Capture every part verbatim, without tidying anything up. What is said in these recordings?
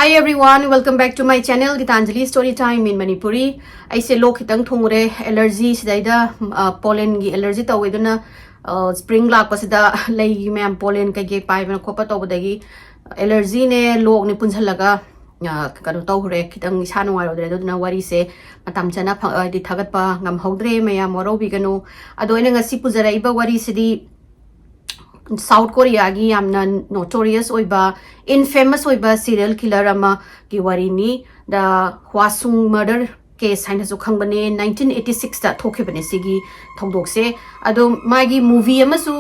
Hey everyone, welcome back to my channel, Gitanjali Story Time in Manipuri. ꯑꯩꯁꯦ ꯂꯣꯛ ꯈꯤꯇꯪ ꯊꯨꯡꯉꯨꯔꯦ, allergy ꯁꯤꯗꯩꯗ, ꯄꯣꯂꯦꯟꯒꯤ allergy ꯇꯧꯋꯦ꯫ ꯑꯗꯨꯅ ꯁ꯭ꯄ꯭ꯔꯤꯡ ꯂꯥꯛꯄꯁꯤꯗ ꯂꯩꯒꯤ ꯃꯌꯥꯝ ꯄꯣꯂꯦꯟ ꯀꯩꯀꯩ ꯄꯥꯏꯕꯅ ꯈꯣꯠꯄ ꯇꯧꯕꯗꯒꯤ ꯑꯦꯂꯔꯖꯤꯅꯦ ꯂꯣꯛꯅꯦ ꯄꯨꯟꯁꯤꯜꯂꯒ ꯀꯩꯅꯣ ꯇꯧꯈ꯭ꯔꯦ, ꯈꯤꯇꯪ ꯏꯁꯥ ꯅꯨꯡꯉꯥꯏꯔꯨꯗ꯭ꯔꯦ꯫ ꯑꯗꯨꯗꯨꯅ ꯋꯥꯔꯤꯁꯦ ꯃꯇꯝ ꯆꯥꯅ, ꯍꯥꯏꯗꯤ ꯊꯥꯒꯠꯄ ꯉꯝꯍꯧꯗ꯭ꯔꯦ, ꯃꯌꯥꯝ ꯋꯥꯔꯧꯕꯤꯒꯅꯨ꯫ ꯑꯗꯣ ꯑꯩꯅ ꯉꯁꯤ ꯄꯨꯖꯔꯛꯏꯕ ꯋꯥꯔꯤꯁꯤꯗꯤ ꯁꯥꯎꯠ ꯀꯣꯔꯤꯌꯥꯒꯤ ꯌꯥꯝꯅ ꯅꯣꯇꯣꯔꯤꯌꯁ ꯑꯣꯏꯕ, ꯏꯟꯐꯦꯃꯁ ꯑꯣꯏꯕ ꯁꯤꯔꯤꯌꯦꯜ ꯀꯤꯂꯔ ꯑꯃꯒꯤ ꯋꯥꯔꯤꯅꯤ꯫ ꯗ ꯍ꯭ꯋꯥꯁꯨꯡ ꯃꯔꯗꯔ ꯀꯦꯁ ꯍꯥꯏꯅꯁꯨ ꯈꯪꯕꯅꯦ꯫ ꯅꯥꯏꯟꯇꯤꯟ ꯑꯩꯠꯇꯤ ꯁꯤꯛꯁꯇ ꯊꯣꯛꯈꯤꯕꯅꯦ ꯁꯤꯒꯤ ꯊꯧꯗꯣꯛꯁꯦ꯫ ꯑꯗꯣ ꯃꯥꯒꯤ movie ꯑꯃꯁꯨ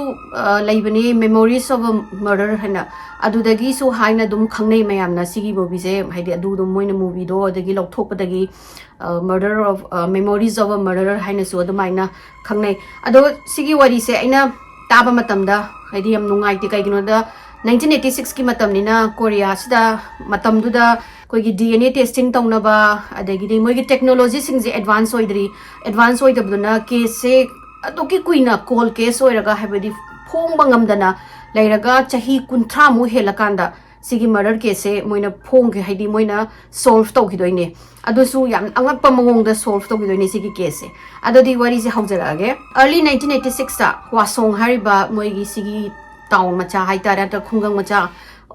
ꯂꯩꯕꯅꯦ, Memories of a Murder ꯍꯥꯏꯅ꯫ ꯑꯗꯨꯗꯒꯤꯁꯨ ꯍꯥꯏꯅ ꯑꯗꯨꯝ ꯈꯪꯅꯩ ꯃꯌꯥꯝꯅ ꯁꯤꯒꯤ movieꯁꯦ, ꯍꯥꯏꯗꯤ ꯑꯗꯨ ꯑꯗꯨꯝ ꯃꯣꯏꯅ movieꯗꯣ ꯑꯗꯒꯤ ꯂꯧꯊꯣꯛꯄꯗꯒꯤ ꯃꯔꯗꯔ ꯑꯣꯐ ꯃꯦꯃꯣꯔꯤꯁ ꯑꯣꯐ ꯑ ꯃꯔꯗꯔ ꯍꯥꯏꯅꯁꯨ ꯑꯗꯨꯃꯥꯏꯅ ꯈꯪꯅꯩ꯫ ꯑꯗꯣ ꯁꯤꯒꯤ ꯋꯥꯔꯤꯁꯦ ꯑꯩꯅ ꯇꯥꯕ ꯃꯇꯝꯗ ꯍꯥꯏꯗꯤ ꯌꯥꯝ ꯅꯨꯡꯉꯥꯏꯇꯦ꯫ ꯀꯩꯒꯤꯅꯣꯗ, ꯅꯥꯏꯟꯇꯤꯟ ꯑꯩꯠꯇꯤ ꯁꯤꯛꯁꯀꯤ ꯃꯇꯝꯅꯤꯅ ꯀꯣꯔꯤꯌꯥꯁꯤꯗ ꯃꯇꯝꯗꯨꯗ ꯑꯩꯈꯣꯏꯒꯤ ꯗꯤ ꯑꯦꯟ ꯑꯦ ꯇꯦꯁꯇꯤꯡ ꯇꯧꯅꯕ, ꯑꯗꯒꯤꯗꯤ ꯃꯣꯏꯒꯤ ꯇꯦꯛꯅꯣꯂꯣꯖꯤꯁꯤꯡꯁꯦ ꯑꯦꯗꯚꯥꯟꯁ ꯑꯣꯏꯗ꯭ꯔꯤ꯫ ꯑꯦꯗꯚꯥꯟꯁ ꯑꯣꯏꯗꯕꯗꯨꯅ ꯀꯦꯁꯁꯦ ꯑꯗꯨꯛꯀꯤ ꯀꯨꯏꯅ ꯀꯣꯜ ꯀꯦꯁ ꯑꯣꯏꯔꯒ, ꯍꯥꯏꯕꯗꯤ ꯐꯣꯡꯕ ꯉꯝꯗꯅ ꯂꯩꯔꯒ ꯆꯍꯤ ꯀꯨꯟꯊ꯭ꯔꯥꯃꯨꯛ ꯍꯦꯜꯂꯀꯥꯟꯗ ꯁꯤꯒꯤ ꯃꯔꯗꯔ ꯀꯦꯁꯁꯦ ꯃꯣꯏꯅ ꯐꯣꯡꯈꯤ, ꯍꯥꯏꯗꯤ ꯃꯣꯏꯅ ꯁꯣꯜꯚ ꯇꯧꯈꯤꯗꯣꯏꯅꯦ꯫ ꯑꯗꯨꯁꯨ ꯌꯥꯝ ꯑꯉꯛꯄ ꯃꯑꯣꯡꯗ ꯁꯣꯜꯚ ꯇꯧꯈꯤꯗꯣꯏꯅꯦ ꯁꯤꯒꯤ ꯀꯦꯁꯁꯦ꯫ ꯑꯗꯨꯗꯤ ꯋꯥꯔꯤꯁꯦ ꯍꯧꯖꯔꯛꯑꯒꯦ꯫ ꯑꯥꯔꯂꯤ ꯅꯥꯏꯟꯇꯤꯟ ꯑꯩꯠꯇꯤ ꯁꯤꯛꯁꯇ ꯍ꯭ꯋꯥꯁꯣꯡ ꯍꯥꯏꯔꯤꯕ ꯃꯣꯏꯒꯤ ꯁꯤꯒꯤ ꯇꯥꯎꯟ ꯃꯆꯥ ꯍꯥꯏꯇꯥꯔꯦ, ꯅꯠꯇ꯭ꯔꯒ ꯈꯨꯡꯒꯪ ꯃꯆꯥ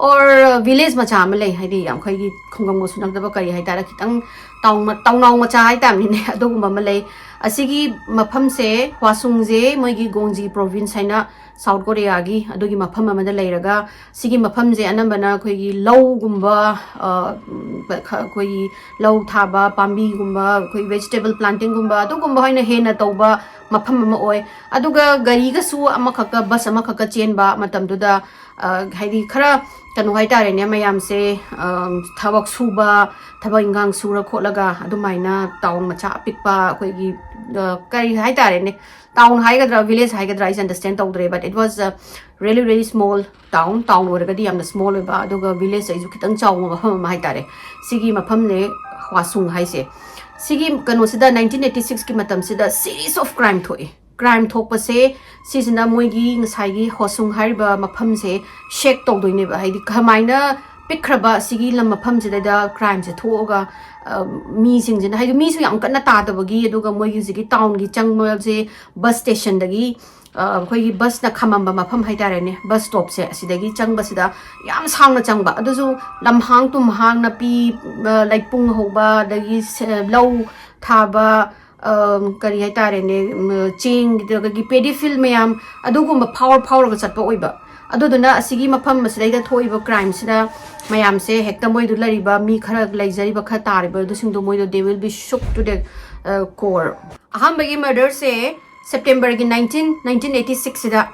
ꯑꯣꯔ ꯚꯤꯂꯦꯖ ꯃꯆꯥ ꯑꯃ ꯂꯩ, ꯍꯥꯏꯗꯤ ꯌꯥꯝ ꯑꯩꯈꯣꯏꯒꯤ ꯈꯨꯡꯒꯪꯃꯛꯁꯨ ꯅꯠꯇꯕ, ꯀꯔꯤ ꯍꯥꯏꯇꯥꯔꯦ, ꯈꯤꯇꯪ ꯇꯥꯎꯟ ꯇꯥꯎꯅꯥꯎ ꯃꯆꯥ ꯍꯥꯏꯇꯥꯔꯅꯤꯅꯦ꯫ ꯑꯗꯨꯒꯨꯝꯕ ꯑꯃ ꯂꯩ꯫ ꯑꯁꯤꯒꯤ ꯃꯐꯝꯁꯦ, ꯍ꯭ꯋꯥꯁꯨꯡꯁꯦ, ꯃꯣꯏꯒꯤ ꯒꯣꯡꯖꯤ ꯄ꯭ꯔꯣꯚꯤꯟꯁ ꯍꯥꯏꯅ ꯁꯥꯎꯠ ꯀꯣꯔꯤꯌꯥꯒꯤ ꯑꯗꯨꯒꯤ ꯃꯐꯝ ꯑꯃꯗ ꯂꯩꯔꯒ, ꯁꯤꯒꯤ ꯃꯐꯝꯁꯦ ꯑꯅꯝꯕꯅ ꯑꯩꯈꯣꯏꯒꯤ ꯂꯧꯒꯨꯝꯕ, ꯑ, ꯎꯝ, ꯈ-, ꯑꯩꯈꯣꯏꯒꯤ ꯂꯧ ꯊꯥꯕ, ꯄꯥꯝꯕꯤꯒꯨꯝꯕ, ꯑꯩꯈꯣꯏ ꯚꯦꯖꯤꯇꯦꯕꯜ ꯄ꯭ꯂꯥꯟꯇꯤꯡꯒꯨꯝꯕ ꯑꯗꯨꯒꯨꯝꯕ ꯑꯣꯏꯅ ꯍꯦꯟꯅ ꯇꯧꯕ ꯃꯐꯝ ꯑꯃ ꯑꯣꯏ꯫ ꯑꯗꯨꯒ ꯒꯥꯔꯤꯒꯁꯨ ꯑꯃꯈꯛꯀ, ꯕꯁ ꯑꯃꯈꯛꯀ ꯆꯦꯟꯕ ꯃꯇꯝꯗꯨꯗ, ꯑ, ꯍꯥꯏꯗꯤ ꯈꯔ ꯀꯩꯅꯣ ꯍꯥꯏꯇꯥꯔꯦꯅꯦ, ꯃꯌꯥꯝꯁꯦ, ꯑ, ꯊꯕꯛ ꯁꯨꯕ, ꯊꯕꯛ ꯏꯟꯈꯥꯡ ꯁꯨꯔ ꯈꯣꯠꯂꯒ ꯑꯗꯨꯃꯥꯏꯅ ꯇꯥꯎꯟ ꯃꯆꯥ ꯑꯄꯤꯛꯄ ꯑꯩꯈꯣꯏꯒꯤ, ꯑ, ꯀꯔꯤ ꯍꯥꯏꯇꯥꯔꯦꯅꯦ, ꯇꯥꯎꯟ ꯍꯥꯏꯒꯗ꯭ꯔꯥ ꯚꯤꯂꯦꯖ ꯍꯥꯏꯒꯗ꯭ꯔꯥ, ꯑꯩꯁꯦ ꯑꯟꯗꯔꯁꯇꯦꯟ ꯇꯧꯗ꯭ꯔꯦ, but it was a really, really small town. Town ꯑꯣꯏꯔꯒꯗꯤ ꯌꯥꯝꯅ ꯁ꯭ꯃꯣꯜ ꯑꯣꯏꯕ, ꯑꯗꯨꯒ ꯚꯤꯂꯦꯖ ꯑꯩꯁꯨ ꯈꯤꯇꯪ ꯆꯥꯎꯕ ꯃꯐꯝ ꯑꯃ ꯍꯥꯏꯇꯥꯔꯦ꯫ ꯁꯤꯒꯤ ꯃꯐꯝꯅꯦ ꯍ꯭ꯋꯥꯁꯨꯡ ꯍꯥꯏꯁꯦ꯫ ꯁꯤꯒꯤ ꯀꯩꯅꯣꯁꯤꯗ, ꯅꯥꯏꯟꯇꯤꯟ ꯑꯩꯠꯇꯤ ꯁꯤꯛꯁꯀꯤ ꯃꯇꯝꯁꯤꯗ series of crime ꯊꯣꯛꯑꯦ꯫ ꯀ꯭ꯔꯥꯏꯝ ꯊꯣꯛꯄꯁꯦ, ꯁꯤꯁꯤꯅ ꯃꯣꯏꯒꯤ ꯉꯁꯥꯏꯒꯤ ꯍ꯭ꯋꯥꯁꯨꯡ ꯍꯥꯏꯔꯤꯕ ꯃꯐꯝꯁꯦ ꯁꯦꯛ ꯇꯧꯗꯣꯏꯅꯦꯕ, ꯍꯥꯏꯗꯤ ꯀꯃꯥꯏꯅ ꯄꯤꯛꯈ꯭ꯔꯕ ꯁꯤꯒꯤ ꯂꯝ ꯃꯐꯝꯁꯤꯗꯩꯗ ꯀ꯭ꯔꯥꯏꯝꯁꯦ ꯊꯣꯛꯑꯒ, ꯑ, ꯃꯤꯁꯤꯡꯁꯤꯅ, ꯍꯥꯏꯗꯤ, ꯃꯤꯁꯨ ꯌꯥꯝ ꯀꯟꯅ ꯇꯥꯗꯕꯒꯤ, ꯑꯗꯨꯒ ꯃꯣꯏꯒꯤ ꯍꯧꯖꯤꯛꯀꯤ ꯇꯥꯎꯟꯒꯤ ꯆꯪꯕꯁꯦ ꯕꯁ ꯁ꯭ꯇꯦꯁꯟꯗꯒꯤ, ꯑ, ꯑꯩꯈꯣꯏꯒꯤ ꯕꯁꯅ ꯈꯥꯝꯃꯝꯕ ꯃꯐꯝ ꯍꯥꯏꯇꯥꯔꯦꯅꯦ, ꯕꯁ ꯁ꯭ꯇꯣꯞꯁꯦ, ꯑꯁꯤꯗꯒꯤ ꯆꯪꯕꯁꯤꯗ ꯌꯥꯝ ꯁꯥꯡꯅ ꯆꯪꯕ, ꯑꯗꯨꯁꯨ ꯂꯝꯍꯥꯡ ꯇꯨꯝꯍꯥꯡ, ꯅꯥꯄꯤ, ꯑ, ꯂꯩꯄꯨꯡ ꯍꯧꯕ, ꯑꯗꯒꯤ ꯁꯦ-, ꯂꯧ ꯊꯥꯕ, ꯑ, ꯀꯔꯤ ꯍꯥꯏꯇꯥꯔꯦꯅꯦ, ꯎꯝ, ꯆꯦꯡ, ꯑꯗꯒꯤ ꯄꯦꯗꯤ ꯐꯤꯜ ꯃꯌꯥꯝ, ꯑꯗꯨꯒꯨꯝꯕ ꯐꯥꯎꯔ ꯐꯥꯎꯔꯒ ꯆꯠꯄ ꯑꯣꯏꯕ꯫ ꯑꯗꯨꯗꯨꯅ ꯑꯁꯤꯒꯤ ꯃꯐꯝ ꯑꯁꯤꯗꯩꯗ ꯊꯣꯛꯏꯕ ꯀ꯭ꯔꯥꯏꯝꯁꯤꯅ ꯃꯌꯥꯝꯁꯦ ꯍꯦꯛꯇ ꯃꯣꯏꯗꯨ ꯂꯩꯔꯤꯕ ꯃꯤ ꯈꯔ, ꯂꯩꯖꯔꯤꯕ ꯈꯔ ꯇꯥꯔꯤꯕ ꯑꯗꯨꯁꯤꯡꯗꯣ ꯃꯣꯏꯗꯣ they will be shook to the, uh, core. ꯑꯍꯥꯟꯕꯒꯤ ꯃꯔꯗꯔꯁꯦ ꯁꯦꯞꯇꯦꯝꯕꯔꯒꯤ ꯅꯥꯏꯟꯇꯤꯟ, ꯅꯥꯏꯟꯇꯤꯟ ꯑꯩꯠꯇꯤ ꯁꯤꯛꯁꯁꯤꯗ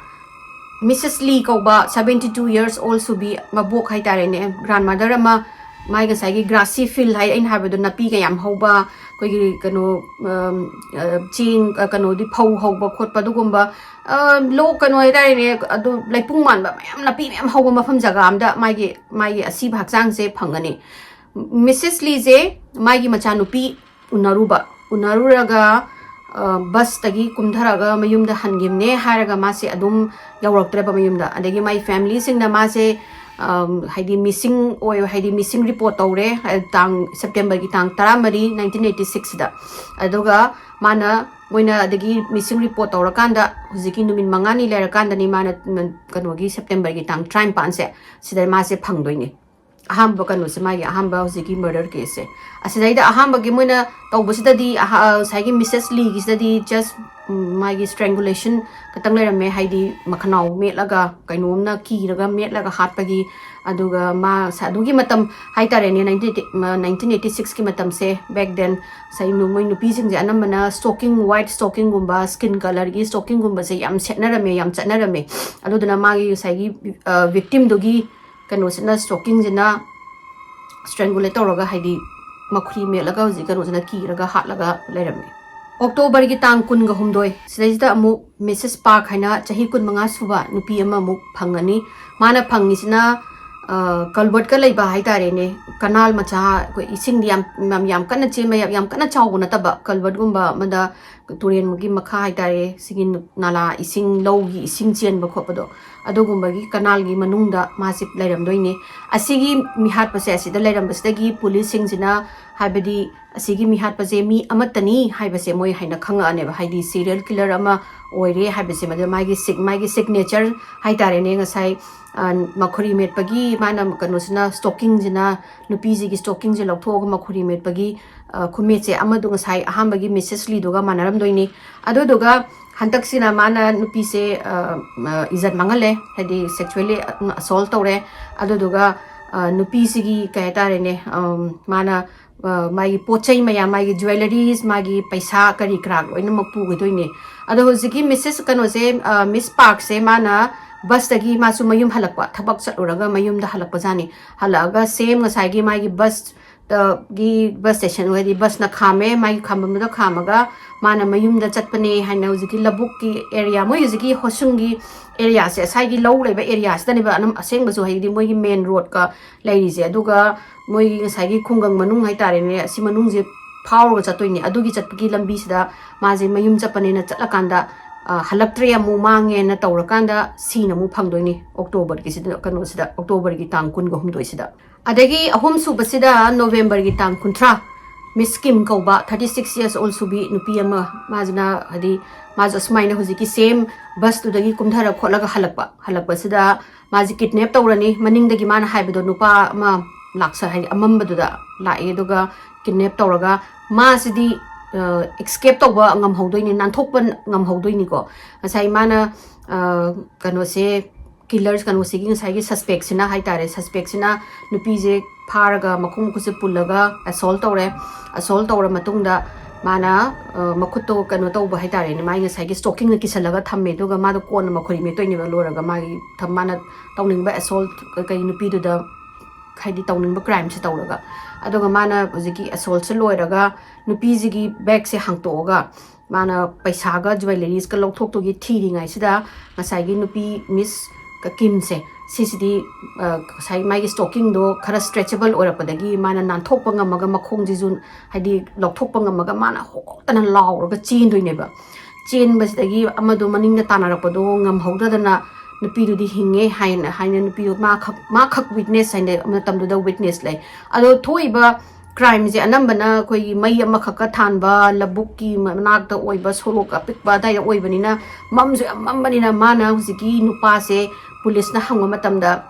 ꯃꯤꯁꯦꯁ ꯂꯤ ꯀꯧꯕ seventy two years old ꯁꯨꯕꯤ, ꯃꯕꯣꯛ ꯍꯥꯏꯇꯥꯔꯦꯅꯦ, ꯒ꯭ꯔꯥꯟꯃꯗꯔ ꯑꯃ, ꯃꯥꯏ ꯉꯁꯥꯏꯒꯤ ꯒ꯭ꯔꯥꯁꯤ ꯐꯤꯜ ꯍꯥꯏ ꯑꯩꯅ ꯍꯥꯏꯕꯗꯣ, ꯅꯥꯄꯤꯒ ꯌꯥꯝ ꯍꯧꯕ, ꯑꯩꯈꯣꯏꯒꯤ ꯀꯩꯅꯣ, ꯑꯝ, ꯑ, ꯆꯦꯡ, ꯑ, ꯀꯩꯅꯣꯗꯤ ꯐꯧ ꯍꯧꯕ ꯈꯣꯠꯄ ꯑꯗꯨꯒꯨꯝꯕ, ꯑ, ꯂꯣꯛ ꯀꯩꯅꯣ ꯍꯥꯏꯇꯥꯔꯦꯅꯦ, ꯑꯗꯨ ꯂꯩꯄꯨꯡ ꯃꯥꯟꯕ ꯃꯌꯥꯝ, ꯅꯥꯄꯤ ꯃꯌꯥꯝ ꯍꯧꯕ ꯃꯐꯝ ꯖꯒꯥ ꯑꯝꯗ ꯃꯥꯒꯤ, ꯃꯥꯒꯤ ꯑꯁꯤꯕ ꯍꯛꯆꯥꯡꯁꯦ ꯐꯪꯒꯅꯤ꯫ ꯃꯤꯁꯦꯁ ꯂꯤꯁꯦ ꯃꯥꯒꯤ ꯃꯆꯥꯅꯨꯄꯤ ꯎꯅꯔꯨꯕ, ꯎꯅꯔꯨꯔꯒ, ꯑ, ꯕꯁꯇꯒꯤ ꯀꯨꯝꯊꯔꯒ ꯃꯌꯨꯝꯗ ꯍꯟꯈꯤꯕꯅꯦ ꯍꯥꯏꯔꯒ ꯃꯥꯁꯦ ꯑꯗꯨꯝ ꯌꯧꯔꯛꯇ꯭ꯔꯦꯕ ꯃꯌꯨꯝꯗ꯫ ꯑꯗꯒꯤ ꯃꯥꯏ ꯐꯦꯃꯤꯂꯤꯁꯤꯡꯅ ꯃꯥꯁꯦ, ꯑꯝ, ꯍꯥꯏꯗꯤ ꯃꯤꯁꯤꯡ ꯑꯣꯏ, ꯍꯥꯏꯗꯤ ꯃꯤꯁꯤꯡ ꯔꯤꯄꯣꯔꯠ ꯇꯧꯔꯦ, ꯑ, ꯇꯥꯡ, ꯁꯦꯞꯇꯦꯝꯕꯔꯒꯤ ꯇꯥꯡ ꯇꯔꯥꯃꯔꯤ, ꯅꯥꯏꯟꯇꯤꯟ ꯑꯩꯠꯇꯤ ꯁꯤꯛꯁꯁꯤꯗ꯫ ꯑꯗꯨꯒ ꯃꯥꯅ, ꯃꯣꯏꯅ ꯑꯗꯒꯤ ꯃꯤꯁꯤꯡ ꯔꯤꯄꯣꯔꯠ ꯇꯧꯔꯀꯥꯟꯗ ꯍꯧꯖꯤꯛꯀꯤ ꯅꯨꯃꯤꯠ ꯃꯉꯥꯅꯤ ꯂꯩꯔꯀꯥꯟꯗꯅꯤ ꯃꯥꯅ, ꯎꯝ, ꯀꯩꯅꯣꯒꯤ ꯁꯦꯞꯇꯦꯝꯕꯔꯒꯤ ꯇꯥꯡ ꯇꯔꯥꯅꯤꯄꯥꯟꯁꯦ ꯁꯤꯗ ꯃꯥꯁꯦ ꯐꯪꯗꯣꯏꯅꯦ꯫ ꯑꯍꯥꯟꯕ ꯀꯩꯅꯣꯁꯦ, ꯃꯥꯒꯤ ꯑꯍꯥꯟꯕ ꯍꯧꯖꯤꯛꯀꯤ ꯃꯔꯗꯔ ꯀꯦꯁꯁꯦ꯫ ꯑꯁꯤꯗꯩꯗ ꯑꯍꯥꯟꯕꯒꯤ ꯃꯣꯏꯅ ꯇꯧꯕꯁꯤꯗꯗꯤ, ꯑꯍ-, ꯉꯁꯥꯏꯒꯤ ꯃꯤꯁꯦꯁ ꯂꯤꯒꯤꯁꯤꯗꯗꯤ just, ꯎꯝ, ꯃꯥꯒꯤ ꯁ꯭ꯇ꯭ꯔꯦꯡꯒꯨꯂꯦꯁꯟ ꯈꯛꯇꯪ ꯂꯩꯔꯝꯃꯦ, ꯍꯥꯏꯗꯤ ꯃꯈꯅꯥꯎ ꯃꯦꯠꯂꯒ, ꯀꯩꯅꯣꯝꯅ ꯀꯤꯔꯒ ꯃꯦꯠꯂꯒ ꯍꯥꯠꯄꯒꯤ꯫ ꯑꯗꯨꯒ ꯃꯥ ꯁ-, ꯑꯗꯨꯒꯤ ꯃꯇꯝ ꯍꯥꯏꯇꯥꯔꯦꯅꯦ, ꯅꯥꯏꯟꯇꯤꯟ ꯑꯩꯠꯇꯤ, ꯃ-, ꯅꯥꯏꯟꯇꯤꯟ ꯑꯩꯠꯇꯤ ꯁꯤꯛꯁꯀꯤ ꯃꯇꯝꯁꯦ, back then, ꯉꯁꯥꯏ ꯅꯨ-, ꯃꯣꯏ ꯅꯨꯄꯤꯁꯤꯡꯁꯦ ꯑꯅꯝꯕꯅ ꯁ꯭ꯇꯣꯀꯤꯡ, ꯋꯥꯏꯠ ꯁ꯭ꯇꯣꯀꯤꯡꯒꯨꯝꯕ, ꯁ꯭ꯀꯤꯟ ꯀꯂꯔꯒꯤ ꯁ꯭ꯇꯣꯀꯤꯡꯒꯨꯝꯕꯁꯦ ꯌꯥꯝ ꯁꯦꯠꯅꯔꯝꯃꯦ, ꯌꯥꯝ ꯆꯠꯅꯔꯝꯃꯦ꯫ ꯑꯗꯨꯗꯨꯅ ꯃꯥꯒꯤ ꯉꯁꯥꯏꯒꯤ, ꯑ, ꯚꯤꯛꯇꯤꯝꯗꯨꯒꯤ ꯀꯩꯅꯣꯁꯤꯅ, ꯁ꯭ꯇꯣꯀꯤꯡꯁꯤꯅ ꯁ꯭ꯇ꯭ꯔꯦꯡꯒꯨꯂꯦꯠ ꯇꯧꯔꯒ, ꯍꯥꯏꯗꯤ ꯃꯈꯨꯔꯤ ꯃꯦꯠꯂꯒ ꯍꯧꯖꯤꯛ ꯀꯩꯅꯣꯁꯤꯅ ꯀꯤꯔꯒ ꯍꯥꯠꯂꯒ ꯂꯩꯔꯝꯃꯦ꯫ ꯑꯣꯛꯇꯣꯕꯔꯒꯤ ꯇꯥꯡ ꯀꯨꯟꯒ ꯍꯨꯝꯗꯣꯏ ꯁꯤꯗꯩꯁꯤꯗ ꯑꯃꯨꯛ ꯃꯤꯁꯦꯁ ꯄꯥꯔꯛ ꯍꯥꯏꯅ ꯆꯍꯤ ꯀꯨꯟꯃꯉꯥ ꯁꯨꯕ ꯅꯨꯄꯤ ꯑꯃꯃꯨꯛ ꯐꯪꯒꯅꯤ꯫ ꯃꯥꯅ ꯐꯪꯉꯤꯁꯤꯅ, ꯑ, ꯀꯜꯕꯔꯠꯀ ꯂꯩꯕ ꯍꯥꯏꯇꯥꯔꯦꯅꯦ, ꯀꯅꯥꯜ ꯃꯆꯥ, ꯑꯩꯈꯣꯏ ꯏꯁꯤꯡꯗꯤ ꯌꯥꯝ, ꯌꯥꯝ, ꯌꯥꯝ ꯀꯟꯅ ꯆꯦꯟꯕ, ꯌꯥꯝ, ꯌꯥꯝ ꯀꯟꯅ ꯆꯥꯎꯕ ꯅꯠꯇꯕ, ꯀꯜꯕꯔꯠꯀꯨꯝꯕ ꯑꯃꯗ, ꯇꯨꯔꯦꯟꯒꯤ ꯃꯈꯥ ꯍꯥꯏꯇꯥꯔꯦ, ꯁꯤꯒꯤ ꯅꯥꯂꯥ ꯏꯁꯤꯡ, ꯂꯧꯒꯤ ꯏꯁꯤꯡ ꯆꯦꯟꯕ ꯈꯣꯠꯄꯗꯣ, ꯑꯗꯨꯒꯨꯝꯕꯒꯤ ꯀꯅꯥꯜꯒꯤ ꯃꯅꯨꯡꯗ ꯃꯥꯁꯦ ꯂꯩꯔꯝꯗꯣꯏꯅꯦ꯫ ꯑꯁꯤꯒꯤ ꯃꯤꯍꯥꯠꯄꯁꯦ ꯑꯁꯤꯗ ꯂꯩꯔꯝꯕꯁꯤꯗꯒꯤ ꯄꯨꯂꯤꯁꯁꯤꯡꯁꯤꯅ, ꯍꯥꯏꯕꯗꯤ ꯑꯁꯤꯒꯤ ꯃꯤꯍꯥꯠꯄꯁꯦ ꯃꯤ ꯑꯃꯠꯇꯅꯤ ꯍꯥꯏꯕꯁꯦ ꯃꯣꯏ ꯍꯥꯏꯅ ꯈꯪꯉꯛꯑꯅꯦꯕ, ꯍꯥꯏꯗꯤ serial killer ꯑꯃ ꯑꯣꯏꯔꯦ ꯍꯥꯏꯕꯁꯦ꯫ ꯃꯗꯨ ꯃꯥꯒꯤ sig- ꯃꯥꯒꯤ signature ꯍꯥꯏꯇꯥꯔꯦꯅꯦ, ꯉꯁꯥꯏ, ꯑ, ꯃꯈꯨꯔꯤ ꯃꯦꯠꯄꯒꯤ ꯃꯥꯅ ꯀꯩꯅꯣꯁꯤꯅ, stockingꯁꯤꯅ, ꯅꯨꯄꯤꯁꯤꯒꯤ stockingꯁꯦ ꯂꯧꯊꯣꯛꯑꯒ ꯃꯈꯨꯔꯤ ꯃꯦꯠꯄꯒꯤ, ꯑ, ꯈꯨꯃꯦꯠꯁꯦ ꯑꯃꯗꯣ ꯉꯁꯥꯏ ꯑꯍꯥꯟꯕꯒꯤ Missus Leeꯗꯨꯒ ꯃꯥꯟꯅꯔꯝꯗꯣꯏꯅꯤ꯫ ꯑꯗꯨꯗꯨꯒ ꯍꯟꯗꯛꯁꯤꯅ ꯃꯥꯅ ꯅꯨꯄꯤꯁꯦ, ꯑ, ꯑ, ꯏꯖꯠ ꯃꯥꯡꯍꯜꯂꯦ, ꯍꯥꯏꯗꯤ sexually assault ꯇꯧꯔꯦ꯫ ꯑꯗꯨꯗꯨꯒ, ꯑ, ꯅꯨꯄꯤꯁꯤꯒꯤ ꯀꯩ ꯍꯥꯏꯇꯥꯔꯦꯅꯦ, ꯑꯝ, ꯃꯥꯅ, ꯑ, ꯃꯥꯒꯤ ꯄꯣꯠ ꯆꯩ ꯃꯌꯥꯝ, ꯃꯥꯒꯤ jewelleries, ꯃꯥꯒꯤ ꯄꯩꯁꯥ ꯀꯔꯤ ꯀꯔꯥ ꯂꯣꯏꯅꯃꯛ ꯄꯨꯈꯤꯗꯣꯏꯅꯦ꯫ ꯑꯗꯣ ꯍꯧꯖꯤꯛꯀꯤ Missus ꯀꯩꯅꯣꯁꯦ, ꯑ, Miss Parkꯁꯦ ꯃꯥꯅ busꯇꯒꯤ ꯃꯥꯁꯨ ꯃꯌꯨꯝ ꯍꯜꯂꯛꯄ, ꯊꯕꯛ ꯆꯠꯂꯨꯔꯒ ꯃꯌꯨꯝꯗ ꯍꯜꯂꯛꯄꯖꯥꯠꯅꯤ꯫ ꯍꯜꯂꯛꯑꯒ same ꯉꯁꯥꯏꯒꯤ ꯃꯥꯒꯤ bus ꯒꯤ bus station, ꯍꯥꯏꯗꯤ busꯅ ꯈꯥꯝꯃꯦ, ꯃꯥꯒꯤ ꯈꯥꯝꯕꯝꯗꯨꯗ ꯈꯥꯝꯃꯒ ꯃꯥꯅ ꯃꯌꯨꯝꯗ ꯆꯠꯄꯅꯦ ꯍꯥꯏꯅ ꯍꯧꯖꯤꯛꯀꯤ ꯂꯧꯕꯨꯛꯀꯤ area, ꯃꯣꯏ ꯍꯧꯖꯤꯛꯀꯤ ꯍꯣꯁꯨꯡꯒꯤ areaꯁꯦ, ꯉꯁꯥꯏꯒꯤ ꯂꯧ ꯂꯩꯕ areaꯁꯤꯗꯅꯦꯕ ꯑꯅꯝ-, ꯑꯁꯦꯡꯕꯁꯨ ꯍꯥꯏꯗꯤ ꯃꯣꯏꯒꯤ main roadꯀ ꯂꯩꯔꯤꯁꯦ꯫ ꯑꯗꯨꯒ ꯃꯣꯏꯒꯤ ꯉꯁꯥꯏꯒꯤ ꯈꯨꯡꯒꯪ ꯃꯅꯨꯡ ꯍꯥꯏꯇꯥꯔꯦꯅꯦ, ꯑꯁꯤ ꯃꯅꯨꯡꯁꯦ ꯐꯥꯎꯔꯒ ꯆꯠꯇꯣꯏꯅꯦ꯫ ꯑꯗꯨꯒꯤ ꯆꯠꯄꯒꯤ ꯂꯝꯕꯤꯁꯤꯗ ꯃꯥꯁꯦ ꯃꯌꯨꯝ ꯆꯠꯄꯅꯦꯅ ꯆꯠꯂꯀꯥꯟꯗ, ꯑ, ꯍꯜꯂꯛꯇ꯭ꯔꯦ, ꯑꯃꯨꯛ ꯃꯥꯡꯉꯦꯅ ꯇꯧꯔꯀꯥꯟꯗ ꯁꯤꯅ ꯑꯃꯨꯛ ꯐꯪꯗꯣꯏꯅꯤ Octoberꯒꯤꯁꯤꯗ, ꯀꯩꯅꯣꯁꯤꯗ, Octoberꯒꯤ ꯇꯥꯡ ꯀꯨꯟꯒ ꯍꯨꯝꯗꯣꯏꯁꯤꯗ꯫ ꯑꯗꯒꯤ ꯑꯍꯨꯝ ꯁꯨꯕꯁꯤꯗ Novemberꯒꯤ ꯇꯥꯡ ꯀꯨꯟꯊ꯭ꯔꯥ, Miss Kim ꯀꯧꯕ thirty six years old ꯁꯨꯕꯤ ꯅꯨꯄꯤ ꯑꯃ, ꯃꯥꯁꯤꯅ ꯍꯥꯏꯗꯤ ꯃꯥꯁꯨ ꯑꯁꯨꯃꯥꯏꯅ ꯍꯧꯖꯤꯛꯀꯤ same busꯇꯨꯗꯒꯤ ꯀꯨꯝꯊꯔ ꯈꯣꯠꯂꯒ ꯍꯜꯂꯛꯄ, ꯍꯜꯂꯛꯄꯁꯤꯗ ꯃꯥꯁꯦ kidnap ꯇꯧꯔꯅꯤ꯫ ꯃꯅꯤꯡꯗꯒꯤ ꯃꯥꯅ ꯍꯥꯏꯕꯗꯣ ꯅꯨꯄꯥ ꯑꯃ ꯂꯥꯛꯁ-, ꯍꯥꯏꯗꯤ ꯑꯃꯝꯕꯗꯨꯗ ꯂꯥꯛꯑꯦ, ꯑꯗꯨꯒ kidnap ꯇꯧꯔꯒ ꯃꯥꯁꯤꯗꯤ, ꯑ, escape ꯇꯧꯕ ꯉꯝꯍꯧꯗꯣꯏꯅꯤ, ꯅꯥꯟꯊꯣꯛꯄ ꯉꯝꯍꯧꯗꯣꯏꯅꯤꯀꯣ꯫ ꯉꯁꯥꯏ ꯃꯥꯅ, ꯑ, ꯀꯩꯅꯣꯁꯦ, killers ꯀꯩꯅꯣꯁꯤꯒꯤ ꯉꯁꯥꯏꯒꯤ suspectꯁꯤꯅ ꯍꯥꯏꯇꯥꯔꯦ, suspectꯁꯤꯅ ꯅꯨꯄꯤꯁꯦ ꯐꯥꯔꯒ ꯃꯈꯣꯡ ꯃꯈꯨꯠꯁꯦ ꯄꯨꯜꯂꯒ assault ꯇꯧꯔꯦ꯫ Assault ꯇꯧꯔ ꯃꯇꯨꯡꯗ ꯃꯥꯅ, ꯑ, ꯃꯈꯨꯠꯇꯣ ꯀꯩꯅꯣ ꯇꯧꯕ ꯍꯥꯏꯇꯥꯔꯦꯅꯦ, ꯃꯥꯒꯤ ꯉꯁꯥꯏꯒꯤ stockingꯅ ꯀꯤꯁꯜꯂꯒ ꯊꯝꯃꯦ꯫ ꯑꯗꯨꯒ ꯃꯥꯗꯣ ꯀꯣꯟꯅ ꯃꯈꯨꯔꯤ ꯃꯦꯠꯇꯣꯏꯅꯦꯕ, ꯂꯣꯏꯔꯒ ꯃꯥꯒꯤ ꯊ-, ꯃꯥꯅ ꯇꯧꯅꯤꯡꯕ assault ꯀꯩ ꯅꯨꯄꯤꯗꯨꯗ, ꯍꯥꯏꯗꯤ ꯇꯧꯅꯤꯡꯕ crimeꯁꯦ ꯇꯧꯔꯒ꯫ ꯑꯗꯨꯒ ꯃꯥꯅ ꯍꯧꯖꯤꯛꯀꯤ assaultꯁꯦ ꯂꯣꯏꯔꯒ ꯅꯨꯄꯤꯁꯤꯒꯤ bagꯁꯦ ꯍꯥꯡꯇꯣꯛꯑꯒ ꯃꯥꯅ ꯄꯩꯁꯥꯒ jewelleriesꯀ ꯂꯧꯊꯣꯛꯇꯨꯒꯤ ꯊꯤꯔꯤꯉꯩꯁꯤꯗ ꯉꯁꯥꯏꯒꯤ ꯅꯨꯄꯤ Miss ꯀ-, Kimꯁꯦ, ꯁꯤꯁꯤꯗꯤ, ꯑ, ꯉꯁꯥꯏ ꯃꯥꯒꯤ stockingꯗꯣ ꯈꯔ stretchable ꯑꯣꯏꯔꯛꯄꯗꯒꯤ ꯃꯥꯅ ꯅꯥꯟꯊꯣꯛꯄ ꯉꯝꯃꯒ ꯃꯈꯣꯡꯁꯤꯁꯨ ꯍꯥꯏꯗꯤ ꯂꯧꯊꯣꯛꯄ ꯉꯝꯃꯒ ꯃꯥꯅ ꯍꯣꯇꯅ ꯂꯥꯎꯔꯒ ꯆꯦꯟꯗꯣꯏꯅꯦꯕ꯫ ꯆꯦꯟꯕꯁꯤꯗꯒꯤ ꯑꯃꯗꯣ ꯃꯅꯤꯡꯗ ꯇꯥꯟꯅꯔꯛꯄꯗꯣ ꯉꯝꯍꯧꯗꯗꯅ ꯅꯨꯄꯤꯗꯨꯗꯤ ꯍꯤꯡꯉꯦ ꯍꯥꯏꯅ ꯍꯥꯏꯅ ꯅꯨꯄꯤꯗꯨ ꯃꯥ ꯈꯛ ꯃꯥ ꯈꯛ ꯋꯤꯠꯅꯦꯁ ꯍꯥꯏꯅ ꯃꯇꯝꯗꯨꯗ ꯋꯤꯠꯅꯦꯁ ꯂꯩ꯫ ꯑꯗꯣ ꯊꯣꯛꯏꯕ ꯀ꯭ꯔꯥꯏꯝꯁꯦ ꯑꯅꯝꯕꯅ ꯑꯩꯈꯣꯏꯒꯤ ꯃꯩ ꯑꯃꯈꯛꯀ ꯊꯥꯟꯕ, ꯂꯧꯕꯨꯛꯀꯤ ꯃꯅꯥꯛꯇ ꯑꯣꯏꯕ, ꯁꯣꯔꯣꯛ ꯑꯄꯤꯛꯄ ꯑꯗꯥꯏꯗ ꯑꯣꯏꯕꯅꯤꯅ, ꯃꯝꯁꯨ ꯌꯥꯝ ꯃꯝꯕꯅꯤꯅ, ꯃꯥꯅ ꯍꯧꯖꯤꯛꯀꯤ ꯅꯨꯄꯥꯁꯦ ꯄꯨꯂꯤꯁꯅ ꯍꯪꯕ ꯃꯇꯝꯗ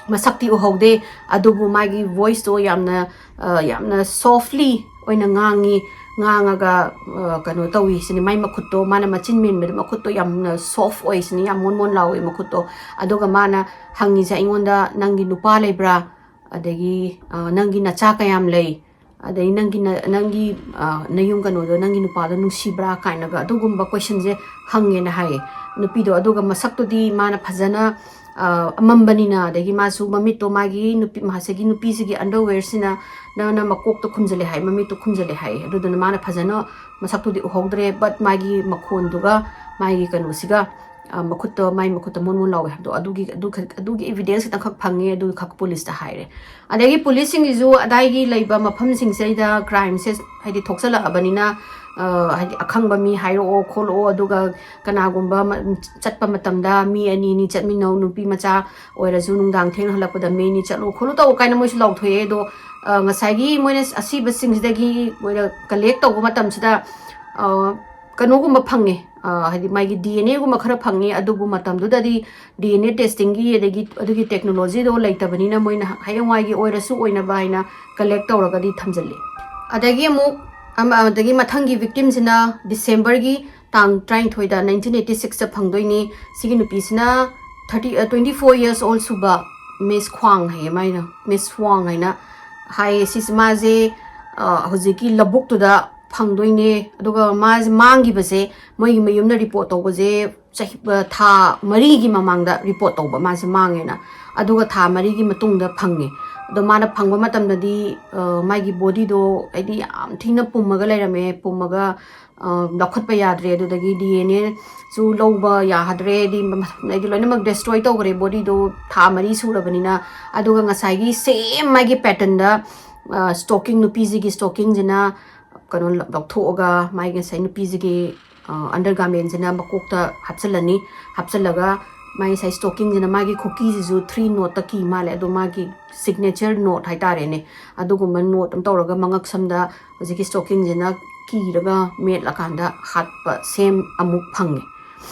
ꯃꯁꯛꯇꯤ ꯎꯍꯧꯗꯦ, ꯑꯗꯨꯕꯨ ꯃꯥꯒꯤ ꯚꯣꯏꯁꯇꯣ ꯌꯥꯝꯅ ꯑ, ꯌꯥꯝꯅ ꯁꯣꯐꯂꯤ ꯑꯣꯏꯅ ꯉꯥꯡꯉꯤ꯫ ꯉꯥꯡꯉꯒ ꯑ, ꯀꯩꯅꯣ ꯇꯧꯏ ꯁꯤꯅꯤ, ꯃꯥꯏ ꯃꯈꯨꯠꯇꯣ, ꯃꯥꯅ ꯃꯆꯤꯟ ꯃꯦꯟꯕꯗ ꯃꯈꯨꯠꯇꯣ ꯌꯥꯝꯅ ꯁꯣꯐ ꯑꯣꯏ ꯁꯤꯅꯤ, ꯌꯥꯝ ꯃꯣꯟ ꯃꯣꯟ ꯂꯥꯎꯏ ꯃꯈꯨꯠꯇꯣ꯫ ꯑꯗꯨꯒ ꯃꯥꯅ ꯍꯪꯉꯤꯁꯦ ꯑꯩꯉꯣꯟꯗ, "ꯅꯪꯒꯤ ꯅꯨꯄꯥ ꯂꯩꯕ꯭ꯔꯥ? ꯑꯗꯒꯤ ꯑ, ꯅꯪꯒꯤ ꯅꯆꯥ ꯀꯌꯥꯝ ꯂꯩ? ꯑꯗꯩ ꯅꯪꯒꯤ ꯅ- ꯅꯪꯒꯤ ꯑ, ꯅꯌꯨꯝ ꯀꯩꯅꯣꯗꯣ, ꯅꯪꯒꯤ ꯅꯨꯄꯥꯗꯣ ꯅꯨꯡꯁꯤꯕ꯭ꯔꯥ?" ꯀꯥꯏꯅꯒ ꯑꯗꯨꯒꯨꯝꯕ ꯀꯣꯏꯁꯟꯁꯦ ꯍꯪꯉꯦꯅ ꯍꯥꯏꯌꯦ ꯅꯨꯄꯤꯗꯣ꯫ ꯑꯗꯨꯒ ꯃꯁꯛꯇꯨꯗꯤ ꯃꯥꯅ ꯐꯖꯅ ꯑ, ꯑꯃꯝꯕꯅꯤꯅ, ꯑꯗꯒꯤ ꯃꯥꯁꯨ ꯃꯃꯤꯠꯇꯣ ꯃꯥꯒꯤ ꯅꯨꯄꯤ, ꯉꯁꯥꯏꯒꯤ ꯅꯨꯄꯤꯁꯤꯒꯤ ꯑꯟꯗꯔꯋꯦꯌꯔꯁꯤꯅ ꯅꯪꯅ ꯃꯀꯣꯛꯇ ꯈꯨꯝꯖꯤꯜꯂꯦ ꯍꯥꯏ, ꯃꯃꯤꯠꯇꯣ ꯈꯨꯝꯖꯤꯜꯂꯦ ꯍꯥꯏ꯫ ꯑꯗꯨꯗꯨꯅ ꯃꯥꯅ ꯐꯖꯅ ꯃꯁꯛꯇꯨꯗꯤ ꯎꯍꯧꯗ꯭ꯔꯦ, ꯕꯠ ꯃꯥꯒꯤ ꯃꯈꯣꯟꯗꯨꯒ ꯃꯥꯒꯤ ꯀꯩꯅꯣꯁꯤꯒ, ꯑ, ꯃꯈꯨꯠꯇꯣ, ꯃꯥꯒꯤ ꯃꯈꯨꯠꯇ ꯃꯣꯟ ꯃꯣꯟ ꯂꯥꯎꯋꯦ ꯍꯥꯏꯕꯗꯣ, ꯑꯗꯨꯒꯤ, ꯑꯗꯨ ꯈꯛ-, ꯑꯗꯨꯒꯤ ꯑꯦꯚꯤꯗꯦꯟꯁ ꯈꯤꯇꯪꯈꯛ ꯐꯪꯉꯦ, ꯑꯗꯨ ꯈꯛ ꯄꯨꯂꯤꯁꯇ ꯍꯥꯏꯔꯦ꯫ ꯑꯗꯒꯤ ꯄꯨꯂꯤꯁꯁꯤꯡꯒꯤꯁꯨ ꯑꯗꯥꯏꯒꯤ ꯂꯩꯕ ꯃꯐꯝꯁꯤꯡꯁꯤꯗ ꯀ꯭ꯔꯥꯏꯝꯁꯦ ꯍꯥꯏꯗꯤ ꯊꯣꯛꯆꯜꯂꯛꯑꯕꯅꯤꯅ, ꯑ, ꯍꯥꯏꯗꯤ ꯑꯈꯪꯕ ꯃꯤ ꯍꯥꯏꯔꯛꯑꯣ ꯈꯣꯠꯂꯛꯑꯣ, ꯑꯗꯨꯒ ꯀꯅꯥꯒꯨꯝꯕ ꯃ-, ꯆꯠꯄ ꯃꯇꯝꯗ ꯃꯤ ꯑꯅꯤ ꯑꯅꯤ ꯆꯠꯃꯤꯟꯅꯧ, ꯅꯨꯄꯤ ꯃꯆꯥ ꯑꯣꯏꯔꯁꯨ ꯅꯨꯡꯗꯥꯡ ꯊꯦꯡꯅ ꯍꯜꯂꯛꯄꯗ ꯃꯤ ꯑꯅꯤ ꯆꯠꯂꯨ ꯈꯣꯠꯂꯨ ꯇꯧ ꯀꯥꯏꯅ ꯃꯣꯏꯁꯨ ꯂꯥꯎꯊꯣꯛꯑꯦ꯫ ꯑꯗꯣ, ꯑ, ꯉꯁꯥꯏꯒꯤ ꯃꯣꯏꯅ ꯑꯁꯤꯕꯁꯤꯡꯁꯤꯗꯒꯤ ꯃꯣꯏꯅ ꯀꯂꯦꯛ ꯇꯧꯕ ꯃꯇꯝꯁꯤꯗ, ꯑ, ꯀꯩꯅꯣꯒꯨꯝꯕ ꯐꯪꯉꯦ, ꯑ, ꯍꯥꯏꯗꯤ ꯃꯥꯒꯤ ꯗꯤ ꯑꯦꯟ ꯑꯦꯒꯨꯝꯕ ꯈꯔ ꯐꯪꯉꯦ꯫ ꯑꯗꯨꯕꯨ ꯃꯇꯝꯗꯨꯗꯗꯤ ꯗꯤ ꯑꯦꯟ ꯑꯦ ꯇꯦꯁꯇꯤꯡꯒꯤ ꯑꯗꯒꯤ ꯑꯗꯨꯒꯤ ꯇꯦꯛꯅꯣꯂꯣꯖꯤꯗꯣ ꯂꯩꯇꯕꯅꯤꯅ ꯃꯣꯏꯅ ꯍꯌꯦꯡꯋꯥꯏꯒꯤ ꯑꯣꯏꯔꯁꯨ ꯑꯣꯏꯅꯕ ꯍꯥꯏꯅ ꯀꯂꯦꯛ ꯇꯧꯔꯒꯗꯤ ꯊꯝꯖꯤꯜꯂꯤ꯫ ꯑꯗꯒꯤ ꯑꯃꯨꯛ ꯑꯃ-, ꯑꯗꯒꯤ ꯃꯊꯪꯒꯤ ꯚꯤꯛꯇꯤꯝꯁꯤꯅ ꯗꯤꯁꯦꯝꯕꯔꯒꯤ ꯇꯥꯡ ꯇꯔꯥꯅꯤꯊꯣꯏꯗ, ꯅꯥꯏꯟꯇꯤꯟ ꯑꯩꯠꯇꯤ ꯁꯤꯛꯁꯇ ꯐꯪꯗꯣꯏꯅꯤ꯫ ꯁꯤꯒꯤ ꯅꯨꯄꯤꯁꯤꯅ ꯊꯥꯔꯇꯤ, ꯑ, ꯇ꯭ꯋꯦꯟꯇꯤ ꯐꯣꯔ ꯌꯔꯁ ꯑꯣꯜ ꯁꯨꯕ ꯃꯤꯁ ꯈ꯭ꯋꯥꯡ ꯍꯥꯏꯌꯦ ꯃꯥꯏꯅ, ꯃꯤꯁ ꯋꯥꯡ ꯍꯥꯏꯅ ꯍꯥꯏꯌꯦ꯫ ꯁꯤꯁꯦ ꯃꯥꯁꯦ, ꯑ, ꯍꯧꯖꯤꯛꯀꯤ ꯂꯧꯕꯨꯛꯇꯨꯗ ꯐꯪꯗꯣꯏꯅꯦ꯫ ꯑꯗꯨꯒ ꯃꯥꯁꯦ ꯃꯥꯡꯈꯤꯕꯁꯦ ꯃꯣꯏꯒꯤ ꯃꯌꯨꯝꯗ ꯔꯤꯄꯣꯔꯠ ꯇꯧꯕꯁꯦ ꯆꯍꯤ, ꯑ, ꯊꯥ ꯃꯔꯤꯒꯤ ꯃꯃꯥꯡꯗ ꯔꯤꯄꯣꯔꯠ ꯇꯧꯕ ꯃꯥꯁꯦ ꯃꯥꯡꯉꯦꯅ꯫ ꯑꯗꯨꯒ ꯊꯥ ꯃꯔꯤꯒꯤ ꯃꯇꯨꯡꯗ ꯐꯪꯉꯦ꯫ ꯑꯗꯣ ꯃꯥꯅ ꯐꯪꯕ ꯃꯇꯝꯗꯗꯤ, ꯑ, ꯃꯥꯒꯤ ꯕꯣꯗꯤꯗꯣ ꯍꯥꯏꯗꯤ ꯌꯥꯝ ꯊꯤꯅ ꯄꯨꯝꯃꯒ ꯂꯩꯔꯝꯃꯦ꯫ ꯄꯨꯝꯃꯒ, ꯑ, ꯂꯧꯈꯠꯄ ꯌꯥꯗ꯭ꯔꯦ꯫ ꯑꯗꯨꯗꯒꯤ ꯗꯤ ꯑꯦꯟ ꯑꯦꯁꯨ ꯂꯧꯕ ꯌꯥꯗ꯭ꯔꯦ꯫ ꯍꯥꯏꯗꯤ ꯃ-, ꯍꯥꯏꯗꯤ ꯂꯣꯏꯅꯃꯛ ꯗꯦꯁꯇ꯭ꯔꯣꯏ ꯇꯧꯈ꯭ꯔꯦ ꯕꯣꯗꯤꯗꯣ ꯊꯥ ꯃꯔꯤ ꯁꯨꯔꯕꯅꯤꯅ꯫ ꯑꯗꯨꯒ ꯉꯁꯥꯏꯒꯤ ꯁꯦꯝ ꯃꯥꯒꯤ ꯄꯦꯇꯔꯟꯗ, ꯑ, ꯁ꯭ꯇꯣꯀꯤꯡ, ꯅꯨꯄꯤꯁꯤꯒꯤ ꯁ꯭ꯇꯣꯀꯤꯡꯁꯤꯅ ꯀꯩꯅꯣ ꯂꯧꯊꯣꯛꯑꯒ ꯃꯥꯒꯤ ꯉꯁꯥꯏ ꯅꯨꯄꯤꯁꯤꯒꯤ, ꯑ, ꯑꯟꯗꯔ ꯒꯥꯔꯃꯦꯟꯁꯤꯅ ꯃꯀꯣꯛꯇ ꯍꯥꯞꯆꯤꯜꯂꯅꯤ꯫ ꯍꯥꯞꯆꯤꯜꯂꯒ ꯃꯥꯒꯤ ꯉꯁꯥꯏ ꯁ꯭ꯇꯣꯀꯤꯡꯁꯤꯅ ꯃꯥꯒꯤ ꯈꯨꯀꯤꯁꯤꯁꯨ ꯊ꯭ꯔꯤ ꯅꯣꯠꯇ ꯀꯤ ꯃꯥꯜꯂꯦ, ꯑꯗꯣ ꯃꯥꯒꯤ ꯁꯤꯒꯅꯦꯆꯔ ꯅꯣꯠ ꯍꯥꯏꯇꯥꯔꯦꯅꯦ, ꯑꯗꯨꯒꯨꯝꯕ ꯅꯣꯠ ꯑꯃ ꯇꯧꯔꯒ ꯃꯉꯛ ꯁꯝꯗ ꯍꯧꯖꯤꯛꯀꯤ ꯁ꯭ꯇꯣꯀꯤꯡꯁꯤꯅ ꯀꯤꯔꯒ ꯃꯦꯠꯂꯀꯥꯟꯗ ꯍꯥꯠꯄ ꯁꯦꯝ ꯑꯃꯨꯛ ꯐꯪꯉꯦ꯫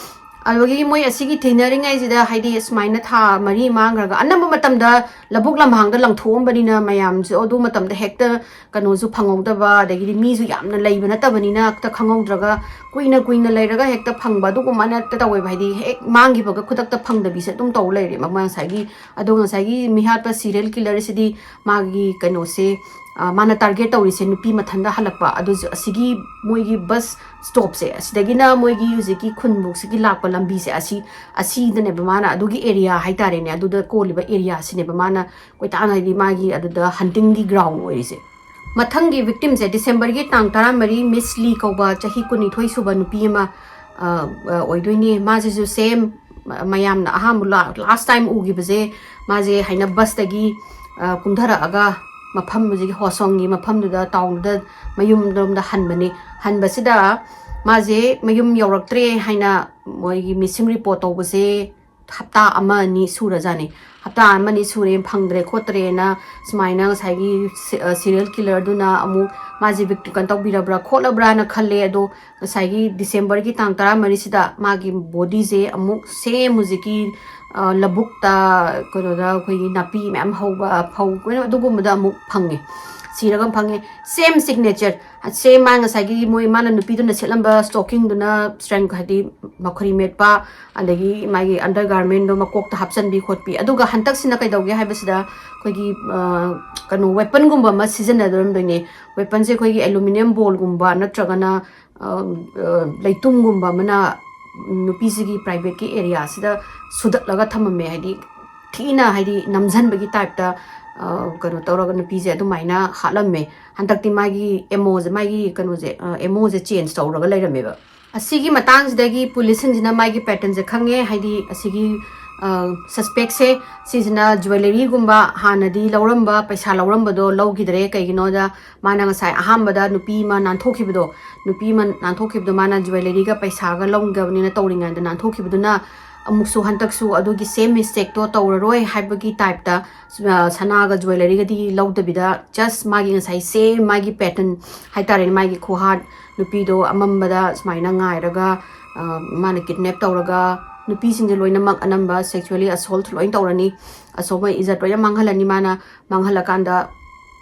ꯑꯗꯨꯗꯒꯤ ꯃꯣꯏ ꯑꯁꯤꯒꯤ ꯊꯦꯡꯅꯔꯤꯉꯩꯁꯤꯗ, ꯍꯥꯏꯗꯤ, ꯁꯨꯃꯥꯏꯅ ꯊꯥ ꯃꯔꯤ ꯃꯥꯡꯈ꯭ꯔꯒ, ꯑꯅꯝꯕ ꯃꯇꯝꯗ ꯂꯧꯕꯨꯛ ꯂꯝꯍꯥꯡꯗ ꯂꯪꯊꯣꯛꯑꯝꯕꯅꯤꯅ ꯃꯌꯥꯝꯁꯨ ꯑꯗꯨ ꯃꯇꯝꯗ ꯍꯦꯛꯇ ꯀꯩꯅꯣꯁꯨ ꯐꯪꯍꯧꯗꯕ, ꯑꯗꯒꯤꯗꯤ ꯃꯤꯁꯨ ꯌꯥꯝꯅ ꯂꯩꯕ ꯅꯠꯇꯕꯅꯤꯅ ꯍꯦꯛꯇ ꯈꯪꯍꯧꯗ꯭ꯔꯒ ꯀꯨꯏꯅ ꯀꯨꯏꯅ ꯂꯩꯔꯒ ꯍꯦꯛꯇ ꯐꯪꯕ ꯑꯗꯨꯒꯨꯝꯕ ꯍꯦꯛꯇ ꯇꯧꯋꯦꯕ꯫ ꯍꯥꯏꯗꯤ ꯍꯦꯛ ꯃꯥꯡꯈꯤꯕꯒ ꯈꯨꯗꯛꯇ ꯐꯪꯗꯕꯤꯁꯦ ꯑꯗꯨꯝ ꯇꯧ ꯂꯩꯔꯦꯕ ꯃꯣꯏ ꯉꯁꯥꯏꯒꯤ꯫ ꯑꯗꯣ ꯉꯁꯥꯏꯒꯤ ꯃꯤꯍꯥꯠꯄ ꯁꯤꯔꯤꯌꯦꯜ ꯀꯤꯂꯔꯁꯤꯗꯤ ꯃꯥꯒꯤ ꯀꯩꯅꯣꯁꯦ, ꯑ, ꯃꯥꯅ ꯇꯥꯔꯒꯦꯠ ꯇꯧꯔꯤꯁꯦ ꯅꯨꯄꯤ ꯃꯊꯟꯇ ꯍꯜꯂꯛꯄ꯫ ꯑꯗꯨꯁꯨ ꯑꯁꯤꯒꯤ ꯃꯣꯏꯒꯤ ꯕꯁ ꯁ꯭ꯇꯣꯞꯁꯦ, ꯑꯁꯤꯗꯒꯤꯅ ꯃꯣꯏꯒꯤ ꯍꯧꯖꯤꯛꯀꯤ ꯈꯨꯟꯕꯨꯛꯁꯤꯒꯤ ꯂꯥꯛꯄ ꯂꯝꯕꯤꯁꯦ, ꯑꯁꯤ, ꯑꯁꯤꯗꯅꯦꯕ ꯃꯥꯅ, ꯑꯗꯨꯒꯤ ꯑꯦꯔꯤꯌꯥ ꯍꯥꯏꯇꯥꯔꯦꯅꯦ, ꯑꯗꯨꯗ ꯀꯣꯜꯂꯤꯕ ꯑꯦꯔꯤꯌꯥꯁꯤꯅꯦꯕ ꯃꯥꯅ ꯀꯣꯏꯇꯥꯟ, ꯍꯥꯏꯗꯤ ꯃꯥꯒꯤ ꯑꯗꯨꯗ ꯍꯟꯇꯤꯡꯒꯤ ꯒ꯭ꯔꯥꯎꯟ ꯑꯣꯏꯔꯤꯁꯦ꯫ ꯃꯊꯪꯒꯤ ꯚꯤꯛꯇꯤꯝꯁꯦ ꯗꯤꯁꯦꯝꯕꯔꯒꯤ ꯇꯥꯡ ꯇꯔꯥꯃꯔꯤ, ꯃꯤꯁ ꯂꯤ ꯀꯧꯕ ꯆꯍꯤ ꯀꯨꯟꯅꯤꯊꯣꯏ ꯁꯨꯕ ꯅꯨꯄꯤ ꯑꯃ, ꯑ, ꯑ, ꯑꯣꯏꯗꯣꯏꯅꯦ꯫ ꯃꯥꯁꯤꯁꯨ ꯁꯦꯝ ꯃꯌꯥꯝꯅ ꯑꯍꯥꯟꯕ ꯂꯥ-, ꯂꯥꯁ ꯇꯥꯏꯝ ꯎꯈꯤꯕꯁꯦ, ꯃꯥꯁꯦ ꯍꯥꯏꯅ ꯕꯁꯇꯒꯤ, ꯑ, ꯀꯨꯝꯊꯔꯛꯑꯒ ꯃꯐꯝ ꯍꯧꯖꯤꯛꯀꯤ ꯍꯣꯁꯣꯡꯒꯤ ꯃꯐꯝꯗꯨꯗ, ꯇꯥꯎꯟꯗꯨꯗ ꯃꯌꯨꯝꯂꯣꯝꯗ ꯍꯟꯕꯅꯤ꯫ ꯍꯟꯕꯁꯤꯗ ꯃꯥꯁꯦ ꯃꯌꯨꯝ ꯌꯧꯔꯛꯇ꯭ꯔꯦ ꯍꯥꯏꯅ ꯃꯣꯏꯒꯤ ꯃꯤꯁꯤꯡ ꯔꯤꯄꯣꯔꯠ ꯇꯧꯕꯁꯦ ꯍꯞꯇꯥ ꯑꯃ ꯑꯅꯤ ꯁꯨꯔꯖꯥꯠꯅꯤ꯫ ꯍꯞꯇꯥ ꯑꯃ ꯑꯅꯤ ꯁꯨꯔꯦ, ꯐꯪꯗ꯭ꯔꯦ ꯈꯣꯠꯇ꯭ꯔꯦꯅ ꯁꯨꯃꯥꯏꯅ ꯉꯁꯥꯏꯒꯤ ꯁꯤ-, ꯑ, ꯁꯤꯔꯤꯌꯦꯜ ꯀꯤꯂꯔꯗꯨꯅ ꯑꯃꯨꯛ ꯃꯥꯁꯦ ꯚꯤꯛ-, ꯀꯩꯅꯣ ꯇꯧꯕꯤꯔꯕ꯭ꯔꯥ ꯈꯣꯠꯂꯕ꯭ꯔꯥꯅ ꯈꯜꯂꯦ꯫ ꯑꯗꯣ ꯉꯁꯥꯏꯒꯤ ꯗꯤꯁꯦꯝꯕꯔꯒꯤ ꯇꯥꯡ ꯇꯔꯥꯃꯔꯤꯁꯤꯗ ꯃꯥꯒꯤ ꯕꯣꯗꯤꯁꯦ ꯑꯃꯨꯛ ꯁꯦꯝ ꯍꯧꯖꯤꯛꯀꯤ, ꯑ, ꯂꯧꯕꯨꯛꯇ, ꯀꯩꯅꯣꯗ, ꯑꯩꯈꯣꯏꯒꯤ ꯅꯥꯄꯤ ꯃꯌꯥꯝ ꯍꯧꯕ, ꯐꯧ, ꯀꯩꯅꯣ, ꯑꯗꯨꯒꯨꯝꯕꯗ ꯑꯃꯨꯛ ꯐꯪꯉꯦ, ꯁꯤꯔꯒ ꯐꯪꯉꯦ꯫ ꯁꯦꯝ ꯁꯤꯒꯅꯦꯆꯔ, ꯁꯦꯝ ꯃꯥ ꯉꯁꯥꯏꯒꯤ ꯃꯣꯏ, ꯃꯥꯅ ꯅꯨꯄꯤꯗꯨꯅ ꯁꯦꯠꯂꯝꯕ ꯁ꯭ꯇꯣꯀꯤꯡꯗꯨꯅ ꯁ꯭ꯇ꯭ꯔꯦꯡ, ꯍꯥꯏꯗꯤ ꯃꯈꯨꯔꯤ ꯃꯦꯠꯄ, ꯑꯗꯒꯤ ꯃꯥꯒꯤ ꯑꯟꯗꯔ ꯒꯥꯔꯃꯦꯟꯗꯣ ꯃꯀꯣꯛꯇ ꯍꯥꯞꯆꯟꯕꯤ ꯈꯣꯠꯄꯤ꯫ ꯑꯗꯨꯒ ꯍꯟꯗꯛꯁꯤꯅ ꯀꯩꯗꯧꯒꯦ ꯍꯥꯏꯕꯁꯤꯗ ꯑꯩꯈꯣꯏꯒꯤ, ꯑ, ꯀꯩꯅꯣ, ꯋꯦꯄꯟꯒꯨꯝꯕ ꯑꯃ ꯁꯤꯖꯤꯟꯅꯔꯝꯗꯣꯏꯅꯦ꯫ ꯋꯦꯄꯟꯁꯦ ꯑꯩꯈꯣꯏꯒꯤ ꯑꯦꯂꯨꯃꯤꯅꯤꯌꯝ ꯕꯣꯜꯒꯨꯝꯕ ꯅꯠꯇ꯭ꯔꯒꯅ, ꯑ, ꯑ, ꯂꯩꯇꯨꯝꯒꯨꯝꯕ ꯑꯃꯅ ꯅꯨꯄꯤꯁꯤꯒꯤ ꯄ꯭ꯔꯥꯏꯚꯦꯠꯀꯤ ꯑꯦꯔꯤꯌꯥꯁꯤꯗ ꯁꯨꯗꯠꯂꯒ ꯊꯝꯃꯝꯃꯦ꯫ ꯍꯥꯏꯗꯤ ꯊꯤꯅ, ꯍꯥꯏꯗꯤ ꯅꯝꯁꯤꯟꯕꯒꯤ ꯇꯥꯏꯞꯇ, ꯑ, ꯀꯩꯅꯣ ꯇꯧꯔꯒ ꯅꯨꯄꯤꯁꯦ ꯑꯗꯨꯃꯥꯏꯅ ꯍꯥꯠꯂꯝꯃꯦ꯫ ꯍꯟꯗꯛꯇꯤ ꯃꯥꯒꯤ ꯑꯦꯝ ꯑꯣꯁꯦ, ꯃꯥꯒꯤ ꯀꯩꯅꯣꯁꯦ, ꯑ, ꯑꯦꯝ ꯑꯣꯁꯦ ꯆꯦꯟꯖ ꯇꯧꯔꯒ ꯂꯩꯔꯝꯃꯦꯕ꯫ ꯑꯁꯤꯒꯤ ꯃꯇꯥꯡꯁꯤꯗꯒꯤ ꯄꯨꯂꯤꯁꯁꯤꯡꯁꯤꯅ ꯃꯥꯒꯤ ꯄꯦꯇꯔꯟꯁꯦ ꯈꯪꯉꯦ, ꯍꯥꯏꯗꯤ ꯑꯁꯤꯒꯤ, ꯑ, ꯁꯁꯄꯦꯛꯁꯦ, ꯁꯤꯁꯤꯅ ꯖ꯭ꯋꯦꯂꯔꯤꯒꯨꯝꯕ ꯍꯥꯟꯅꯗꯤ ꯂꯧꯔꯝꯕ, ꯄꯩꯁꯥ ꯂꯧꯔꯝꯕꯗꯣ ꯂꯧꯈꯤꯗ꯭ꯔꯦ꯫ ꯀꯩꯒꯤꯅꯣꯗ ꯃꯥꯅ ꯉꯁꯥꯏ ꯑꯍꯥꯟꯕꯗ ꯅꯨꯄꯤ ꯑꯃ ꯅꯥꯟꯊꯣꯛꯈꯤꯕꯗꯣ, ꯅꯨꯄꯤ ꯑꯃ ꯅꯥꯟꯊꯣꯛꯈꯤꯕꯗꯣ ꯃꯥꯅ ꯖ꯭ꯋꯦꯂꯔꯤꯒ ꯄꯩꯁꯥꯒ ꯂꯧꯒꯕꯅꯤꯅ ꯇꯧꯔꯤꯉꯩꯗ ꯅꯥꯟꯊꯣꯛꯈꯤꯕꯗꯨꯅ ꯑꯃꯨꯛꯁꯨ ꯍꯟꯗꯛꯁꯨ ꯑꯗꯨꯒꯤ same mistake ꯇꯣ ꯇꯧꯔꯔꯣꯏ ꯍꯥꯏꯕꯒꯤ type ꯇ, ꯑ, ꯁꯅꯥꯒ jewellery ꯒꯗꯤ ꯂꯧꯗꯕꯤꯗ, just ꯃꯥꯒꯤ ꯉꯁꯥꯏ same ꯃꯥꯒꯤ pattern ꯍꯥꯏꯇꯥꯔꯦꯅꯦ, ꯃꯥꯒꯤ ꯈꯨꯍꯥꯠ, ꯅꯨꯄꯤꯗꯣ ꯑꯃꯝꯕꯗ ꯁꯨꯃꯥꯏꯅ ꯉꯥꯏꯔꯒ, ꯑ, ꯃꯥꯅ kidnap ꯇꯧꯔꯒ, ꯅꯨꯄꯤꯁꯤꯡꯁꯦ ꯂꯣꯏꯅꯃꯛ ꯑꯅꯝꯕ sexually assault ꯂꯣꯏ ꯇꯧꯔꯅꯤ, ꯑꯁꯣꯛꯄ ꯏꯖꯠ ꯂꯣꯏꯅ ꯃꯥꯡꯍꯜꯂꯅꯤ꯫ ꯃꯥꯅ ꯃꯥꯡꯍꯜꯂꯀꯥꯟꯗ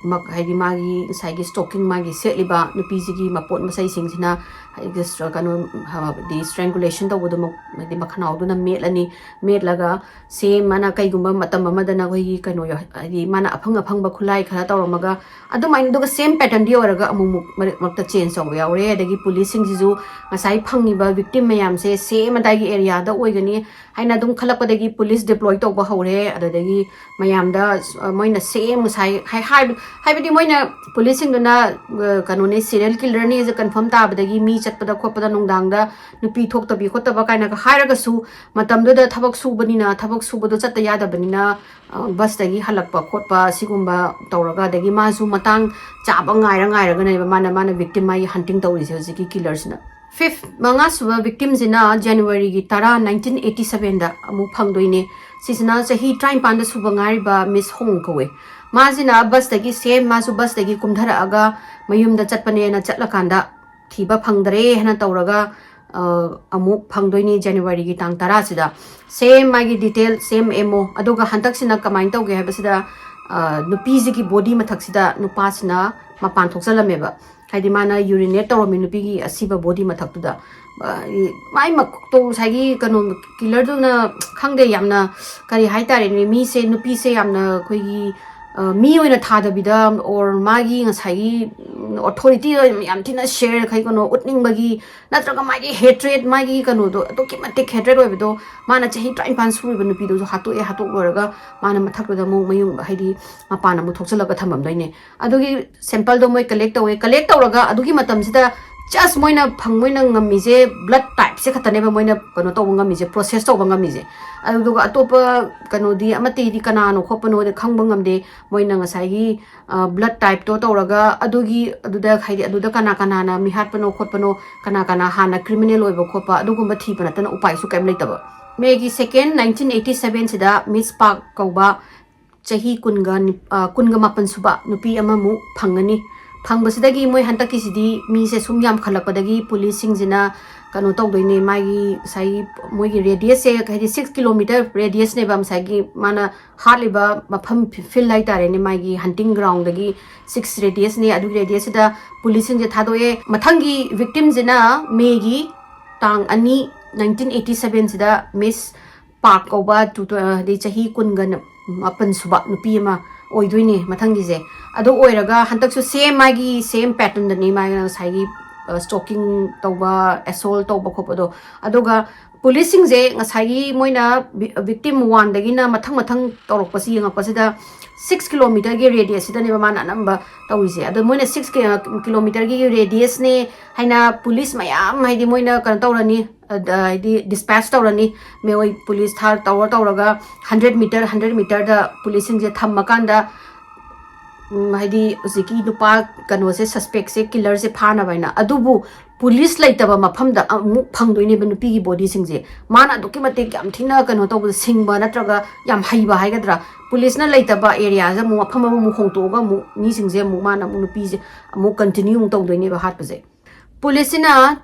ꯃꯛ-, ꯍꯥꯏꯗꯤ ꯃꯥꯒꯤ ꯉꯁꯥꯏꯒꯤ stocking, ꯃꯥꯒꯤ ꯁꯦꯠꯂꯤꯕ ꯅꯨꯄꯤꯁꯤꯒꯤ ꯃꯄꯣꯠ ꯃꯆꯩꯁꯤꯡꯁꯤꯅ ꯍꯥꯏꯗꯤ ꯁ꯭ꯇ꯭ꯔ-, ꯀꯩꯅꯣ, ꯍꯥꯏꯗꯤ strangulation ꯇꯧꯕꯗꯨꯃꯛ, ꯍꯥꯏꯗꯤ ꯃꯈꯅꯥꯎꯗꯨꯅ ꯃꯦꯠꯂꯅꯤ꯫ ꯃꯦꯠꯂꯒ same ꯃꯥꯅ ꯀꯩꯒꯨꯝꯕ ꯃꯇꯝ ꯑꯃꯗꯅ ꯑꯩꯈꯣꯏꯒꯤ ꯀꯩꯅꯣ ꯌꯥꯎ-, ꯍꯥꯏꯗꯤ ꯃꯥꯅ ꯑꯐꯪ ꯑꯐꯪꯕ ꯈꯨꯠꯂꯥꯏ ꯈꯔ ꯇꯧꯔꯝꯃꯒ ꯑꯗꯨꯃꯥꯏꯅ, ꯑꯗꯨꯒ same pattern ꯗꯤ ꯑꯣꯏꯔꯒ ꯑꯃꯨꯛ ꯑꯃꯨꯛ ꯃꯔꯛ ꯃꯔꯛꯇ change ꯇꯧꯕ ꯌꯥꯎꯔꯦ꯫ ꯑꯗꯒꯤ police ꯁꯤꯡꯁꯤꯁꯨ ꯉꯁꯥꯏ ꯐꯪꯉꯤꯕ victim ꯃꯌꯥꯝꯁꯦ same ꯑꯗꯥꯏꯒꯤ area ꯗ ꯑꯣꯏꯒꯅꯤ ꯍꯥꯏꯅ ꯑꯗꯨꯝ ꯈꯜꯂꯛꯄꯗꯒꯤ police deploy ꯇꯧꯕ ꯍꯧꯔꯦ꯫ ꯑꯗꯨꯗꯒꯤ ꯃꯌꯥꯝꯗ, ꯑ, ꯃꯣꯏꯅ same ꯉꯁꯥꯏ ꯍꯥꯏ-, ꯍꯥꯏꯕ-, ꯍꯥꯏꯕꯗꯤ ꯃꯣꯏꯅ police ꯁꯤꯡꯗꯨꯅ, ꯑ, ꯀꯩꯅꯣꯅꯦ, serial killer ꯅꯦꯁꯦ confirm ꯇꯥꯕꯗꯒꯤ ꯃꯤ ꯆꯠꯄꯗ ꯈꯣꯠꯄꯗ ꯅꯨꯡꯗꯥꯡꯗ ꯅꯨꯄꯤ ꯊꯣꯛꯇꯕꯤ ꯈꯣꯠꯇꯕ ꯀꯥꯏꯅꯒ ꯍꯥꯏꯔꯒꯁꯨ, ꯃꯇꯝꯗꯨꯗ ꯊꯕꯛ ꯁꯨꯕꯅꯤꯅ, ꯊꯕꯛ ꯁꯨꯕꯗꯣ ꯆꯠꯇ ꯌꯥꯗꯕꯅꯤꯅ, ꯑ, bus ꯇꯒꯤ ꯍꯜꯂꯛꯄ ꯈꯣꯠꯄ ꯁꯤꯒꯨꯝꯕ ꯇꯧꯔꯒ, ꯑꯗꯒꯤ ꯃꯥꯁꯨ ꯃꯇꯥꯡ ꯆꯥꯕ ꯉꯥꯏꯔ ꯉꯥꯏꯔꯒꯅꯦꯕ ꯃꯥꯅ, ꯃꯥꯅ victim ꯃꯥꯒꯤ hunting ꯇꯧꯔꯤꯁꯦ ꯍꯧꯖꯤꯛꯀꯤ killer ꯁꯤꯅ꯫ Fifth, ꯃꯉꯥꯁꯨꯕ victim ꯁꯤꯅ January ꯒꯤ ꯇꯔꯥ, nineteen eighty seven ꯗ ꯑꯃꯨꯛ ꯐꯪꯗꯣꯏꯅꯦ꯫ ꯁꯤꯁꯤꯅ ꯆꯍꯤ ꯇꯔꯥꯅꯤꯄꯥꯟꯗ ꯁꯨꯕ ꯉꯥꯏꯔꯤꯕ Miss Hong ꯀꯧꯋꯦ꯫ ꯃꯥꯁꯤꯅ bus ꯇꯒꯤ same, ꯃꯥꯁꯨ bus ꯇꯒꯤ ꯀꯨꯝꯊꯔꯛꯑꯒ ꯃꯌꯨꯝꯗ ꯆꯠꯄꯅꯦꯅ ꯆꯠꯂꯀꯥꯟꯗ ꯊꯤꯕ ꯐꯪꯗꯔꯦ ꯍꯥꯏꯅ ꯇꯧꯔꯒ, ꯑ, ꯑꯃꯨꯛ ꯐꯪꯗꯣꯏꯅꯤ January ꯒꯤ ꯇꯥꯡ ꯇꯔꯥꯁꯤꯗ꯫ Same ꯃꯥꯒꯤ detail, same M O꯫ ꯑꯗꯨꯒ ꯍꯟꯗꯛꯁꯤꯅ ꯀꯃꯥꯏꯅ ꯇꯧꯒꯦ ꯍꯥꯏꯕꯁꯤꯗ, ꯑ, ꯅꯨꯄꯤꯁꯤꯒꯤ body ꯃꯊꯛꯁꯤꯗ ꯅꯨꯄꯥꯁꯤꯅ ꯃꯄꯥꯟ ꯊꯣꯛꯆꯜꯂꯝꯃꯦꯕ꯫ ꯍꯥꯏꯗꯤ ꯃꯥꯅ urinate ꯇꯧꯔꯝꯃꯤ ꯅꯨꯄꯤꯒꯤ ꯑꯁꯤꯕ body ꯃꯊꯛꯇꯨꯗ꯫ ꯑ, ꯃꯥꯏ ꯃꯀꯣꯛꯇꯣ ꯉꯁꯥꯏꯒꯤ ꯀꯩꯅꯣ, killer ꯗꯨꯅ, ꯈꯪꯗꯦ, ꯌꯥꯝꯅ ꯀꯔꯤ ꯍꯥꯏꯇꯥꯔꯦꯅꯦ, ꯃꯤꯁꯦ, ꯅꯨꯄꯤꯁꯦ ꯌꯥꯝꯅ ꯑꯩꯈꯣꯏꯒꯤ, ꯑ, ꯃꯤ ꯑꯣꯏꯅ ꯊꯥꯗꯕꯤꯗ, or ꯃꯥꯒꯤ ꯉꯁꯥꯏꯒꯤ, ꯎꯝ, authority ꯗꯣ ꯌꯥꯝ ꯊꯤꯅ share, ꯀꯩ, ꯀꯩꯅꯣ, ꯎꯠꯅꯤꯡꯕꯒꯤ, ꯅꯠꯇ꯭ꯔꯒ ꯃꯥꯒꯤ hatred, ꯃꯥꯒꯤ ꯀꯩꯅꯣꯗꯣ ꯑꯗꯨꯛꯀꯤ ꯃꯇꯤꯛ hatred ꯑꯣꯏꯕꯗꯣ, ꯃꯥꯅ ꯆꯍꯤ ꯇꯔꯥꯅꯤꯄꯥꯟ ꯁꯨꯔꯤꯕ ꯅꯨꯄꯤꯗꯨꯁꯨ ꯍꯥꯠꯇꯣꯛꯑꯦ, ꯍꯥꯠꯇꯣꯛ ꯂꯣꯏꯔꯒ ꯃꯥꯅ ꯃꯊꯛꯇꯨꯗ ꯑꯃꯨꯛ ꯃꯌꯨꯝ, ꯍꯥꯏꯗꯤ ꯃꯄꯥꯟ ꯑꯃꯨꯛ ꯊꯣꯛꯆꯜꯂꯒ ꯊꯝꯃꯝꯗꯣꯏꯅꯦ꯫ ꯑꯗꯨꯒꯤ sample ꯗꯣ ꯃꯣꯏ collect ꯇꯧꯋꯦ꯫ Collect ꯇꯧꯔꯒ ꯑꯗꯨꯒꯤ ꯃꯇꯝꯁꯤꯗ just ꯃꯣꯏꯅ ꯐꯪ-, ꯃꯣꯏꯅ ꯉꯝꯃꯤꯁꯦ blood type ꯁꯦ ꯈꯛꯇꯅꯦꯕ ꯃꯣꯏꯅ ꯀꯩꯅꯣ ꯇꯧꯕ ꯉꯝꯃꯤꯁꯦ, process ꯇꯧꯕ ꯉꯝꯃꯤꯁꯦ꯫ ꯑꯗꯨꯗꯨꯒ ꯑꯇꯣꯞꯄ ꯀꯩꯅꯣꯗꯤ ꯑꯃꯠꯇꯗꯤ ꯀꯅꯥꯅꯣ ꯈꯣꯠꯄꯅꯣꯗꯤ ꯈꯪꯕ ꯉꯝꯗꯦ꯫ ꯃꯣꯏꯅ ꯉꯁꯥꯏꯒꯤ, ꯑ, blood type ꯇꯣ ꯇꯧꯔꯒ ꯑꯗꯨꯒꯤ, ꯑꯗꯨꯗ, ꯍꯥꯏꯗꯤ ꯑꯗꯨꯗ ꯀꯅꯥ ꯀꯅꯥꯅ ꯃꯤꯍꯥꯠꯄꯅꯣ ꯈꯣꯠꯄꯅꯣ, ꯀꯅꯥ ꯀꯅꯥ ꯍꯥꯟꯅ criminal ꯑꯣꯏꯕ ꯈꯣꯠꯄ ꯑꯗꯨꯒꯨꯝꯕ ꯊꯤꯕ ꯅꯠꯇꯅ ꯎꯄꯥꯏꯁꯨ ꯀꯩꯝ ꯂꯩꯇꯕ꯫ May ꯒꯤ second, nineteen eighty seven ꯁꯤꯗ Miss Park ꯀꯧꯕ ꯆꯍꯤ ꯀꯨꯟꯒ ꯅꯤ-, ꯑ, ꯀꯨꯟꯒ ꯃꯥꯄꯟ ꯁꯨꯕ ꯅꯨꯄꯤ ꯑꯃꯃꯨꯛ ꯐꯪꯒꯅꯤ꯫ ꯐꯪꯕꯁꯤꯗꯒꯤ ꯃꯣꯏ ꯍꯟꯗꯛꯀꯤꯁꯤꯗꯤ ꯃꯤꯁꯦ ꯁꯨꯝ ꯌꯥꯝꯈꯠꯂꯛꯄꯗꯒꯤ ꯄꯨꯂꯤꯁꯁꯤꯡꯁꯤꯅ ꯀꯩꯅꯣ ꯇꯧꯗꯣꯏꯅꯦ, ꯃꯥꯒꯤ ꯉꯁꯥꯏꯒꯤ ꯃꯣꯏꯒꯤ radius ꯁꯦ, ꯍꯥꯏꯗꯤ six kilometre radius ꯅꯦꯕ ꯉꯁꯥꯏꯒꯤ ꯃꯥꯅ ꯍꯥꯠꯂꯤꯕ ꯃꯐꯝ, field ꯍꯥꯏꯇꯥꯔꯦꯅꯦ, ꯃꯥꯒꯤ hunting ground ꯗꯒꯤ six radius ꯅꯦ꯫ ꯑꯗꯨꯒꯤ radius ꯁꯤꯗ ꯄꯨꯂꯤꯁꯁꯤꯡꯁꯦ ꯊꯥꯗꯣꯛꯑꯦ꯫ ꯃꯊꯪꯒꯤ victim ꯁꯤꯅ May ꯒꯤ ꯇꯥꯡ ꯑꯅꯤ, nineteen eighty seven ꯁꯤꯗ Miss Park ꯀꯧꯕ ꯇꯨ-, ꯇꯨ-, ꯍꯥꯏꯗꯤ ꯆꯍꯤ ꯀꯨꯟꯒ ꯃꯥꯄꯟ ꯁꯨꯕ ꯅꯨꯄꯤ ꯑꯃ ꯑꯣꯏꯗꯣꯏꯅꯦ ꯃꯊꯪꯒꯤꯁꯦ꯫ ꯑꯗꯨ ꯑꯣꯏꯔꯒ ꯍꯟꯗꯛꯁꯨ same ꯃꯥꯒꯤ same pattern ꯗꯅꯤ, ꯃꯥꯒꯤ ꯉꯁꯥꯏꯒꯤ, ꯑ, stalking ꯇꯧꯕ, assault ꯇꯧꯕ ꯈꯣꯠꯄꯗꯣ꯫ ꯑꯗꯨꯒ ꯄꯨꯂꯤꯁꯁꯤꯡꯁꯦ ꯉꯁꯥꯏꯒꯤ ꯃꯣꯏꯅ ꯚꯤ-, victim one ꯗꯒꯤꯅ ꯃꯊꯪ ꯃꯊꯪ ꯇꯧꯔꯛꯄꯁꯤ ꯌꯦꯡꯉꯛꯄꯁꯤꯗ six kilometre ꯒꯤ radius ꯁꯤꯗꯅꯦꯕ ꯃꯥꯅ ꯑꯅꯝꯕ ꯇꯧꯔꯤꯁꯦ꯫ ꯑꯗꯣ ꯃꯣꯏꯅ six ꯀꯤ-, kilometre ꯒꯤ radius ꯅꯦ ꯍꯥꯏꯅ ꯄꯨꯂꯤꯁ ꯃꯌꯥꯝ, ꯍꯥꯏꯗꯤ ꯃꯣꯏꯅ ꯀꯩꯅꯣ ꯇꯧꯔꯅꯤ, ꯑꯗ, ꯍꯥꯏꯗꯤ dispatch ꯇꯧꯔꯅꯤ, ꯃꯣꯏ ꯄꯨꯂꯤꯁ ꯊꯥ-, ꯇꯧꯔ ꯇꯧꯔꯒ hundred metre, hundred metre ꯗ ꯄꯨꯂꯤꯁꯁꯤꯡꯁꯦ ꯊꯝꯃꯀꯥꯟꯗ, ꯎꯝ, ꯍꯥꯏꯗꯤ ꯍꯧꯖꯤꯛꯀꯤ ꯅꯨꯄꯥ ꯀꯩꯅꯣꯁꯦ, suspect ꯁꯦ, killer ꯁꯦ ꯐꯥꯅꯕ ꯍꯥꯏꯅ꯫ ꯑꯗꯨꯕꯨ ꯄꯨꯂꯤꯁ ꯂꯩꯇꯕ ꯃꯐꯝꯗ ꯑꯃꯨꯛ ꯐꯪꯗꯣꯏꯅꯦꯕ ꯅꯨꯄꯤꯒꯤ body ꯁꯤꯡꯁꯦ꯫ ꯃꯥꯅ ꯑꯗꯨꯛꯀꯤ ꯃꯇꯤꯛ ꯌꯥꯝ ꯊꯤꯅ ꯀꯩꯅꯣ ꯇꯧꯕꯗ, ꯁꯤꯡꯕ ꯅꯠꯇ꯭ꯔꯒ ꯌꯥꯝ ꯍꯩꯕ ꯍꯥꯏꯒꯗ꯭ꯔꯥ, ꯄꯨꯂꯤꯁꯅ ꯂꯩꯇꯕ area ꯁꯦ ꯑꯃꯨꯛ ꯃꯐꯝ ꯑꯃꯃꯨꯛ ꯍꯣꯡꯇꯣꯛꯑꯒ ꯑꯃꯨꯛ ꯃꯤꯁꯤꯡꯁꯦ ꯑꯃꯨꯛ ꯃꯥꯅ ꯑꯃꯨꯛ ꯅꯨꯄꯤꯁꯦ ꯑꯃꯨꯛ continue ꯑꯃꯨꯛ ꯇꯧꯗꯣꯏꯅꯦꯕ ꯍꯥꯠꯄꯁꯦ꯫ ꯄꯨꯂꯤꯁꯁꯤꯅ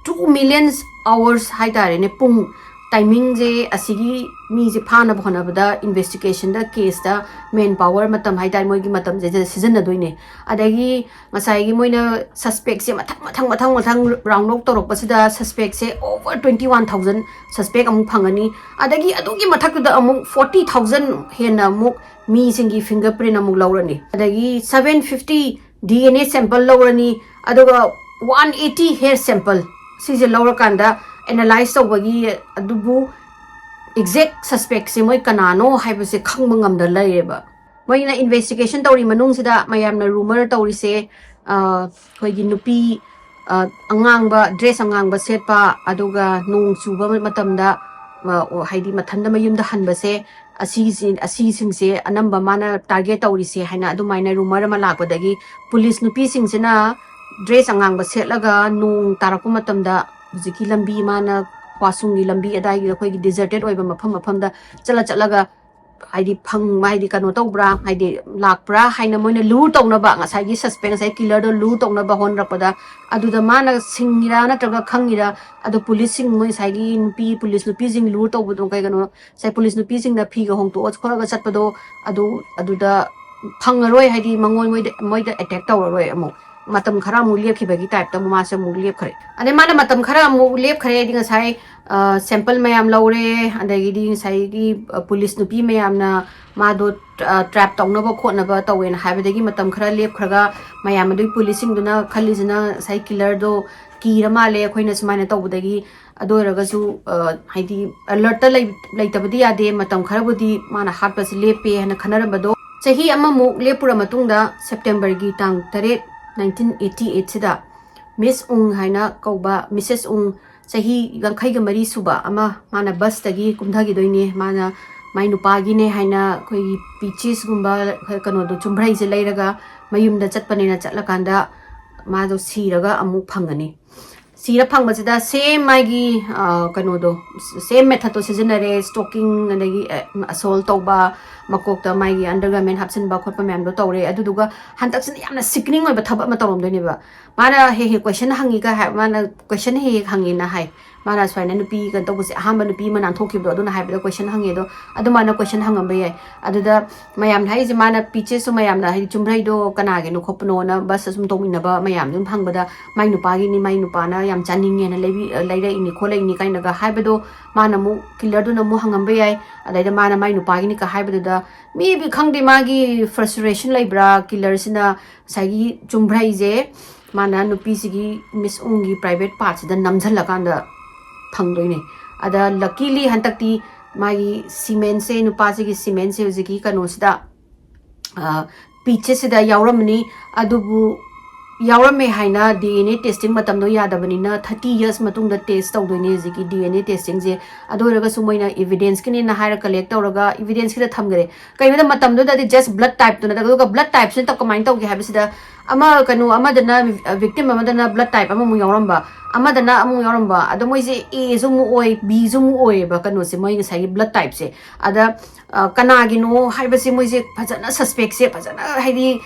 two million hours ꯍꯥꯏꯇꯥꯔꯦꯅꯦ, ꯄꯨꯡ, timing ꯁꯦ, ꯑꯁꯤꯒꯤ ꯃꯤꯁꯦ ꯐꯥꯅꯕ ꯍꯣꯠꯅꯕꯗ, investigation ꯗ, case ꯇ man power, ꯃꯇꯝ ꯍꯥꯏꯇꯥꯔꯦ, ꯃꯣꯏꯒꯤ ꯃꯇꯝꯁꯦ ꯁꯤꯖꯤꯟꯅꯗꯣꯏꯅꯦ꯫ ꯑꯗꯒꯤ ꯉꯁꯥꯏꯒꯤ ꯃꯣꯏꯅ suspect ꯁꯦ ꯃꯊꯪ ꯃꯊꯪ ꯃꯊꯪ ꯃꯊꯪ round up ꯇꯧꯔꯛꯄꯁꯤꯗ suspect ꯁꯦ over twenty one thousand suspect ꯑꯃꯨꯛ ꯐꯪꯒꯅꯤ꯫ ꯑꯗꯒꯤ ꯑꯗꯨꯒꯤ ꯃꯊꯛꯇꯨꯗ ꯑꯃꯨꯛ forty thousand ꯍꯦꯟꯅ ꯑꯃꯨꯛ ꯃꯤꯁꯤꯡꯒꯤ finger print ꯑꯃꯨꯛ ꯂꯧꯔꯅꯤ꯫ ꯑꯗꯒꯤ seven fifty D N A sample ꯂꯧꯔꯅꯤ, ꯑꯗꯨꯒ one eighty hair sample, ꯁꯤꯁꯦ ꯂꯧꯔꯀꯥꯟꯗ analyze ꯇꯧꯕꯒꯤ, ꯑꯗꯨꯕꯨ exact suspect ꯁꯦ ꯃꯣꯏ ꯀꯅꯥꯅꯣ ꯍꯥꯏꯕꯁꯦ ꯈꯪꯕ ꯉꯝꯗ ꯂꯩꯔꯦꯕ꯫ ꯃꯣꯏꯅ investigation ꯇꯧꯔꯤ ꯃꯅꯨꯡꯁꯤꯗ ꯃꯌꯥꯝꯅ rumor ꯇꯧꯔꯤꯁꯦ, ꯑ, ꯑꯩꯈꯣꯏꯒꯤ ꯅꯨꯄꯤ, ꯑ, ꯑꯉꯥꯡꯕ, dress ꯑꯉꯥꯡꯕ ꯁꯦꯠꯄ, ꯑꯗꯨꯒ ꯅꯣꯡ ꯆꯨꯕ ꯃꯇꯝꯗ, ꯑ, ꯍꯥꯏꯗꯤ ꯃꯊꯟꯇ ꯃꯌꯨꯝꯗ ꯍꯟꯕꯁꯦ, ꯑꯁꯤꯁꯤ-, ꯑꯁꯤꯁꯤꯡꯁꯦ ꯑꯅꯝꯕ ꯃꯥꯅ target ꯇꯧꯔꯤꯁꯦ ꯍꯥꯏꯅ ꯑꯗꯨꯃꯥꯏꯅ rumor ꯑꯃ ꯂꯥꯛꯄꯗꯒꯤ ꯄꯨꯂꯤꯁ ꯅꯨꯄꯤꯁꯤꯡꯁꯤꯅ dress ꯑꯉꯥꯡꯕ ꯁꯦꯠꯂꯒ ꯅꯣꯡ ꯇꯥꯔꯛꯄ ꯃꯇꯝꯗ ꯍꯧꯖꯤꯛꯀꯤ ꯂꯝꯕꯤ ꯃꯥꯅ ꯋꯥꯁꯨꯡꯒꯤ ꯂꯝꯕꯤ ꯑꯗꯥꯏꯒꯤ ꯑꯩꯈꯣꯏꯒꯤ ꯗꯤꯖꯔꯇꯦꯠ ꯑꯣꯏꯕ ꯃꯐꯝ ꯃꯐꯝꯗ ꯆꯠꯂ ꯆꯠꯂꯒ ꯍꯥꯏꯗꯤ ꯐꯪ ꯍꯥꯏꯗꯤ ꯀꯩꯅꯣ ꯇꯧꯕ꯭ꯔꯥ, ꯍꯥꯏꯗꯤ ꯂꯥꯛꯄ꯭ꯔꯥ ꯍꯥꯏꯅ ꯃꯣꯏꯅ ꯂꯨꯔ ꯇꯧꯅꯕ, ꯉꯁꯥꯏꯒꯤ ꯁꯁꯄꯦꯟꯁ, ꯉꯁꯥꯏ ꯀꯤꯂꯔꯗꯣ ꯂꯨꯔ ꯇꯧꯅꯕ ꯍꯣꯠꯅꯔꯛꯄꯗ, ꯑꯗꯨꯗ ꯃꯥꯅ ꯁꯤꯡꯉꯤꯔꯥ ꯅꯠꯇ꯭ꯔꯒ ꯈꯪꯉꯤꯔꯥ, ꯑꯗꯣ ꯄꯨꯂꯤꯁꯁꯤꯡ, ꯃꯣꯏ ꯉꯁꯥꯏꯒꯤ ꯅꯨꯄꯤ ꯄꯨꯂꯤꯁ ꯅꯨꯄꯤꯁꯤꯡ ꯂꯨꯔ ꯇꯧꯕꯗꯣ ꯀꯩ ꯀꯩꯅꯣ, ꯉꯁꯥꯏ ꯄꯨꯂꯤꯁ ꯅꯨꯄꯤꯁꯤꯡꯅ ꯐꯤꯒ ꯍꯣꯡꯇꯣꯛꯑ ꯈꯣꯠꯂꯒ ꯆꯠꯄꯗꯣ, ꯑꯗꯨ ꯑꯗꯨꯗ ꯐꯪꯉꯔꯣꯏ, ꯍꯥꯏꯗꯤ ꯃꯉꯣꯟ ꯃꯣꯏꯗ ꯃꯣꯏꯗ ꯑꯦꯇꯦꯛ ꯇꯧꯔꯔꯣꯏ꯫ ꯑꯃꯨꯛ ꯃꯇꯝ ꯈꯔ ꯑꯃꯨꯛ ꯂꯦꯞꯈꯤꯕꯒꯤ ꯇꯥꯏꯞꯇ ꯑꯃꯨꯛ ꯃꯥꯁꯦ ꯑꯃꯨꯛ ꯂꯦꯞꯈ꯭ꯔꯦ꯫ ꯑꯗꯩ ꯃꯥꯅ ꯃꯇꯝ ꯈꯔ ꯑꯃꯨꯛ ꯂꯦꯞꯈ꯭ꯔꯦ ꯍꯥꯏꯗꯤ ꯉꯁꯥꯏ ꯁꯦꯝꯄꯜ ꯃꯌꯥꯝ ꯂꯧꯔꯦ, ꯑꯗꯒꯤꯗꯤ ꯉꯁꯥꯏꯒꯤ ꯄꯨꯂꯤꯁ ꯅꯨꯄꯤ ꯃꯌꯥꯝꯅ ꯃꯥꯗꯣ ꯇ꯭ꯔꯦꯞ ꯇꯧꯅꯕ ꯈꯣꯠꯅꯕ ꯇꯧꯋꯦꯅ ꯍꯥꯏꯕꯗꯒꯤ ꯃꯇꯝ ꯈꯔ ꯂꯦꯞꯈ꯭ꯔꯒ ꯃꯌꯥꯝ ꯑꯗꯨꯒꯤ ꯄꯨꯂꯤꯁꯁꯤꯡꯗꯨꯅ ꯈꯜꯂꯤꯁꯤꯅ ꯉꯁꯥꯏ ꯀꯤꯂꯔꯗꯣ ꯀꯤꯔ ꯃꯥꯜꯂꯦ ꯑꯩꯈꯣꯏꯅ ꯁꯨꯃꯥꯏꯅ ꯇꯧꯕꯗꯒꯤ꯫ ꯑꯗꯨ ꯑꯣꯏꯔꯒꯁꯨ ꯍꯥꯏꯗꯤ ꯑꯂꯔꯠꯇ ꯂꯩꯇꯕꯗꯤ ꯌꯥꯗꯦ, ꯃꯇꯝ ꯈꯔꯕꯨꯗꯤ ꯃꯥꯅ ꯍꯥꯠꯄꯁꯦ ꯂꯦꯞꯄꯦ ꯍꯥꯏꯅ ꯈꯟꯅꯔꯝꯕꯗꯣ ꯆꯍꯤ ꯑꯃꯃꯨꯛ ꯂꯦꯞꯄꯨꯔ ꯃꯇꯨꯡꯗ ꯁꯦꯞꯇꯦꯝꯕꯔꯒꯤ ꯇꯥꯡ ꯇꯔꯦꯠ, ꯅꯥꯏꯟꯇꯤꯟ ꯑꯩꯠꯇꯤ ꯑꯩꯠꯁꯤꯗ ꯃꯤꯁ ꯎꯪ ꯍꯥꯏꯅ ꯀꯧꯕ ꯃꯤꯁꯦꯁ ꯎꯪ, ꯆꯍꯤ ꯌꯥꯡꯈꯩꯒ ꯃꯔꯤ ꯁꯨꯕ ꯑꯃ, ꯃꯥꯅ ꯕꯁꯇꯒꯤ ꯀꯨꯝꯊꯈꯤꯗꯣꯏꯅꯦ꯫ ꯃꯥꯅ ꯃꯥꯏ ꯅꯨꯄꯥꯒꯤꯅꯦ ꯍꯥꯏꯅ ꯑꯩꯈꯣꯏꯒꯤ ꯄꯤꯆꯤꯁꯀꯨꯝꯕ ꯀꯩꯅꯣꯗꯣ, ꯆꯨꯝꯕ꯭ꯔꯩꯁꯦ ꯂꯩꯔꯒ ꯃꯌꯨꯝꯗ ꯆꯠꯄꯅꯦꯅ ꯆꯠꯂꯀꯥꯟꯗ ꯃꯥꯗꯣ ꯁꯤꯔꯒ ꯑꯃꯨꯛ ꯐꯪꯒꯅꯤ꯫ ꯁꯤꯔ ꯐꯪꯕꯁꯤꯗ ꯁꯦꯝ ꯃꯥꯒꯤ ꯀꯩꯅꯣꯗꯣ, ꯁꯦꯝ ꯃꯦꯊꯠꯇꯣ ꯁꯤꯖꯤꯟꯅꯔꯦ꯫ ꯁ꯭ꯇꯣꯀꯤꯡ, ꯑꯗꯒꯤ ꯑꯁꯣꯜ ꯇꯧꯕ, ꯃꯀꯣꯛꯇ ꯃꯥꯒꯤ ꯑꯟꯗꯔꯒꯥꯔꯃꯦꯟ ꯍꯥꯞꯆꯤꯟꯕ ꯈꯣꯠꯄ ꯃꯌꯥꯝꯗꯣ ꯇꯧꯔꯦ꯫ ꯑꯗꯨꯗꯨꯒ ꯍꯟꯗꯛꯁꯤꯅ ꯌꯥꯝꯅ ꯁꯤꯛꯅꯤꯡ ꯑꯣꯏꯕ ꯊꯕꯛ ꯑꯃ ꯇꯧꯔꯝꯗꯣꯏꯅꯦꯕ꯫ ꯃꯥꯅ ꯍꯦꯛ ꯍꯦꯛ ꯀꯣꯏꯁꯟ ꯍꯪꯉꯤꯒ ꯍꯥꯏ, ꯃꯥꯅ ꯀꯣꯏꯁꯟ ꯍꯦꯛ ꯍꯦꯛ ꯍꯪꯉꯤꯅ ꯍꯥꯏ꯫ ꯃꯥꯅ ꯁꯨꯃꯥꯏꯅ ꯅꯨꯄꯤ ꯀꯩꯅꯣ ꯇꯧꯕꯁꯦ, ꯑꯍꯥꯟꯕ ꯅꯨꯄꯤ ꯑꯃ ꯅꯥꯟꯊꯣꯛꯈꯤꯕꯗꯣ ꯑꯗꯨꯅ ꯍꯥꯏꯕꯗ ꯀꯣꯏꯁꯟ ꯍꯪꯉꯦ꯫ ꯑꯗꯣ ꯑꯗꯨꯃꯥꯏꯅ ꯀꯣꯏꯁꯟ ꯍꯪꯉꯝꯕ ꯌꯥꯏ꯫ ꯑꯗꯨꯗ ꯃꯌꯥꯝꯅ ꯍꯥꯏꯔꯤꯁꯦ, ꯃꯥꯅ ꯄꯤꯆꯦꯁꯁꯨ ꯃꯌꯥꯝꯅ ꯍꯥꯏꯗꯤ ꯆꯨꯝꯕ꯭ꯔꯩꯗꯣ ꯀꯅꯥꯒꯤꯅꯣ ꯈꯣꯠꯄꯅꯣꯅ ꯕꯁꯇ ꯁꯨꯝ ꯇꯣꯡꯃꯤꯟꯅꯕ ꯃꯌꯥꯝꯗꯨ ꯍꯪꯕꯗ, ꯃꯥꯏ ꯅꯨꯄꯥꯒꯤꯅꯤ, ꯃꯥꯏ ꯅꯨꯄꯥꯅ ꯌꯥꯝ ꯆꯥꯅꯤꯡꯉꯦꯅ ꯂꯩꯕꯤ-, ꯂꯩꯔꯛꯏꯅꯤ ꯈꯣꯠꯂꯛꯏꯅꯤ ꯀꯥꯏꯅꯒ ꯍꯥꯏꯕꯗꯣ, ꯃꯥꯅ ꯑꯃꯨꯛ ꯀꯤꯂꯔꯗꯨꯅ ꯑꯃꯨꯛ ꯍꯪꯉꯝꯕ ꯌꯥꯏ꯫ ꯑꯗꯩꯗ ꯃꯥꯅ ꯃꯥꯏ ꯅꯨꯄꯥꯒꯤꯅꯤꯒ ꯍꯥꯏꯕꯗꯨꯗ, maybe ꯈꯪꯗꯦ, ꯃꯥꯒꯤ ꯐ꯭ꯔꯁꯇ꯭ꯔꯦꯁꯟ ꯂꯩꯕ꯭ꯔꯥ, ꯀꯤꯂꯔꯁꯤꯅ ꯉꯁꯥꯏꯒꯤ ꯆꯨꯝꯕ꯭ꯔꯩꯁꯦ ꯃꯥꯅ ꯅꯨꯄꯤꯁꯤꯒꯤ ꯃꯤꯁ ꯎꯡꯒꯤ ꯄ꯭ꯔꯥꯏꯚꯦꯠ ꯄꯥꯔꯠꯁꯤꯗ ꯅꯝꯁꯤꯜꯂꯀꯥꯟꯗ ꯐꯪꯗꯣꯏꯅꯦ꯫ ꯑꯗ ꯂꯀꯤꯂꯤ ꯍꯟꯗꯛꯇꯤ ꯃꯥꯒꯤ ꯁꯤꯃꯦꯟꯁꯦ, ꯅꯨꯄꯥꯁꯤꯒꯤ ꯁꯤꯃꯦꯟꯁꯦ ꯍꯧꯖꯤꯛꯀꯤ ꯀꯩꯅꯣꯁꯤꯗ, ꯄꯤꯆꯦꯁꯁꯤꯗ ꯌꯥꯎꯔꯝꯃꯅꯤ꯫ ꯑꯗꯨꯕꯨ ꯌꯥꯎꯔꯝꯃꯦ ꯍꯥꯏꯅ ꯗꯤ ꯑꯦꯟ ꯑꯦ ꯇꯦꯁꯇꯤꯡ ꯃꯇꯝꯗꯣ ꯌꯥꯗꯕꯅꯤꯅ ꯊꯥꯔꯇꯤ ꯌꯔꯁ ꯃꯇꯨꯡꯗ ꯇꯦꯁ ꯇꯧꯗꯣꯏꯅꯦ ꯍꯧꯖꯤꯛꯀꯤ ꯗꯤ ꯑꯦꯟ ꯑꯦ ꯇꯦꯁꯇꯤꯡꯁꯦ꯫ ꯑꯗꯨ ꯑꯣꯏꯔꯒꯁꯨ ꯃꯣꯏꯅ ꯏꯚꯤꯗꯦꯟꯁꯀꯤꯅꯦꯅ ꯍꯥꯏꯔ ꯀꯂꯦꯛ ꯇꯧꯔꯒ ꯏꯚꯤꯗꯦꯟꯁꯀꯤꯗ ꯊꯝꯈ꯭ꯔꯦ꯫ ꯀꯩꯅꯣꯗ ꯃꯇꯝꯗꯨꯗꯗꯤ ꯖꯁ ꯕ꯭ꯂꯠ ꯇꯥꯏꯞꯇꯨꯅ, ꯑꯗꯨꯒ ꯕ꯭ꯂꯠ ꯇꯥꯏꯞꯁꯤꯅ ꯀꯃꯥꯏꯅ ꯇꯧꯒꯦ ꯍꯥꯏꯕꯁꯤꯗ, ꯑꯃ ꯀꯩꯅꯣ ꯑꯃꯗꯅ, ꯚꯤꯛꯇꯤꯝ ꯑꯃꯗꯅ ꯕ꯭ꯂꯠ ꯇꯥꯏꯞ ꯑꯃꯃꯨꯛ ꯌꯥꯎꯔꯝꯕ, ꯑꯃꯗꯅ ꯑꯃꯨꯛ ꯌꯥꯎꯔꯝꯕ, ꯑꯗꯣ ꯃꯣꯏꯁꯦ ꯑꯦꯁꯨ ꯑꯃꯨꯛ ꯑꯣꯏ, ꯕꯤꯁꯨ ꯑꯃꯨꯛ ꯑꯣꯏꯌꯦꯕ ꯀꯩꯅꯣꯁꯦ, ꯃꯣꯏ ꯉꯁꯥꯏꯒꯤ ꯕ꯭ꯂꯠ ꯇꯥꯏꯞꯁꯦ꯫ ꯑꯗ ꯑ, ꯀꯅꯥꯒꯤꯅꯣ ꯍꯥꯏꯕꯁꯦ ꯃꯣꯏꯁꯦ ꯐꯖꯅ ꯁꯁꯄꯦꯛꯁꯦ ꯐꯖꯅ ꯍꯥꯏꯗꯤ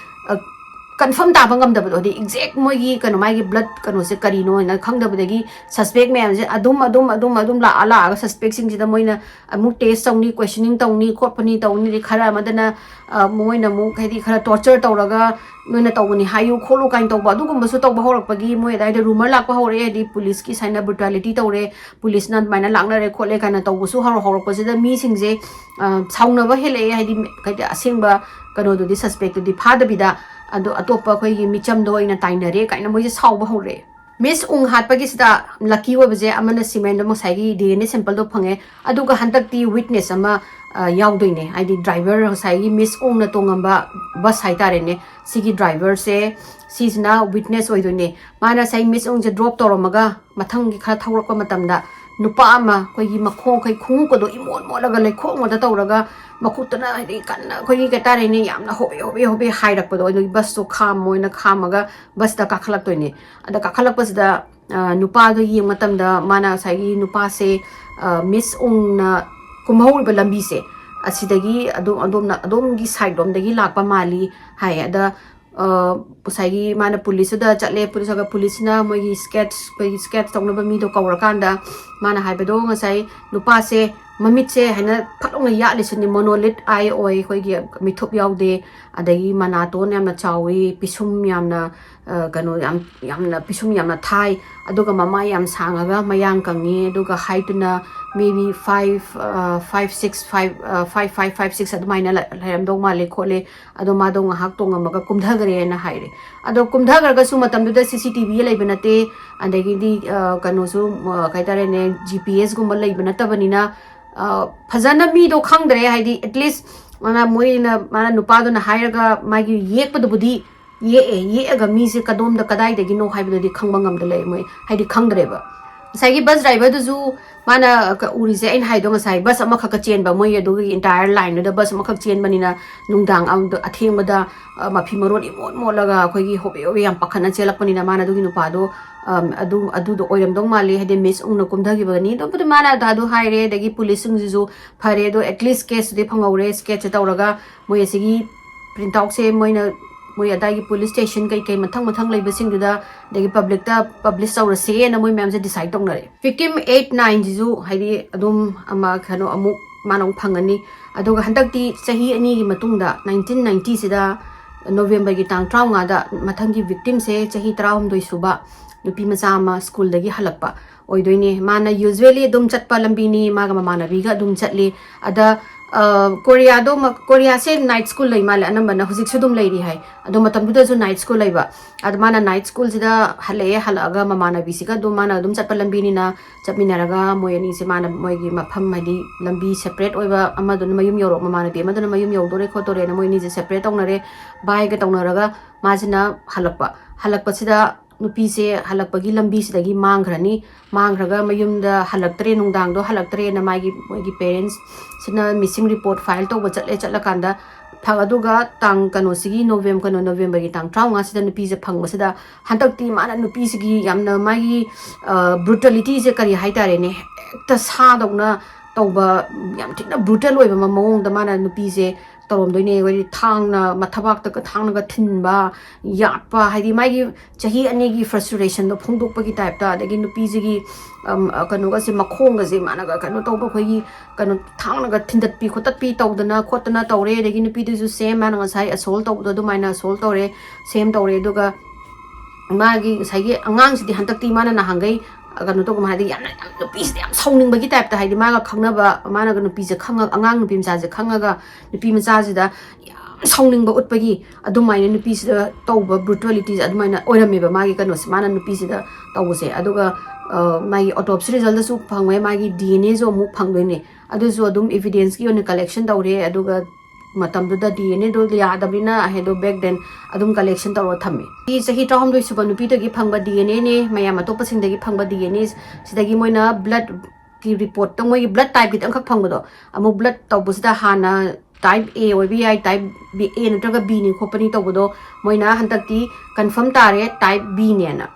ꯀꯟꯐꯥꯔꯝ ꯇꯥꯕ ꯉꯝꯗꯕꯗꯣ, ꯍꯥꯏꯗꯤ ꯑꯦꯛꯖꯦꯛ ꯃꯣꯏꯒꯤ ꯀꯩꯅꯣ, ꯃꯥꯒꯤ ꯕ꯭ꯂꯠ ꯀꯩꯅꯣꯁꯦ ꯀꯔꯤꯅꯣ ꯍꯥꯏꯅ ꯈꯪꯗꯕꯗꯒꯤ ꯁꯁꯄꯦꯛ ꯃꯌꯥꯝꯁꯦ ꯑꯗꯨꯝ ꯑꯗꯨꯝ ꯑꯗꯨꯝ ꯑꯗꯨꯝ ꯂꯥꯛꯑ ꯂꯥꯛꯑꯒ ꯁꯁꯄꯦꯛꯁꯤꯡꯁꯤꯗ ꯃꯣꯏꯅ ꯑꯃꯨꯛ ꯇꯦꯁ ꯇꯧꯅꯤ, ꯀꯣꯏꯁꯟꯅꯤꯡ ꯇꯧꯅꯤ, ꯈꯣꯠꯄꯅꯤ ꯇꯧꯅꯤ, ꯑꯗꯩ ꯈꯔ ꯑꯃꯗꯅ ꯑ, ꯃꯣꯏꯅ ꯑꯃꯨꯛ ꯍꯥꯏꯗꯤ ꯈꯔ ꯇꯣꯔꯆꯔ ꯇꯧꯔꯒ ꯅꯣꯏꯅ ꯇꯧꯕꯅꯤ ꯍꯥꯏꯌꯨ ꯈꯣꯠꯂꯨ ꯀꯥꯏꯅ ꯇꯧꯕ, ꯑꯗꯨꯒꯨꯝꯕꯁꯨ ꯇꯧꯕ ꯍꯧꯔꯛꯄꯒꯤ ꯃꯣꯏ ꯑꯗꯥꯏꯗ ꯔꯨꯃꯔ ꯂꯥꯛꯄ ꯍꯧꯔꯛꯑꯦ, ꯍꯥꯏꯗꯤ ꯄꯨꯂꯤꯁꯀꯤ ꯁꯥꯏꯅ ꯕ꯭ꯔꯨꯇꯥꯂꯤꯇꯤ ꯇꯧꯔꯦ, ꯄꯨꯂꯤꯁꯅ ꯑꯗꯨꯃꯥꯏꯅ ꯂꯥꯛꯅꯔꯦ ꯈꯣꯠꯂꯦ ꯀꯥꯏꯅ ꯇꯧꯕꯁꯨ ꯍꯧꯔꯛ ꯍꯧꯔꯛꯄꯁꯤꯗ ꯃꯤꯁꯤꯡꯁꯦ ꯑ, ꯁꯥꯎꯅꯕ ꯍꯦꯜꯂꯛꯑꯦ, ꯍꯥꯏꯗꯤ ꯍꯥꯏꯗꯤ ꯑꯁꯦꯡꯕ ꯀꯩꯅꯣꯗꯨꯗꯤ, ꯁꯁꯄꯦꯛꯇꯨꯗꯤ ꯐꯥꯗꯕꯤꯗ, ꯑꯗꯣ ꯑꯇꯣꯞꯄ ꯑꯩꯈꯣꯏꯒꯤ ꯃꯤꯆꯝꯗ ꯑꯣꯏꯅ ꯇꯥꯏꯅꯔꯦ ꯀꯥꯏꯅ ꯃꯣꯏꯁꯦ ꯁꯥꯎꯕ ꯍꯧꯔꯛꯑꯦ꯫ ꯃꯤꯁ ꯎꯪ ꯍꯥꯠꯄꯒꯤꯁꯤꯗ ꯂꯛꯀꯤ ꯑꯣꯏꯕꯁꯦ ꯑꯃꯅ ꯁꯤꯃꯦꯟꯗꯣ ꯉꯁꯥꯏꯒꯤ ꯗꯤ ꯑꯦꯟ ꯑꯦ ꯁꯦꯝꯄꯜꯗꯣ ꯐꯪꯉꯦ, ꯑꯗꯨꯒ ꯍꯟꯗꯛꯇꯤ ꯋꯤꯠꯅꯦꯁ ꯑꯃ ꯑ, ꯌꯥꯎꯗꯣꯏꯅꯦ, ꯍꯥꯏꯗꯤ ꯗ꯭ꯔꯥꯏꯚꯔ ꯉꯁꯥꯏꯒꯤ ꯃꯤꯁ ꯎꯪꯅ ꯇꯣꯡꯉꯝꯕ ꯕꯁ ꯍꯥꯏꯇꯥꯔꯦꯅꯦ, ꯁꯤꯒꯤ ꯗ꯭ꯔꯥꯏꯚꯔꯁꯦ ꯁꯤꯁꯤꯅ ꯋꯤꯠꯅꯦꯁ ꯑꯣꯏꯗꯣꯏꯅꯦ꯫ ꯃꯥꯅ ꯉꯁꯥꯏ ꯃꯤꯁ ꯎꯪꯁꯦ ꯗ꯭ꯔꯣꯞ ꯇꯧꯔꯝꯃꯒ ꯃꯊꯪꯒꯤ ꯈꯔ ꯊꯧꯔꯛꯄ ꯃꯇꯝꯗ ꯅꯨꯄꯥ ꯑꯃ ꯑꯩꯈꯣꯏꯒꯤ ꯃꯈꯣꯡ, ꯑꯩꯈꯣꯏ ꯈꯣꯡꯎꯞꯀꯗꯣ ꯏꯃꯣꯠ ꯃꯣꯠꯂꯒ ꯂꯩꯈꯣꯝ ꯉꯥꯛꯇ ꯇꯧꯔꯒ ꯃꯈꯨꯠꯇꯨꯅ ꯍꯥꯏꯗꯤ ꯀꯟꯅ ꯑꯩꯈꯣꯏꯒꯤ ꯀꯩ ꯍꯥꯏꯇꯥꯔꯦꯅꯦ, ꯌꯥꯝꯅ ꯍꯣꯕꯦ ꯍꯣꯕꯦ ꯍꯣꯕꯦ ꯍꯥꯏꯔꯛꯄꯗꯣ, ꯑꯗꯨꯒꯤ ꯕꯁꯇꯣ ꯈꯥꯝꯃꯣꯅ ꯈꯥꯝꯃꯒ ꯕꯁꯇ ꯀꯥꯈꯠꯂꯛꯇꯣꯏꯅꯦ꯫ ꯑꯗ ꯀꯥꯈꯠꯂꯛꯄꯁꯤꯗ ꯑ, ꯅꯨꯄꯥꯗꯣ ꯌꯦꯡꯕ ꯃꯇꯝꯗ ꯃꯥꯅ ꯉꯁꯥꯏꯒꯤ ꯅꯨꯄꯥꯁꯦ, ꯑ, ꯃꯤꯁ ꯎꯪꯅ ꯀꯨꯝꯍꯧꯔꯤꯕ ꯂꯝꯕꯤꯁꯦ ꯑꯁꯤꯗꯒꯤ ꯑꯗꯨꯝ ꯑꯗꯣꯝꯅ ꯑꯗꯣꯝꯒꯤ ꯁꯥꯏꯠ ꯂꯣꯝꯗꯒꯤ ꯂꯥꯛꯄ ꯃꯥꯜꯂꯤ ꯍꯥꯏ꯫ ꯑꯗ ꯑ, ꯉꯁꯥꯏꯒꯤ ꯃꯥꯅ ꯄꯨꯂꯤꯁꯇꯨꯗ ꯆꯠꯂꯦ, ꯄꯨꯂꯤꯁ ꯆꯠꯂꯒ ꯄꯨꯂꯤꯁꯁꯤꯅ ꯃꯣꯏꯒꯤ ꯁ꯭ꯀꯦꯠꯁ, ꯑꯩꯈꯣꯏꯒꯤ ꯁ꯭ꯀꯦꯠꯁ ꯇꯧꯅꯕ ꯃꯤꯗꯣ ꯀꯧꯔꯀꯥꯟꯗ ꯃꯥꯅ ꯍꯥꯏꯕꯗꯣ ꯉꯁꯥꯏ ꯅꯨꯄꯥꯁꯦ ꯃꯃꯤꯠꯁꯦ ꯍꯥꯏꯅ ꯐꯠ ꯂꯥꯎꯅ ꯌꯥꯠꯂꯤꯁꯤꯅꯤ, ꯃꯣꯅꯣꯂꯤꯠ ꯑꯥꯏ ꯑꯣꯏ, ꯑꯩꯈꯣꯏꯒꯤ ꯃꯤꯊꯨꯞ ꯌꯥꯎꯗꯦ, ꯑꯗꯒꯤ ꯃꯅꯥꯇꯣꯟ ꯌꯥꯝꯅ ꯆꯥꯎꯋꯤ, ꯄꯤꯁꯨꯝ ꯌꯥꯝꯅ ꯑ, ꯀꯩꯅꯣ ꯌꯥꯝ, ꯌꯥꯝꯅ ꯄꯤꯁꯨꯝ ꯌꯥꯝꯅ ꯊꯥꯏ, ꯑꯗꯨꯒ ꯃꯃꯥꯏ ꯌꯥꯝ ꯁꯥꯡꯉꯒ ꯃꯌꯥꯡ ꯀꯪꯉꯤ, ꯑꯗꯨꯒ ꯍꯥꯏꯠꯇꯨꯅ maybe five, ꯑ, five six, five, ꯑ, five five, five six ꯑꯗꯨꯃꯥꯏꯅ ꯂꯩ-, ꯂꯩꯔꯝꯗꯧ ꯃꯥꯜꯂꯦ ꯈꯣꯠꯂꯦ, ꯑꯗꯣ ꯃꯥꯗꯣ ꯉꯥꯏꯍꯥꯛ ꯇꯣꯡꯉꯝꯃꯒ ꯀꯨꯝꯊꯈ꯭ꯔꯦꯅ ꯍꯥꯏꯔꯦ꯫ ꯑꯗꯣ ꯀꯨꯝꯊꯈ꯭ꯔꯒꯁꯨ ꯃꯇꯝꯗꯨꯗ ꯁꯤ ꯁꯤ ꯇꯤ ꯚꯤ ꯂꯩꯕ ꯅꯠꯇꯦ, ꯑꯗꯒꯤꯗꯤ ꯑ, ꯀꯩꯅꯣꯁꯨ ꯑ, ꯀꯩ ꯍꯥꯏꯇꯥꯔꯦꯅꯦ, ꯖꯤ ꯄꯤ ꯑꯦꯁ ꯀꯨꯝꯕ ꯂꯩꯕ ꯅꯠꯇꯕꯅꯤꯅ ꯑ, ꯐꯖꯅ ꯃꯤꯗꯣ ꯈꯪꯗ꯭ꯔꯦ, ꯍꯥꯏꯗꯤ at least ꯃꯥꯅ, ꯃꯣꯏꯅ, ꯃꯥꯅ ꯅꯨꯄꯥꯗꯨꯅ ꯍꯥꯏꯔꯒ ꯃꯥꯒꯤ ꯌꯦꯛꯄꯗꯨꯕꯨꯗꯤ ꯌꯦꯛꯑꯦ꯫ ꯌꯦꯛꯑꯒ ꯃꯤꯁꯦ ꯀꯗꯣꯝꯗ ꯀꯗꯥꯏꯗꯒꯤꯅꯣ ꯍꯥꯏꯕꯗꯨꯗꯤ ꯈꯪꯕ ꯉꯝꯗ ꯂꯩ, ꯃꯣꯏ ꯍꯥꯏꯗꯤ ꯈꯪꯗ꯭ꯔꯦꯕ꯫ ꯉꯁꯥꯏꯒꯤ ꯕꯁ ꯗ꯭ꯔꯥꯏꯚꯔꯗꯨꯁꯨ ꯃꯥꯅ ꯀ-, ꯎꯔꯤꯁꯦ ꯑꯩꯅ ꯍꯥꯏꯗꯣ ꯉꯁꯥꯏ ꯕꯁ ꯑꯃꯈꯛꯀ ꯆꯦꯟꯕ, ꯃꯣꯏ ꯑꯗꯨꯒꯤ entire lineꯗꯨꯗ ꯕꯁ ꯑꯃꯈꯛ ꯆꯦꯟꯕꯅꯤꯅ ꯅꯨꯡꯗꯥꯡ ꯑꯃꯗ ꯑꯊꯦꯡꯕꯗ, ꯑ, ꯃꯐꯤ ꯃꯔꯣꯟ ꯏꯃꯣꯠ ꯃꯣꯠꯂꯒ ꯑꯩꯈꯣꯏꯒꯤ ꯍꯣꯕꯦ ꯍꯣꯕꯦ ꯌꯥꯝ ꯄꯥꯈꯠꯅ ꯆꯦꯜꯂꯛꯄꯅꯤꯅ ꯃꯥꯅ ꯑꯗꯨꯒꯤ ꯅꯨꯄꯥꯗꯣ, ꯑꯝ, ꯑꯗꯨ, ꯑꯗꯨꯗꯣ ꯑꯣꯏꯔꯝꯗꯧ ꯃꯥꯜꯂꯤ, ꯍꯥꯏꯗꯤ ꯃꯤꯁ ꯎꯡꯅ ꯀꯨꯝꯊꯈꯤꯕꯅꯤ꯫ ꯑꯗꯨꯕꯨꯗꯤ ꯃꯥꯅ ꯑꯗꯨ ꯍꯥꯏꯔꯦ, ꯑꯗꯒꯤ ꯄꯨꯂꯤꯁꯁꯤꯡꯁꯤꯁꯨ ꯐꯔꯦ, ꯑꯗꯣ at least caseꯇꯨꯗꯤ ꯐꯪꯍꯧꯔꯦ꯫ Sketchꯁꯦ ꯇꯧꯔꯒ ꯃꯣꯏ ꯑꯁꯤꯒꯤ print outꯁꯦ ꯃꯣꯏꯅ, ꯃꯣꯏ ꯑꯗꯥꯏꯒꯤ police station ꯀꯩꯀꯩ ꯃꯊꯪ ꯃꯊꯪ ꯂꯩꯕꯁꯤꯡꯗꯨꯗ, ꯑꯗꯒꯤ publicꯇ publish ꯇꯧꯔꯁꯦꯅ ꯃꯣꯏ ꯃꯌꯥꯝꯁꯦ decide ꯇꯧꯅꯔꯦ꯫ Victim eight nineꯁꯤꯁꯨ ꯍꯥꯏꯗꯤ ꯑꯗꯨꯝ ꯑꯃ ꯀꯩꯅꯣ ꯑꯃꯨꯛ ꯃꯥꯅ ꯑꯃꯨꯛ ꯐꯪꯉꯅꯤ꯫ ꯑꯗꯨꯒ ꯍꯟꯗꯛꯇꯤ ꯆꯍꯤ ꯑꯅꯤꯒꯤ ꯃꯇꯨꯡꯗ nineteen ninetyꯁꯤꯗ Novemberꯒꯤ ꯇꯥꯡ ꯇꯔꯥꯃꯉꯥꯗ ꯃꯊꯪꯒꯤ victimꯁꯦ ꯆꯍꯤ ꯇꯔꯥꯍꯨꯝꯗꯣꯏ ꯁꯨꯕ ꯅꯨꯄꯤ ꯃꯆꯥ ꯑꯃ schoolꯗꯒꯤ ꯍꯜꯂꯛꯄ ꯑꯣꯏꯗꯣꯏꯅꯦ꯫ ꯃꯥꯅ usually ꯑꯗꯨꯝ ꯆꯠꯄ ꯂꯝꯕꯤꯅꯤ, ꯃꯥꯒ ꯃꯃꯥꯟꯅꯕꯤꯒ ꯑꯗꯨꯝ ꯆꯠꯂꯤ꯫ ꯑꯗ, ꯑ, ꯀꯣꯔꯤꯌꯥꯗꯣ ꯃ-, ꯀꯣꯔꯤꯌꯥꯁꯦ night school ꯂꯩ ꯃꯥꯜꯂꯦ ꯑꯅꯝꯕꯅ, ꯍꯧꯖꯤꯛꯁꯨ ꯑꯗꯨꯝ ꯂꯩꯔꯤ ꯍꯥꯏ꯫ ꯑꯗꯣ ꯃꯇꯝꯗꯨꯗꯁꯨ night school ꯂꯩꯕ꯫ ꯑꯗ ꯃꯥꯅ night schoolꯁꯤꯗ ꯍꯜꯂꯛꯑꯦ, ꯍꯜꯂꯛꯑꯒ ꯃꯃꯥꯟꯅꯕꯤꯁꯤꯒ ꯑꯗꯨꯝ ꯃꯥꯅ ꯑꯗꯨꯝ ꯆꯠꯄ ꯂꯝꯕꯤꯅꯤꯅ ꯆꯠꯃꯤꯟꯅꯔꯒ ꯃꯣꯏ ꯑꯅꯤꯁꯦ ꯃꯥꯅ ꯃꯣꯏꯒꯤ ꯃꯐꯝ ꯍꯥꯏꯗꯤ ꯂꯝꯕꯤ separate ꯑꯣꯏꯕ, ꯑꯃꯗꯨꯅ ꯃꯌꯨꯝ ꯌꯧꯔꯛ-, ꯃꯃꯥꯟꯅꯕꯤ ꯑꯃꯗꯨꯅ ꯃꯌꯨꯝ ꯌꯧꯗꯣꯔꯦ ꯈꯣꯠꯇꯣꯔꯦꯅ ꯃꯣꯏ ꯑꯅꯤꯁꯦ separate ꯇꯧꯅꯔꯦ, byeꯒ ꯇꯧꯅꯔꯒ ꯃꯥꯁꯤꯅ ꯍꯜꯂꯛꯄ꯫ ꯍꯜꯂꯛꯄꯁꯤꯗ ꯅꯨꯄꯤꯁꯦ ꯍꯜꯂꯛꯄꯒꯤ ꯂꯝꯕꯤꯁꯤꯗꯒꯤ ꯃꯥꯡꯈ꯭ꯔꯅꯤ꯫ ꯃꯥꯡꯈ꯭ꯔꯒ ꯃꯌꯨꯝꯗ ꯍꯜꯂꯛꯇ꯭ꯔꯦ, ꯅꯨꯡꯗꯥꯡꯗꯣ ꯍꯜꯂꯛꯇ꯭ꯔꯦꯅ ꯃꯥꯒꯤ, ꯃꯣꯏꯒꯤ parentsꯁꯤꯅ missing report file ꯇꯧꯕ ꯆꯠꯂꯦ꯫ ꯆꯠꯂꯀꯥꯟꯗ ꯐ-, ꯑꯗꯨꯒ ꯇꯥꯡ ꯀꯩꯅꯣꯁꯤꯒꯤ ꯅꯣꯕꯦꯝ-, ꯀꯩꯅꯣ, Novemberꯒꯤ ꯇꯥꯡ ꯇꯔꯥꯃꯉꯥꯁꯤꯗ ꯅꯨꯄꯤꯁꯦ ꯐꯪꯕꯁꯤꯗ ꯍꯟꯗꯛꯇꯤ ꯃꯥꯅ ꯅꯨꯄꯤꯁꯤꯒꯤ ꯌꯥꯝꯅ ꯃꯥꯒꯤ, ꯑ, brutalityꯁꯦ ꯀꯔꯤ ꯍꯥꯏꯇꯥꯔꯦꯅꯦ, ꯍꯦꯛꯇ ꯁꯥꯗꯧꯅ ꯇꯧꯕ, ꯌꯥꯝ ꯊꯤꯅ brutal ꯑꯣꯏꯕ ꯃ-, ꯃꯑꯣꯡꯗ ꯃꯥꯅ ꯅꯨꯄꯤꯁꯦ ꯇꯧꯔꯝꯗꯣꯏꯅꯦ꯫ ꯍꯥꯏꯗꯤ ꯊꯥꯡꯅ ꯃꯊꯕꯥꯛꯇꯒ ꯊꯥꯡꯅꯒ ꯊꯤꯟꯕ, ꯌꯥꯠꯄ, ꯍꯥꯏꯗꯤ ꯃꯥꯒꯤ ꯆꯍꯤ ꯑꯅꯤꯒꯤ frustrationꯗꯣ ꯐꯣꯡꯗꯣꯛꯄꯒꯤ typeꯇ, ꯑꯗꯒꯤ ꯅꯨꯄꯤꯁꯤꯒꯤ, ꯑꯝ, ꯑ, ꯀꯩꯅꯣꯒꯁꯦ, ꯃꯈꯣꯡꯒꯁꯦ ꯃꯥꯅꯒ ꯀꯩꯅꯣ ꯇꯧꯕ, ꯑꯩꯈꯣꯏꯒꯤ ꯀꯩꯅꯣ ꯊꯥꯡꯅꯒ ꯊꯤꯟꯗꯠꯄꯤ ꯈꯣꯠꯇꯠꯄꯤ ꯇꯧꯗꯅ ꯈꯣꯠꯇꯅ ꯇꯧꯔꯦ꯫ ꯑꯗꯒꯤ ꯅꯨꯄꯤꯗꯨꯁꯨ same ꯃꯥꯅ ꯉꯁꯥꯏ assault ꯇꯧꯕꯗꯣ ꯑꯗꯨꯃꯥꯏꯅ assault ꯇꯧꯔꯦ, same ꯇꯧꯔꯦ꯫ ꯑꯗꯨꯒ ꯃꯥꯒꯤ ꯉꯁꯥꯏꯒꯤ ꯑꯉꯥꯡꯁꯤꯗꯤ ꯍꯟꯗꯛꯇꯤ ꯃꯥꯅ ꯅꯍꯥꯟꯈꯩ ꯀꯩꯅꯣ ꯇꯧꯕ ꯍꯥꯏꯗꯤ ꯌꯥꯝꯅ, ꯌꯥꯝ ꯅꯨꯄꯤꯁꯤꯗ ꯌꯥꯝ ꯁꯥꯎꯅꯤꯡꯕꯒꯤ typeꯇ, ꯍꯥꯏꯗꯤ ꯃꯥꯒ ꯈꯪꯅꯕ, ꯃꯥꯅꯒ ꯅꯨꯄꯤꯁꯦ ꯈꯪꯉ-, ꯑꯉꯥꯡ ꯅꯨꯄꯤ ꯃꯆꯥꯁꯦ ꯈꯪꯉꯒ ꯅꯨꯄꯤ ꯃꯆꯥꯁꯤꯗ ꯌꯥꯝ ꯁꯥꯎꯅꯤꯡꯕ ꯎꯠꯄꯒꯤ ꯑꯗꯨꯃꯥꯏꯅ ꯅꯨꯄꯤꯁꯤꯗ ꯇꯧꯕ brutalityꯁꯦ ꯑꯗꯨꯃꯥꯏꯅ ꯑꯣꯏꯔꯝꯃꯦꯕ ꯃꯥꯒꯤ ꯀꯩꯅꯣꯁꯦ, ꯃꯥꯅ ꯅꯨꯄꯤꯁꯤꯗ ꯇꯧꯕꯁꯦ꯫ ꯑꯗꯨꯒ, ꯑ, ꯃꯥꯒꯤ autopsy resultꯇꯁꯨ ꯐꯪꯉꯦ, ꯃꯥꯒꯤ DNAꯁꯨ ꯑꯃꯨꯛ ꯐꯪꯗꯣꯏꯅꯦ꯫ ꯑꯗꯨꯁꯨ ꯑꯗꯨꯝ evidenceꯀꯤ ꯑꯣꯏꯅ collection ꯇꯧꯔꯦ꯫ ꯑꯗꯨꯒ ꯃꯇꯝꯗꯨꯗ ꯗꯤ ꯑꯦꯟ ꯑꯦꯗꯣ ꯌꯥꯗꯕꯅꯤꯅ ꯑꯍꯦꯗꯣ back then ꯑꯗꯨꯝ collection ꯇꯧꯔꯒ ꯊꯝꯃꯦ꯫ ꯁꯤ ꯆꯍꯤ ꯇꯔꯥꯍꯨꯝꯗꯣꯏ ꯁꯨꯕ ꯅꯨꯄꯤꯗꯒꯤ ꯐꯪꯕ ꯗꯤ ꯑꯦꯟ ꯑꯦꯅꯦ, ꯃꯌꯥꯝ ꯑꯇꯣꯞꯄꯁꯤꯡꯗꯒꯤ ꯐꯪꯕ ꯗꯤ ꯑꯦꯟ ꯑꯦ ꯁꯤꯗꯒꯤ ꯃꯣꯏꯅ blood ꯀꯤ ꯔꯤꯄꯣꯔꯠꯇ ꯃꯣꯏꯒꯤ blood type ꯈꯤꯇꯪꯈꯛ ꯐꯪꯕꯗꯣ, ꯑꯃꯨꯛ blood ꯇꯧꯕꯁꯤꯗ ꯍꯥꯟꯅ type A ꯑꯣꯏꯕ ꯌꯥꯏ, type B, A ꯅꯠꯇ꯭ꯔꯒ B ꯅꯤ ꯈꯣꯠꯄꯅꯤ ꯇꯧꯕꯗꯣ ꯃꯣꯏꯅ ꯍꯟꯗꯛꯇꯤ confirm ꯇꯥꯔꯦ type B ꯅꯦꯅ꯫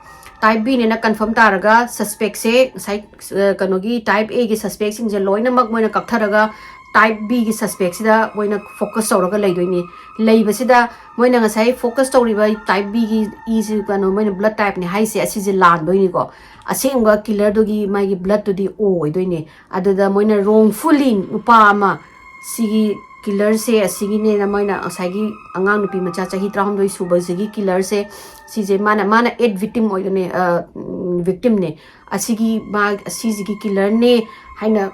Type B ꯅꯦꯅ confirm ꯇꯥꯔꯒ suspectꯁꯦ ꯉꯁꯥꯏ, ꯑ, ꯀꯩꯅꯣꯒꯤ type A ꯒꯤ suspectꯁꯤꯡꯁꯦ ꯂꯣꯏꯅꯃꯛ ꯃꯣꯏꯅ ꯀꯛꯊꯔꯒ type B ꯒꯤ suspectꯁꯤꯗ ꯃꯣꯏꯅ focus ꯇꯧꯔꯒ ꯂꯩꯗꯣꯏꯅꯤ꯫ ꯂꯩꯕꯁꯤꯗ ꯃꯣꯏꯅ ꯉꯁꯥꯏ focus ꯇꯧꯔꯤꯕ type B ꯒꯤ ꯏꯁꯤ, ꯀꯩꯅꯣ, ꯃꯣꯏꯅ blood typeꯅꯦ ꯍꯥꯏꯁꯦ, ꯑꯁꯤꯁꯦ ꯂꯥꯟꯗꯣꯏꯅꯤꯀꯣ꯫ ꯑꯁꯦꯡꯕ killerꯗꯨꯒꯤ ꯃꯥꯒꯤ bloodꯇꯨꯗꯤ O ꯑꯣꯏꯗꯣꯏꯅꯦ꯫ ꯑꯗꯨꯗ ꯃꯣꯏꯅ wrongfully ꯅꯨꯄꯥ ꯑꯃ, ꯁꯤꯒꯤ killerꯁꯦ ꯑꯁꯤꯒꯤꯅꯦꯅ ꯃꯣꯏꯅ ꯉꯁꯥꯏꯒꯤ ꯑꯉꯥꯡ ꯅꯨꯄꯤ ꯃꯆꯥ ꯆꯍꯤ ꯇꯔꯥꯍꯨꯝꯗꯣꯏ ꯁꯨꯕꯁꯤꯒꯤ killerꯁꯦ, ꯁꯤꯁꯦ ꯃꯥꯅ, ꯃꯥꯅ eight victim ꯑꯣꯏꯗꯣꯏꯅꯦ, ꯑ, ꯎꯝ, victimꯅꯦ꯫ ꯑꯁꯤꯒꯤ ꯃꯥ, ꯑꯁꯤꯁꯤꯒꯤ killerꯅꯦ ꯍꯥꯏꯅ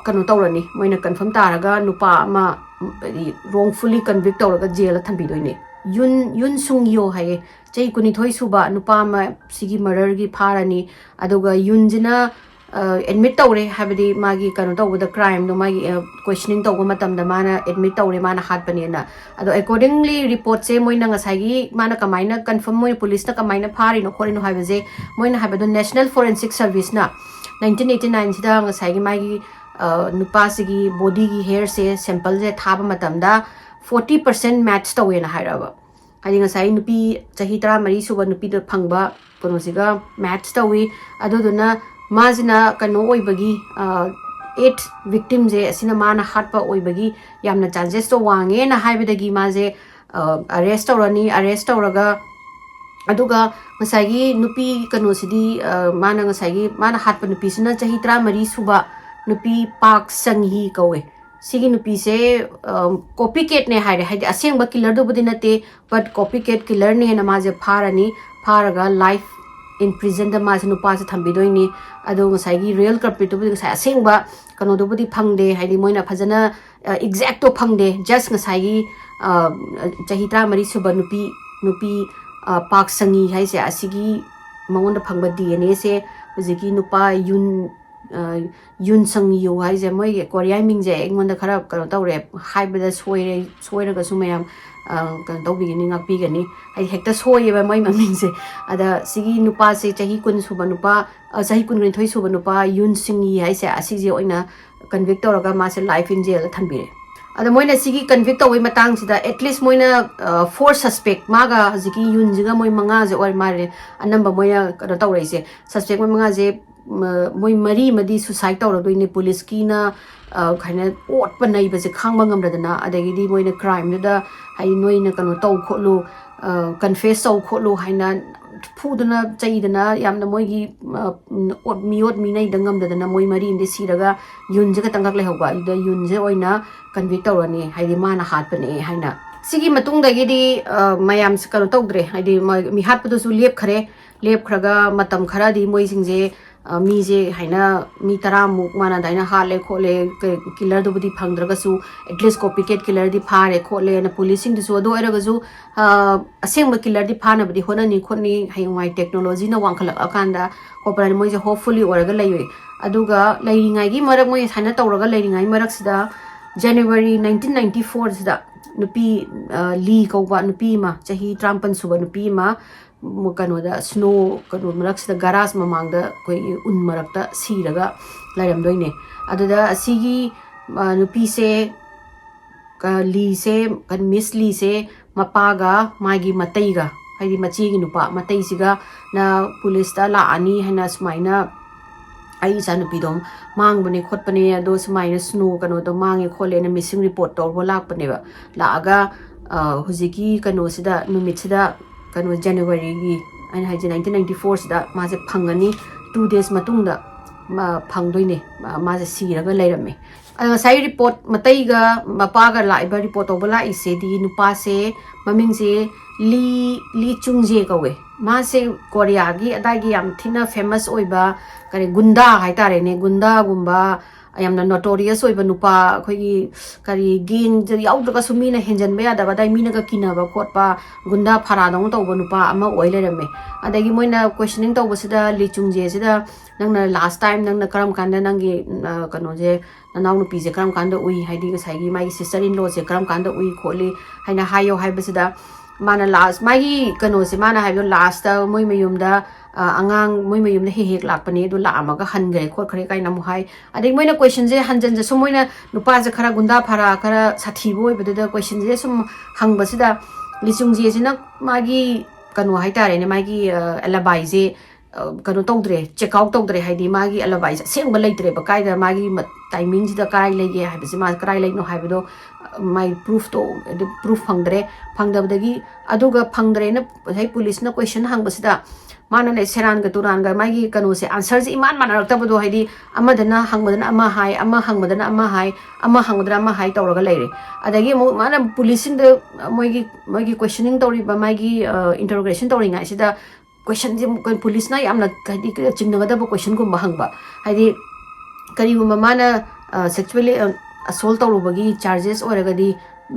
ꯀꯩꯅꯣ ꯇꯧꯔꯅꯤ, ꯃꯣꯏꯅ confirm ꯇꯥꯔꯒ ꯅꯨꯄꯥ ꯑꯃ, ꯎꯝ, wrongfully convict ꯇꯧꯔꯒ jailꯗ ꯊꯝꯕꯤꯗꯣꯏꯅꯦ꯫ ꯌꯨꯟ, ꯌꯨꯟ ꯁꯨꯡ ꯌꯣ ꯍꯥꯏꯌꯦ, ꯆꯍꯤ ꯀꯨꯟꯅꯤꯊꯣꯏ ꯁꯨꯕ ꯅꯨꯄꯥ ꯑꯃ ꯁꯤꯒꯤ murderꯒꯤ ꯐꯥꯔꯅꯤ꯫ ꯑꯗꯨꯒ ꯌꯨꯟꯁꯤꯅ, ꯑ, admit ꯇꯧꯔꯦ, ꯍꯥꯏꯕꯗꯤ ꯃꯥꯒꯤ ꯀꯩꯅꯣ ꯇꯧꯕꯗ, crimeꯗꯣ ꯃꯥꯒꯤ, ꯑ, questioning ꯇꯧꯕ ꯃꯇꯝꯗ ꯃꯥꯅ admit ꯇꯧꯔꯦ, ꯃꯥꯅ ꯍꯥꯠꯄꯅꯦꯅ꯫ ꯑꯗꯣ accordingly reportꯁꯦ ꯃꯣꯏꯅ ꯉꯁꯥꯏꯒꯤ ꯃꯥꯅ ꯀꯃꯥꯏꯅ confirm, ꯃꯣꯏ policeꯅ ꯀꯃꯥꯏꯅ ꯐꯥꯔꯤꯅꯣ ꯈꯣꯠꯂꯤꯅꯣ ꯍꯥꯏꯕꯁꯦ, ꯃꯣꯏꯅ ꯍꯥꯏꯕꯗꯣ National Forensic Serviceꯅ nineteen eighty nineꯁꯤꯗ ꯉꯁꯥꯏꯒꯤ ꯃꯥꯒꯤ, ꯑ, ꯅꯨꯄꯥꯁꯤꯒꯤ bodyꯒꯤ hairꯁꯦ sampleꯁꯦ ꯊꯥꯕ ꯃꯇꯝꯗ forty percent match ꯇꯧꯋꯦꯅ ꯍꯥꯏꯔꯛꯑꯕ꯫ ꯍꯥꯏꯗꯤ ꯉꯁꯥꯏ ꯅꯨꯄꯤ ꯆꯍꯤ ꯇꯔꯥꯃꯔꯤ ꯁꯨꯕ ꯅꯨꯄꯤꯗ ꯐꯪꯕ ꯀꯩꯅꯣꯁꯤꯒ match ꯇꯧꯋꯤ꯫ ꯑꯗꯨꯗꯨꯅ ꯃꯥꯁꯤꯅ ꯀꯩꯅꯣ ꯑꯣꯏꯕꯒꯤ, ꯑ, eight victimꯁꯦ ꯑꯁꯤꯅ ꯃꯥꯅ ꯍꯥꯠꯄ ꯑꯣꯏꯕꯒꯤ ꯌꯥꯝꯅ chancesꯇꯣ ꯋꯥꯡꯉꯦꯅ ꯍꯥꯏꯕꯗꯒꯤ ꯃꯥꯁꯦ, ꯑ, arrest ꯇꯧꯔꯅꯤ꯫ Arrest ꯇꯧꯔꯒ, ꯑꯗꯨꯒ ꯉꯁꯥꯏꯒꯤ ꯅꯨꯄꯤ ꯀꯩꯅꯣꯁꯤꯗꯤ, ꯑ, ꯃꯥꯅ ꯉꯁꯥꯏꯒꯤ ꯃꯥꯅ ꯍꯥꯠꯄ ꯅꯨꯄꯤꯁꯤꯅ ꯆꯍꯤ ꯇꯔꯥꯃꯔꯤ ꯁꯨꯕ ꯅꯨꯄꯤ ꯄꯥꯛ ꯁꯪꯍꯤ ꯀꯧꯋꯦ꯫ ꯁꯤꯒꯤ ꯅꯨꯄꯤꯁꯦ, ꯑ, copycatꯅꯦ ꯍꯥꯏꯔꯦ, ꯍꯥꯏꯗꯤ ꯑꯁꯦꯡꯕ killerꯗꯨꯕꯨꯗꯤ ꯅꯠꯇꯦ, but copycat killerꯅꯦꯅ ꯃꯥꯁꯦ ꯐꯥꯔꯅꯤ꯫ ꯐꯥꯔꯒ life in prisonꯗ ꯃꯥꯁꯦ, ꯅꯨꯄꯥꯁꯦ ꯊꯝꯕꯤꯗꯣꯏꯅꯤ꯫ ꯑꯗꯣ ꯉꯁꯥꯏꯒꯤ real culpritꯇꯨꯕꯨꯗꯤ, ꯉꯁꯥꯏ ꯑꯁꯦꯡꯕ ꯀꯩꯅꯣꯗꯨꯕꯨꯗꯤ ꯐꯪꯗꯦ, ꯍꯥꯏꯗꯤ ꯃꯣꯏꯅ ꯐꯖꯅ, ꯑ, exactꯇꯣ ꯐꯪꯗꯦ, just ꯉꯁꯥꯏꯒꯤ, ꯑ, ꯆꯍꯤ ꯇꯔꯥꯃꯔꯤ ꯁꯨꯕ ꯅꯨꯄꯤ, ꯅꯨꯄꯤ, ꯑ, ꯄꯥꯛ ꯁꯪꯉꯤ ꯍꯥꯏꯁꯦ, ꯑꯁꯤꯒꯤ ꯃꯉꯣꯟꯗ ꯐꯪꯕ ꯗꯤ ꯑꯦꯟ ꯑꯦꯁꯦ ꯍꯧꯖꯤꯛꯀꯤ ꯅꯨꯄꯥ ꯌꯨꯟ ꯌꯨꯟ ꯁꯪ ꯌꯨ ꯍꯥꯏꯁꯦ, ꯃꯣꯏꯒꯤ ꯀꯣꯔꯤꯌꯥ ꯃꯤꯡꯁꯦ ꯑꯩꯉꯣꯟꯗ ꯈꯔ ꯀꯩꯅꯣ ꯇꯧꯔꯦ, ꯍꯥꯏꯕꯗ ꯁꯣꯏꯔꯦ, ꯁꯣꯏꯔꯒꯁꯨ ꯃꯌꯥꯝ ꯀꯩꯅꯣ ꯇꯧꯕꯤꯒꯅꯤ, ꯉꯥꯛꯄꯤꯒꯅꯤ꯫ ꯍꯥꯏꯗꯤ ꯍꯦꯛꯇ ꯁꯣꯏꯌꯦꯕ ꯃꯣꯏ ꯃꯃꯤꯡꯁꯦ꯫ ꯑꯗ ꯁꯤꯒꯤ ꯅꯨꯄꯥꯁꯦ ꯆꯍꯤ ꯀꯨꯟ ꯁꯨꯕ ꯅꯨꯄꯥ, ꯆꯍꯤ ꯀꯨꯟꯅꯤꯊꯣꯏ ꯁꯨꯕ ꯅꯨꯄꯥ ꯌꯨꯟ ꯁꯤꯡ ꯌꯤ ꯍꯥꯏꯁꯦ, ꯑꯁꯤꯁꯦ ꯑꯣꯏꯅ ꯀꯟꯚꯤꯛ ꯇꯧꯔꯒ ꯃꯥꯁꯦ ꯂꯥꯏꯐ ꯏꯟ ꯖꯦꯜꯗ ꯊꯝꯕꯤꯔꯦ꯫ ꯑꯗ ꯃꯣꯏꯅ ꯁꯤꯒꯤ ꯀꯟꯚꯤꯛ ꯇꯧꯕꯩ ꯃꯇꯥꯡꯁꯤꯗ, ꯑꯦꯠꯂꯤꯁ ꯃꯣꯏꯅ ꯐꯣꯔ ꯁꯁꯄꯦꯛ, ꯃꯥꯒ ꯍꯧꯖꯤꯛꯀꯤ ꯌꯨꯟꯁꯤꯒ ꯃꯣꯏ ꯃꯉꯥꯁꯦ ꯑꯣꯏꯔ ꯃꯥꯜꯂꯦ ꯑꯅꯝꯕ ꯃꯣꯏꯅ ꯀꯩꯅꯣ ꯇꯧꯔꯛꯏꯁꯦ꯫ ꯁꯁꯄꯦꯛ ꯃꯣꯏ ꯃꯉꯥꯁꯦ ꯃꯣꯏ ꯃꯔꯤ ꯑꯃꯗꯤ ꯁꯨꯁꯥꯏꯠ ꯇꯧꯔꯗꯣꯏꯅꯦ꯫ ꯄꯨꯂꯤꯁꯀꯤꯅ ꯍꯥꯏꯅ ꯑꯣꯠꯄ ꯅꯩꯕꯁꯦ ꯈꯥꯡꯕ ꯉꯝꯗꯗꯅ, ꯑꯗꯒꯤꯗꯤ ꯃꯣꯏꯅ ꯀ꯭ꯔꯥꯏꯝꯗꯨꯗ ꯍꯥꯏꯗꯤ ꯅꯣꯏꯅ ꯀꯩꯅꯣ ꯇꯧ ꯈꯣꯠꯂꯨ, ꯀꯟꯐꯦꯁ ꯇꯧ ꯈꯣꯠꯂꯨ ꯍꯥꯏꯅ ꯐꯨꯗꯅ ꯆꯩꯗꯅ ꯌꯥꯝꯅ ꯃꯣꯏꯒꯤ ꯃꯤꯑꯣꯠ ꯃꯤꯅꯩꯗ ꯉꯝꯗꯗꯅ ꯃꯣꯏ ꯃꯔꯤ ꯑꯃꯗꯤ ꯁꯤꯔꯒ ꯌꯨꯟꯁꯦ ꯈꯛꯇꯪꯈꯛ ꯂꯩꯍꯧꯕ꯫ ꯑꯗꯨꯗ ꯌꯨꯟꯁꯦ ꯑꯣꯏꯅ ꯀꯟꯚꯤꯛ ꯇꯧꯔꯅꯤ, ꯍꯥꯏꯗꯤ ꯃꯥꯅ ꯍꯥꯠꯄꯅꯦ ꯍꯥꯏꯅ꯫ ꯁꯤꯒꯤ ꯃꯇꯨꯡꯗꯒꯤꯗꯤ ꯃꯌꯥꯝꯁꯦ ꯀꯩꯅꯣ ꯇꯧꯗ꯭ꯔꯦ, ꯍꯥꯏꯗꯤ ꯃꯤꯍꯥꯠꯄꯗꯨꯁꯨ ꯂꯦꯞꯈ꯭ꯔꯦ꯫ ꯂꯦꯞꯈ꯭ꯔꯒ ꯃꯇꯝ ꯈꯔꯗꯤ ꯃꯣꯏꯁꯤꯡꯁꯦ ꯃꯤꯁꯦ ꯍꯥꯏꯅ ꯃꯤ ꯇꯔꯥꯃꯨꯛ ꯃꯥꯅ ꯑꯗꯨꯃꯥꯏꯅ ꯍꯥꯠꯂꯦ ꯈꯣꯠꯂꯦ, ꯀꯤꯂꯔꯗꯨꯕꯨꯗꯤ ꯐꯪꯗ꯭ꯔꯒꯁꯨ ꯑꯦꯠꯂꯤꯁ ꯀꯣꯄꯤ ꯀꯦꯠ ꯀꯤꯂꯔꯗꯤ ꯐꯥꯔꯦ ꯈꯣꯠꯂꯦꯅ ꯄꯨꯂꯤꯁꯁꯤꯡꯗꯨꯁꯨ꯫ ꯑꯗꯨ ꯑꯣꯏꯔꯒꯁꯨ ꯑꯁꯦꯡꯕ ꯀꯤꯂꯔꯗꯤ ꯐꯥꯅꯕꯗꯤ ꯍꯣꯠꯅꯅꯤ ꯈꯣꯠꯅꯤ, ꯍꯌꯦꯡꯋꯥꯏ ꯇꯦꯛꯅꯣꯂꯣꯖꯤꯅ ꯋꯥꯡꯈꯠꯂꯛꯑꯀꯥꯟꯗ ꯈꯣꯠꯄꯅ ꯃꯣꯏꯁꯦ ꯍꯣꯞꯐꯨꯜꯂꯤ ꯑꯣꯏꯔꯒ ꯂꯩꯔꯤ꯫ ꯑꯗꯨꯒ ꯂꯩꯔꯤꯉꯩꯒꯤ ꯃꯔꯛ, ꯃꯣꯏ ꯁꯨꯃꯥꯏꯅ ꯇꯧꯔꯒ ꯂꯩꯔꯤꯉꯩ ꯃꯔꯛꯁꯤꯗ ꯖꯅꯋꯥꯔꯤ ꯅꯥꯏꯟꯇꯤꯟ ꯅꯥꯏꯟꯇꯤ ꯐꯣꯔꯁꯤꯗ ꯅꯨꯄꯤ ꯂꯤ ꯀꯧꯕ ꯅꯨꯄꯤ ꯑꯃ, ꯆꯍꯤ ꯇꯔꯥꯃꯥꯄꯟ ꯁꯨꯕ ꯅꯨꯄꯤ ꯑꯃ ꯀꯩꯅꯣꯗ ꯁ꯭ꯅꯣ ꯀꯩꯅꯣ ꯃꯔꯛꯁꯤꯗ ꯒꯔꯥꯖ ꯃꯃꯥꯡꯗ ꯑꯩꯈꯣꯏꯒꯤ ꯎꯟ ꯃꯔꯛꯇ ꯁꯤꯔꯒ ꯂꯩꯔꯝꯗꯣꯏꯅꯦ꯫ ꯑꯗꯨꯗ ꯑꯁꯤꯒꯤ ꯅꯨꯄꯤꯁꯦ, ꯂꯤꯁꯦ, ꯃꯤꯁ ꯂꯤꯁꯦ ꯃꯄꯥꯒ ꯃꯥꯒꯤ ꯃꯇꯩꯒ, ꯍꯥꯏꯗꯤ ꯃꯆꯦꯒꯤ ꯅꯨꯄꯥ ꯃꯇꯩꯁꯤꯒꯅ ꯄꯨꯂꯤꯁꯇ ꯂꯥꯛꯑꯅꯤ ꯍꯥꯏꯅ ꯁꯨꯃꯥꯏꯅ ꯑꯩ ꯏꯆꯥꯅꯨꯄꯤꯗꯣ ꯃꯥꯡꯕꯅꯦ ꯈꯣꯠꯄꯅꯦ, ꯑꯗꯣ ꯁꯨꯃꯥꯏꯅ ꯁ꯭ꯅꯣ ꯀꯩꯅꯣꯗꯣ ꯃꯥꯡꯉꯦ ꯈꯣꯠꯂꯦꯅ ꯃꯤꯁꯤꯡ ꯔꯤꯄꯣꯔꯠ ꯇꯧꯕ ꯂꯥꯛꯄꯅꯦꯕ꯫ ꯂꯥꯛꯑꯒ ꯍꯧꯖꯤꯛꯀꯤ ꯀꯩꯅꯣꯁꯤꯗ, ꯅꯨꯃꯤꯠꯁꯤꯗ, ꯀꯩꯅꯣ ꯖꯅꯋꯥꯔꯤꯒꯤ, ꯑꯩꯅ ꯍꯥꯏꯁꯦ ꯅꯥꯏꯟꯇꯤꯟ ꯅꯥꯏꯟꯇꯤ ꯐꯣꯔꯁꯤꯗ ꯃꯥꯁꯦ ꯐꯪꯒꯅꯤ꯫ ꯇꯨ ꯗꯦꯖ ꯃꯇꯨꯡꯗ ꯐꯪꯗꯣꯏꯅꯦ꯫ ꯃꯥꯁꯦ ꯁꯤꯔꯒ ꯂꯩꯔꯝꯃꯦ꯫ ꯑꯗꯣ ꯉꯁꯥꯏ ꯔꯤꯄꯣꯔꯠ, ꯃꯇꯩꯒ ꯃꯄꯥꯒ ꯂꯥꯛꯏꯕ, ꯔꯤꯄꯣꯔꯠ ꯇꯧꯕ ꯂꯥꯛꯏꯁꯤꯗꯤ ꯅꯨꯄꯥꯁꯦ ꯃꯃꯤꯡꯁꯦ ꯂꯤ, ꯂꯤ ꯆꯨꯡꯖꯦ ꯀꯧꯋꯦ꯫ ꯃꯥꯁꯦ ꯀꯣꯔꯤꯌꯥꯒꯤ ꯑꯗꯥꯏꯒꯤ ꯌꯥꯝ ꯊꯤꯅ ꯐꯦꯃꯁ ꯑꯣꯏꯕ ꯀꯔꯤ ꯒꯨꯟꯗꯥ ꯍꯥꯏꯇꯥꯔꯦꯅꯦ, ꯒꯨꯟꯗꯥꯒꯨꯝꯕ ꯌꯥꯝꯅ ꯅꯣꯇꯣꯔꯤꯌꯁ ꯑꯣꯏꯕ ꯅꯨꯄꯥ, ꯑꯩꯈꯣꯏꯒꯤ ꯀꯔꯤ, ꯒꯦꯡꯗ ꯌꯥꯎꯗ꯭ꯔꯒꯁꯨ ꯃꯤꯅ ꯍꯦꯟꯖꯟꯕ ꯌꯥꯗꯕ, ꯑꯗꯩ ꯃꯤꯅꯒ ꯀꯤꯅꯕ ꯈꯣꯠꯄ, ꯒꯨꯟꯗꯥ ꯐꯔꯥꯗꯧꯅ ꯇꯧꯕ ꯅꯨꯄꯥ ꯑꯃ ꯑꯣꯏ ꯂꯩꯔꯝꯃꯦ꯫ ꯑꯗꯒꯤ ꯃꯣꯏꯅ ꯀꯣꯏꯁꯟꯅꯤꯡ ꯇꯧꯕꯁꯤꯗ ꯂꯤꯆꯨꯡꯖꯦꯁꯤꯗ, "ꯅꯪꯅ ꯂꯥꯁ ꯇꯥꯏꯝ ꯅꯪꯅ ꯀꯔꯝ ꯀꯥꯟꯗ ꯅꯪꯒꯤ, ꯑ, ꯀꯩꯅꯣꯁꯦ, ꯅꯅꯥꯎꯅꯨꯄꯤꯁꯦ ꯀꯔꯝ ꯀꯥꯟꯗ ꯎꯏ, ꯍꯥꯏꯗꯤ ꯉꯁꯥꯏꯒꯤ ꯃꯥꯒꯤ ꯁꯤꯁꯇꯔ ꯏꯟ ꯂꯣꯁꯦ ꯀꯔꯝ ꯀꯥꯟꯗ ꯎꯏ ꯈꯣꯠꯂꯤ ꯍꯥꯏꯅ ꯍꯥꯏꯌꯣ" ꯍꯥꯏꯕꯁꯤꯗ, ꯃꯥꯅ ꯂꯥꯁ, ꯃꯥꯒꯤ ꯀꯩꯅꯣꯁꯦ, ꯃꯥꯅ ꯍꯥꯏꯕꯗꯣ, ꯂꯥꯁꯇ ꯃꯣꯏ ꯃꯌꯨꯝꯗ, ꯑ, ꯑꯉꯥꯡ ꯃꯣꯏ ꯃꯌꯨꯝꯗ ꯍꯦꯛ ꯍꯦꯛ ꯂꯥꯛꯄꯅꯦ, ꯑꯗꯨ ꯂꯥꯛꯑꯝꯃꯒ ꯍꯟꯈ꯭ꯔꯦ ꯈꯣꯠꯈ꯭ꯔꯦ ꯀꯥꯏꯅ ꯑꯃꯨꯛ ꯍꯥꯏ꯫ ꯑꯗꯩ ꯃꯣꯏꯅ ꯀꯣꯏꯁꯟꯁꯦ ꯍꯟꯖꯟꯖ ꯁꯨꯝ, ꯃꯣꯏꯅ ꯅꯨꯄꯥꯁꯦ ꯈꯔ ꯒꯨꯟꯗꯥ ꯐꯔꯥ ꯈꯔ ꯁꯥꯊꯤꯕ ꯑꯣꯏꯕꯗꯨꯗ ꯀꯣꯏꯁꯟꯁꯦ ꯁꯨꯝ ꯍꯪꯕꯁꯤꯗ, ꯂꯤꯆꯨꯡꯖꯦꯁꯤꯅ ꯃꯥꯒꯤ ꯀꯩꯅꯣ ꯍꯥꯏꯇꯥꯔꯦꯅꯦ, ꯃꯥꯒꯤ, ꯑ, ꯑꯦꯂꯕꯥꯏꯁꯦ, ꯑ, ꯀꯩꯅꯣ ꯇꯧꯗ꯭ꯔꯦ, ꯆꯦꯛ ꯑꯥꯎꯠ ꯇꯧꯗ꯭ꯔꯦ, ꯍꯥꯏꯗꯤ ꯃꯥꯒꯤ ꯑꯦꯂꯕꯥꯏꯁꯦ ꯑꯁꯦꯡꯕ ꯂꯩꯇ꯭ꯔꯦꯕ, ꯀꯥꯏꯗ ꯃꯥꯒꯤ ꯃ-, ꯇꯥꯏꯃꯤꯡꯁꯤꯗ ꯀꯥꯏ ꯂꯩꯒꯦ ꯍꯥꯏꯕꯁꯦ, ꯃꯥ ꯀꯗꯥꯏ ꯂꯩꯅꯣ ꯍꯥꯏꯕꯗꯣ, ꯑ, ꯃꯥꯒꯤ ꯄ꯭ꯔꯨꯐꯇꯣ, ꯑꯗꯨ ꯄ꯭ꯔꯨꯐ ꯐꯪꯗ꯭ꯔꯦ꯫ ꯐꯪꯗꯕꯗꯒꯤ, ꯑꯗꯨꯒ ꯐꯪꯗ꯭ꯔꯦꯅ ꯉꯁꯥꯏ ꯄꯨꯂꯤꯁꯅ ꯀꯣꯏꯁꯟ ꯍꯪꯕꯁꯤꯗ, ꯃꯥꯅꯅꯦ ꯁꯦꯔꯥꯟꯒ ꯇꯨꯔꯥꯟꯒ ꯃꯥꯒꯤ ꯀꯩꯅꯣꯁꯦ, ꯑꯟꯁꯔꯁꯦ ꯏꯃꯥꯟ ꯃꯥꯟꯅꯔꯛꯇꯕꯗꯣ, ꯍꯥꯏꯗꯤ ꯑꯃꯗꯅ ꯍꯪꯕꯗꯅ ꯑꯃ ꯍꯥꯏ, ꯑꯃ ꯍꯪꯕꯗꯅ ꯑꯃ ꯍꯥꯏ, ꯑꯃ ꯍꯪꯕꯗꯅ ꯑꯃ ꯍꯥꯏ ꯇꯧꯔꯒ ꯂꯩꯔꯦ꯫ ꯑꯗꯒꯤ ꯑꯃꯨꯛ ꯃꯥꯅ ꯄꯨꯂꯤꯁꯁꯤꯡꯗ ꯃꯣꯏꯒꯤ, ꯃꯣꯏꯒꯤ ꯀꯣꯏꯁꯟꯅꯤꯡ ꯇꯧꯔꯤꯕ, ꯃꯥꯒꯤ, ꯑ, ꯏꯟꯇꯔꯣꯒꯦꯁꯟ ꯇꯧꯔꯤꯉꯩꯁꯤꯗ ꯀꯣꯏꯁꯟꯁꯦ ꯑꯃꯨꯛ ꯄꯨꯂꯤꯁꯅ ꯌꯥꯝꯅ, ꯍꯥꯏꯗꯤ, ꯆꯤꯡꯅꯒꯗꯕ ꯀꯣꯏꯁꯟꯒꯨꯝꯕ ꯍꯪꯕ, ꯍꯥꯏꯗꯤ ꯀꯔꯤꯒꯨꯝꯕ ꯃꯥꯅ, ꯑ, ꯁꯦꯛꯆꯨꯋꯦꯜꯂꯤ, ꯑ, ꯑꯁꯣꯜ ꯇꯧꯔꯨꯕꯒꯤ ꯆꯥꯔꯖꯦꯁ ꯑꯣꯏꯔꯒꯗꯤ,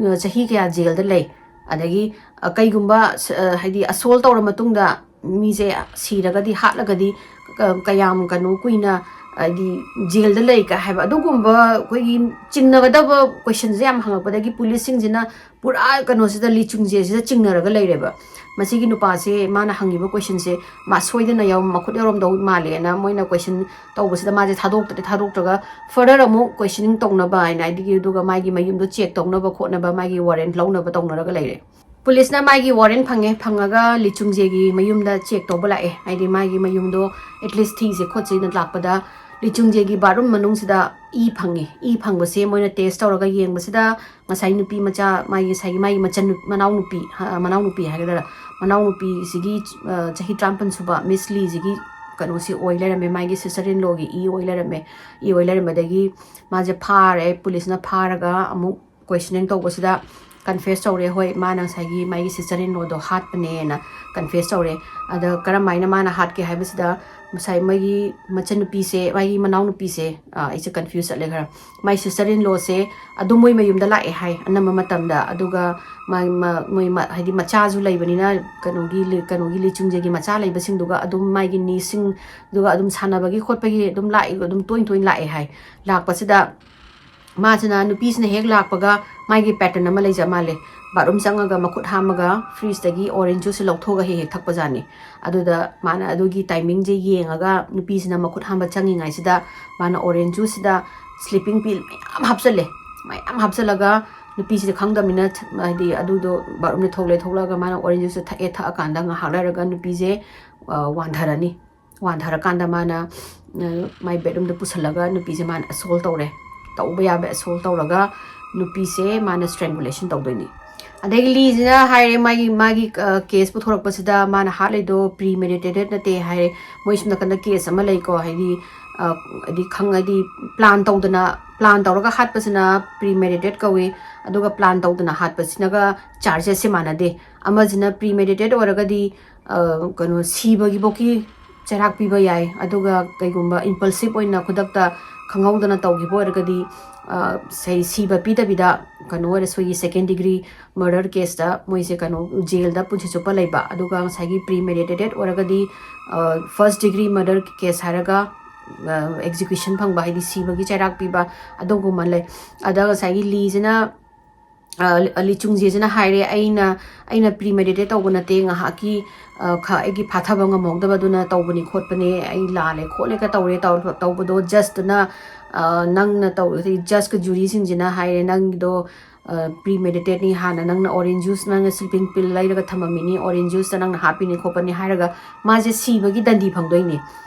ꯑ, ꯆꯍꯤ ꯀꯌꯥ ꯖꯦꯜꯗ ꯂꯩ, ꯑꯗꯒꯤ, ꯑ, ꯀꯩꯒꯨꯝꯕ ꯁ-, ꯑ, ꯍꯥꯏꯗꯤ ꯑꯁꯣꯜ ꯇꯧꯔ ꯃꯇꯨꯡꯗ ꯃꯤꯁꯦ ꯁꯤꯔꯒꯗꯤ, ꯍꯥꯠꯂꯒꯗꯤ, ꯀ-, ꯀꯌꯥꯝ ꯀꯩꯅꯣ ꯀꯨꯏꯅ, ꯍꯥꯏꯗꯤ, ꯖꯦꯜꯗ ꯂꯩ ꯀꯥꯏ ꯍꯥꯏꯕ, ꯑꯗꯨꯒꯨꯝꯕ ꯑꯩꯈꯣꯏꯒꯤ ꯆꯤꯡꯅꯒꯗꯕ ꯀꯣꯏꯁꯟꯁꯦ ꯌꯥꯝ ꯍꯪꯉꯛꯄꯗꯒꯤ ꯄꯨꯂꯤꯁꯁꯤꯡꯁꯤꯅ ꯄꯨꯔꯥ ꯀꯩꯅꯣꯁꯤꯗ, ꯂꯤꯆꯨꯡꯖꯦꯁꯤꯗ ꯆꯤꯡꯅꯔꯒ ꯂꯩꯔꯦꯕ꯫ ꯃꯁꯤꯒꯤ ꯅꯨꯄꯥꯁꯦ, ꯃꯥꯅ ꯍꯪꯉꯤꯕ ꯀꯣꯏꯁꯟꯁꯦ ꯃꯥ ꯁꯣꯏꯗꯅ ꯌꯥꯎ-, ꯃꯈꯨꯠ ꯌꯥꯎꯔꯝꯗꯧ ꯃꯥꯜꯂꯦꯅ ꯃꯣꯏꯅ ꯀꯣꯏꯁꯟ ꯇꯧꯕꯁꯤꯗ ꯃꯥꯁꯦ ꯊꯥꯗꯣꯛꯇ꯭ꯔꯦ, ꯊꯥꯗꯣꯛꯇ꯭ꯔꯒ ꯐꯔꯗꯔ ꯑꯃꯨꯛ ꯀꯣꯏꯁꯟꯅꯤꯡ ꯇꯧꯅꯕ ꯍꯥꯏꯅ, ꯑꯗꯒꯤ ꯑꯗꯨꯒ ꯃꯥꯒꯤ ꯃꯌꯨꯝꯗꯣ ꯆꯦꯛ ꯇꯧꯅꯕ ꯈꯣꯠꯅꯕ, ꯃꯥꯒꯤ ꯋꯥꯔꯦꯟ ꯂꯧꯅꯕ ꯇꯧꯅꯔꯒ ꯂꯩꯔꯦ꯫ ꯄꯨꯂꯤꯁꯅ ꯃꯥꯒꯤ ꯋꯥꯔꯦꯟ ꯐꯪꯉꯦ, ꯐꯪꯉꯒ ꯂꯤꯆꯨꯡꯖꯦꯒꯤ ꯃꯌꯨꯝꯗ ꯆꯦꯛ ꯇꯧꯕ ꯂꯥꯛꯑꯦ, ꯍꯥꯏꯗꯤ ꯃꯥꯒꯤ ꯃꯌꯨꯝꯗꯣ ꯑꯦꯠꯂꯤꯁ ꯊꯤꯁꯦ ꯈꯣꯠꯁꯦꯅ ꯂꯥꯛꯄꯗ, ꯂꯤꯆꯨꯡꯖꯦꯒꯤ ꯕꯥꯠꯔꯨꯝ ꯃꯅꯨꯡꯁꯤꯗ ꯏ ꯐꯪꯉꯦ꯫ ꯏ ꯐꯪꯕꯁꯦ ꯃꯣꯏꯅ ꯇꯦꯁ ꯇꯧꯔꯒ ꯌꯦꯡꯕꯁꯤꯗ, ꯉꯁꯥꯏ ꯅꯨꯄꯤ ꯃꯆꯥ, ꯃꯥꯒꯤ ꯉꯁꯥꯏꯒꯤ ꯃꯥꯒꯤ ꯃꯆꯟ-, ꯃꯅꯥꯎꯅꯨꯄꯤ, ꯍ-, ꯃꯅꯥꯎꯅꯨꯄꯤ ꯍꯥꯏꯒꯗ꯭ꯔꯥ, ꯃꯅꯥꯎꯅꯨꯄꯤꯁꯤꯒꯤ, ꯑ, ꯆꯍꯤ ꯇꯔꯥꯃꯥꯄꯟ ꯁꯨꯕ ꯃꯤꯁ ꯂꯤꯁꯤꯒꯤ ꯀꯩꯅꯣꯁꯤ ꯑꯣꯏ ꯂꯩꯔꯝꯃꯦ, ꯃꯥꯒꯤ ꯁꯤꯁꯇꯔ ꯏꯟ ꯂꯣꯒꯤ ꯏ ꯑꯣꯏ ꯂꯩꯔꯝꯃꯦ꯫ ꯏ ꯑꯣꯏ ꯂꯩꯔꯝꯕꯗꯒꯤ ꯃꯥꯁꯦ ꯐꯥꯔꯦ, ꯄꯨꯂꯤꯁꯅ ꯐꯥꯔꯒ ꯑꯃꯨꯛ ꯀꯣꯏꯁꯟꯅꯤꯡ ꯇꯧꯕꯁꯤꯗ, ꯀꯟꯐꯦꯁ ꯇꯧꯔꯦ, ꯍꯣꯏ, ꯃꯥꯅ ꯉꯁꯥꯏꯒꯤ ꯃꯥꯒꯤ ꯁꯤꯁꯇꯔ ꯏꯟ ꯂꯣꯗꯣ ꯍꯥꯠꯄꯅꯦꯅ ꯀꯟꯐꯦꯁ ꯇꯧꯔꯦ꯫ ꯑꯗ ꯀꯔꯝꯍꯥꯏꯅ ꯃꯥꯅ ꯍꯥꯠꯀꯦ ꯍꯥꯏꯕꯁꯤꯗ, ꯉꯁꯥꯏ ꯃꯣꯏꯒꯤ ꯃꯆꯟꯅꯨꯄꯤꯁꯦ, ꯃꯥꯒꯤ ꯃꯅꯥꯎꯅꯨꯄꯤꯁꯦ, ꯑ, ꯑꯩꯁꯦ ꯀꯟꯐ꯭ꯌꯨꯁ ꯆꯠꯂꯦ ꯈꯔ꯫ ꯃꯥꯏ ꯁꯤꯁꯇꯔ ꯏꯟ ꯂꯣꯁꯦ ꯑꯗꯨꯝ ꯃꯣꯏ ꯃꯌꯨꯝꯗ ꯂꯥꯛꯑꯦ ꯍꯥꯏ ꯑꯅꯝꯕ ꯃꯇꯝꯗ, ꯑꯗꯨꯒ ꯃꯥ-, ꯃꯥ-, ꯃꯣꯏ ꯃ-, ꯍꯥꯏꯗꯤ ꯃꯆꯥꯁꯨ ꯂꯩꯕꯅꯤꯅ, ꯀꯩꯅꯣꯒꯤ ꯂꯤ-, ꯀꯩꯅꯣꯒꯤ ꯂꯤꯆꯨꯡꯖꯦꯒꯤ ꯃꯆꯥ ꯂꯩꯕꯁꯤꯡꯗꯨꯒ ꯑꯗꯨꯝ ꯃꯥꯒꯤ ꯅꯤꯁꯁꯤꯡ ꯑꯗꯨꯒ ꯑꯗꯨꯝ ꯁꯥꯟꯅꯕꯒꯤ ꯈꯣꯠꯄꯒꯤ ꯑꯗꯨꯝ ꯂꯥꯛꯏ, ꯑꯗꯨꯝ ꯇꯣꯏ ꯇꯣꯏꯅ ꯂꯥꯛꯑꯦ ꯍꯥꯏ꯫ ꯂꯥꯛꯄꯁꯤꯗ ꯃꯥꯁꯤꯅ, ꯅꯨꯄꯤꯁꯤꯅ ꯍꯦꯛ ꯂꯥꯛꯄꯒ ꯃꯥꯒꯤ ꯄꯦꯇꯔꯟ ꯑꯃ ꯂꯩꯖ ꯃꯥꯜꯂꯦ꯫ ꯕꯥꯠꯔꯨꯝ ꯆꯪꯉꯒ ꯃꯈꯨꯠ ꯍꯥꯝꯃꯒ ꯐ꯭ꯔꯤꯖꯇꯒꯤ ꯑꯣꯔꯦꯟꯖ ꯖꯨꯁꯁꯦ ꯂꯧꯊꯣꯛꯑꯒ ꯍꯦꯛ ꯍꯦꯛ ꯊꯛꯄꯖꯥꯠꯅꯤ꯫ ꯑꯗꯨꯗ ꯃꯥꯅ ꯑꯗꯨꯒꯤ ꯇꯥꯏꯃꯤꯡꯁꯦ ꯌꯦꯡꯉꯒ ꯅꯨꯄꯤꯁꯤꯅ ꯃꯈꯨꯠ ꯍꯥꯝꯕ ꯆꯪꯉꯤꯉꯩꯁꯤꯗ ꯃꯥꯅ ꯑꯣꯔꯦꯟꯖ ꯖꯨꯁꯁꯤꯗ ꯁ꯭ꯂꯤꯞꯄꯤꯡ ꯄꯤꯜ ꯃꯌꯥꯝ ꯍꯥꯞꯆꯜꯂꯦ꯫ ꯃꯌꯥꯝ ꯍꯥꯞꯆꯜꯂꯒ ꯅꯨꯄꯤꯁꯤꯗ ꯈꯪꯗꯕꯅꯤꯅ ꯊ-, ꯍꯥꯏꯗꯤ ꯑꯗꯨꯗꯣ ꯕꯥꯠꯔꯨꯝꯗ ꯊꯣꯛꯂꯛꯑꯦ, ꯊꯣꯛꯂꯛꯑꯒ ꯃꯥꯅ ꯑꯣꯔꯦꯟꯖ ꯖꯨꯁꯁꯦ ꯊꯛꯑꯦ꯫ ꯊꯛꯑꯀꯥꯟꯗ ꯉꯥꯏꯍꯥꯛ ꯂꯩꯔꯒ ꯅꯨꯄꯤꯁꯦ, ꯑ, ꯋꯥꯟꯊꯔꯅꯤ꯫ ꯋꯥꯟꯊꯔꯀꯥꯟꯗ ꯃꯥꯅ, ꯑ, ꯃꯥꯏ ꯕꯦꯠꯔꯨꯝꯗ ꯄꯨꯁꯜꯂꯒ ꯅꯨꯄꯤꯁꯦ ꯃꯥꯅ ꯑꯁꯣꯜ ꯇꯧꯔꯦ꯫ ꯇꯧꯕ ꯌꯥꯕ ꯑꯁꯣꯜ ꯇꯧꯔꯒ ꯅꯨꯄꯤꯁꯦ ꯃꯥꯅ ꯁ꯭ꯇ꯭ꯔꯦꯡꯒꯨꯂꯦꯁꯟ ꯇꯧꯗꯣꯏꯅꯤ꯫ ꯑꯗꯒꯤ ꯂꯤꯁꯤꯅ ꯍꯥꯏꯔꯦ, ꯃꯥꯒꯤ, ꯃꯥꯒꯤ, ꯑ, ꯀꯦꯁ ꯄꯨꯊꯣꯔꯛꯄꯁꯤꯗ ꯃꯥꯅ ꯍꯥꯠꯂꯤꯗꯣ ꯄ꯭ꯔꯤ ꯃꯦꯗꯤꯇꯦꯇꯦꯠ ꯅꯠꯇꯦ ꯍꯥꯏꯔꯦ꯫ ꯃꯣꯏ ꯁꯣꯝ ꯅꯥꯀꯟꯗ ꯀꯦꯁ ꯑꯃ ꯂꯩꯀꯣ, ꯍꯥꯏꯗꯤ, ꯑ, ꯍꯥꯏꯗꯤ ꯈꯪ-, ꯍꯥꯏꯗꯤ ꯄ꯭ꯂꯥꯟ ꯇꯧꯗꯅ, ꯄ꯭ꯂꯥꯟ ꯇꯧꯔꯒ ꯍꯥꯠꯄꯁꯤꯅ ꯄ꯭ꯔꯤ ꯃꯦꯗꯤꯇꯦꯠ ꯀꯧꯏ, ꯑꯗꯨꯒ ꯄ꯭ꯂꯥꯟ ꯇꯧꯗꯅ ꯍꯥꯠꯄꯁꯤꯅꯒ ꯆꯥꯔꯖꯦꯁꯁꯦ ꯃꯥꯟꯅꯗꯦ꯫ ꯑꯃꯁꯤꯅ ꯄ꯭ꯔꯤ ꯃꯦꯗꯤꯇꯦꯠ ꯑꯣꯏꯔꯒꯗꯤ, ꯑ, ꯀꯩꯅꯣ, ꯁꯤꯕꯒꯤꯐꯧꯀꯤ ꯆꯩꯔꯥꯛ ꯄꯤꯕ ꯌꯥꯏ꯫ ꯑꯗꯨꯒ ꯀꯩꯒꯨꯝꯕ ꯏꯝꯄꯜꯁꯤꯞ ꯑꯣꯏꯅ ꯈꯨꯗꯛꯇ ꯈꯪꯍꯧꯗꯅ ꯇꯧꯈꯤꯕ ꯑꯣꯏꯔꯒꯗꯤ, ꯑ, ꯁꯤ-, ꯁꯤꯕ ꯄꯤꯗꯕꯤꯗ ꯀꯩꯅꯣ ꯑꯣꯏꯔꯁꯨ, ꯑꯩꯈꯣꯏꯒꯤ ꯁꯦꯀꯦꯟ ꯗꯤꯒ꯭ꯔꯤ ꯃꯔꯗꯔ ꯀꯦꯁꯇ ꯃꯣꯏꯁꯦ ꯀꯩꯅꯣ, ꯖꯦꯜꯗ ꯄꯨꯟꯁꯤ ꯆꯨꯞꯄ ꯂꯩꯕ꯫ ꯑꯗꯨꯒ ꯉꯁꯥꯏꯒꯤ ꯄ꯭ꯔꯤ ꯃꯦꯗꯤꯇꯦꯇꯦꯠ ꯑꯣꯏꯔꯒꯗꯤ, ꯑ, ꯐꯥꯔꯁ ꯗꯤꯒ꯭ꯔꯤ ꯃꯔꯗꯔ ꯀꯦꯁ ꯍꯥꯏꯔꯒ, ꯑ, ꯑꯦꯛꯖꯤꯀ꯭ꯌꯨꯁꯟ ꯐꯪꯕ, ꯍꯥꯏꯗꯤ ꯁꯤꯕꯒꯤ ꯆꯩꯔꯥꯛ ꯄꯤꯕ, ꯑꯗꯨꯒꯨꯝꯕ ꯂꯩ꯫ ꯑꯗ ꯉꯁꯥꯏꯒꯤ ꯂꯤꯁꯤꯅ, ꯑ, ꯂꯤ-, ꯂꯤꯆꯨꯡꯖꯦꯁꯤꯅ ꯍꯥꯏꯔꯦ, "ꯑꯩꯅ, ꯑꯩꯅ ꯄ꯭ꯔꯤ ꯃꯦꯗꯤꯇꯦꯠ ꯇꯧꯕ ꯅꯠꯇꯦ, ꯉꯥꯏꯍꯥꯛꯀꯤ, ꯑ, ꯈ-, ꯑꯩꯒꯤ ꯐꯥꯊꯕ ꯉꯝꯍꯧꯗꯕꯗꯨꯅ ꯇꯧꯕꯅꯤ ꯈꯣꯠꯄꯅꯦ, ꯑꯩ ꯂꯥꯜꯂꯦ ꯈꯣꯠꯂꯦꯒ ꯇꯧꯔꯦ", ꯇꯧ-, ꯇꯧꯕꯗꯣ ꯖꯁꯇꯨꯅ, ꯑ, ꯅꯪꯅ ꯇꯧ-, ꯖꯁꯀ ꯖꯨꯔꯤꯁꯤꯡꯁꯤꯅ ꯍꯥꯏꯔꯦ, "ꯅꯪꯒꯤꯗꯣ, ꯑ, ꯄ꯭ꯔꯤ ꯃꯦꯗꯤꯇꯦꯠꯅꯤ, ꯍꯥꯟꯅ ꯅꯪꯅ ꯑꯣꯔꯦꯟꯖ ꯖꯨꯁ, ꯅꯪꯅ ꯁ꯭ꯂꯤꯞꯄꯤꯡ ꯄꯤꯜ ꯂꯩꯔꯒ ꯊꯝꯃꯝꯃꯤꯅꯤ, ꯑꯣꯔꯦꯟꯖ ꯖꯨꯁꯇ ꯅꯪꯅ ꯍꯥꯞꯄꯤꯅꯤ ꯈꯣꯠꯄꯅꯤ" ꯍꯥꯏꯔꯒ ꯃꯥꯁꯦ ꯁꯤꯕꯒꯤ ꯗꯟꯗꯤ ꯐꯪꯗꯣꯏꯅꯦ꯫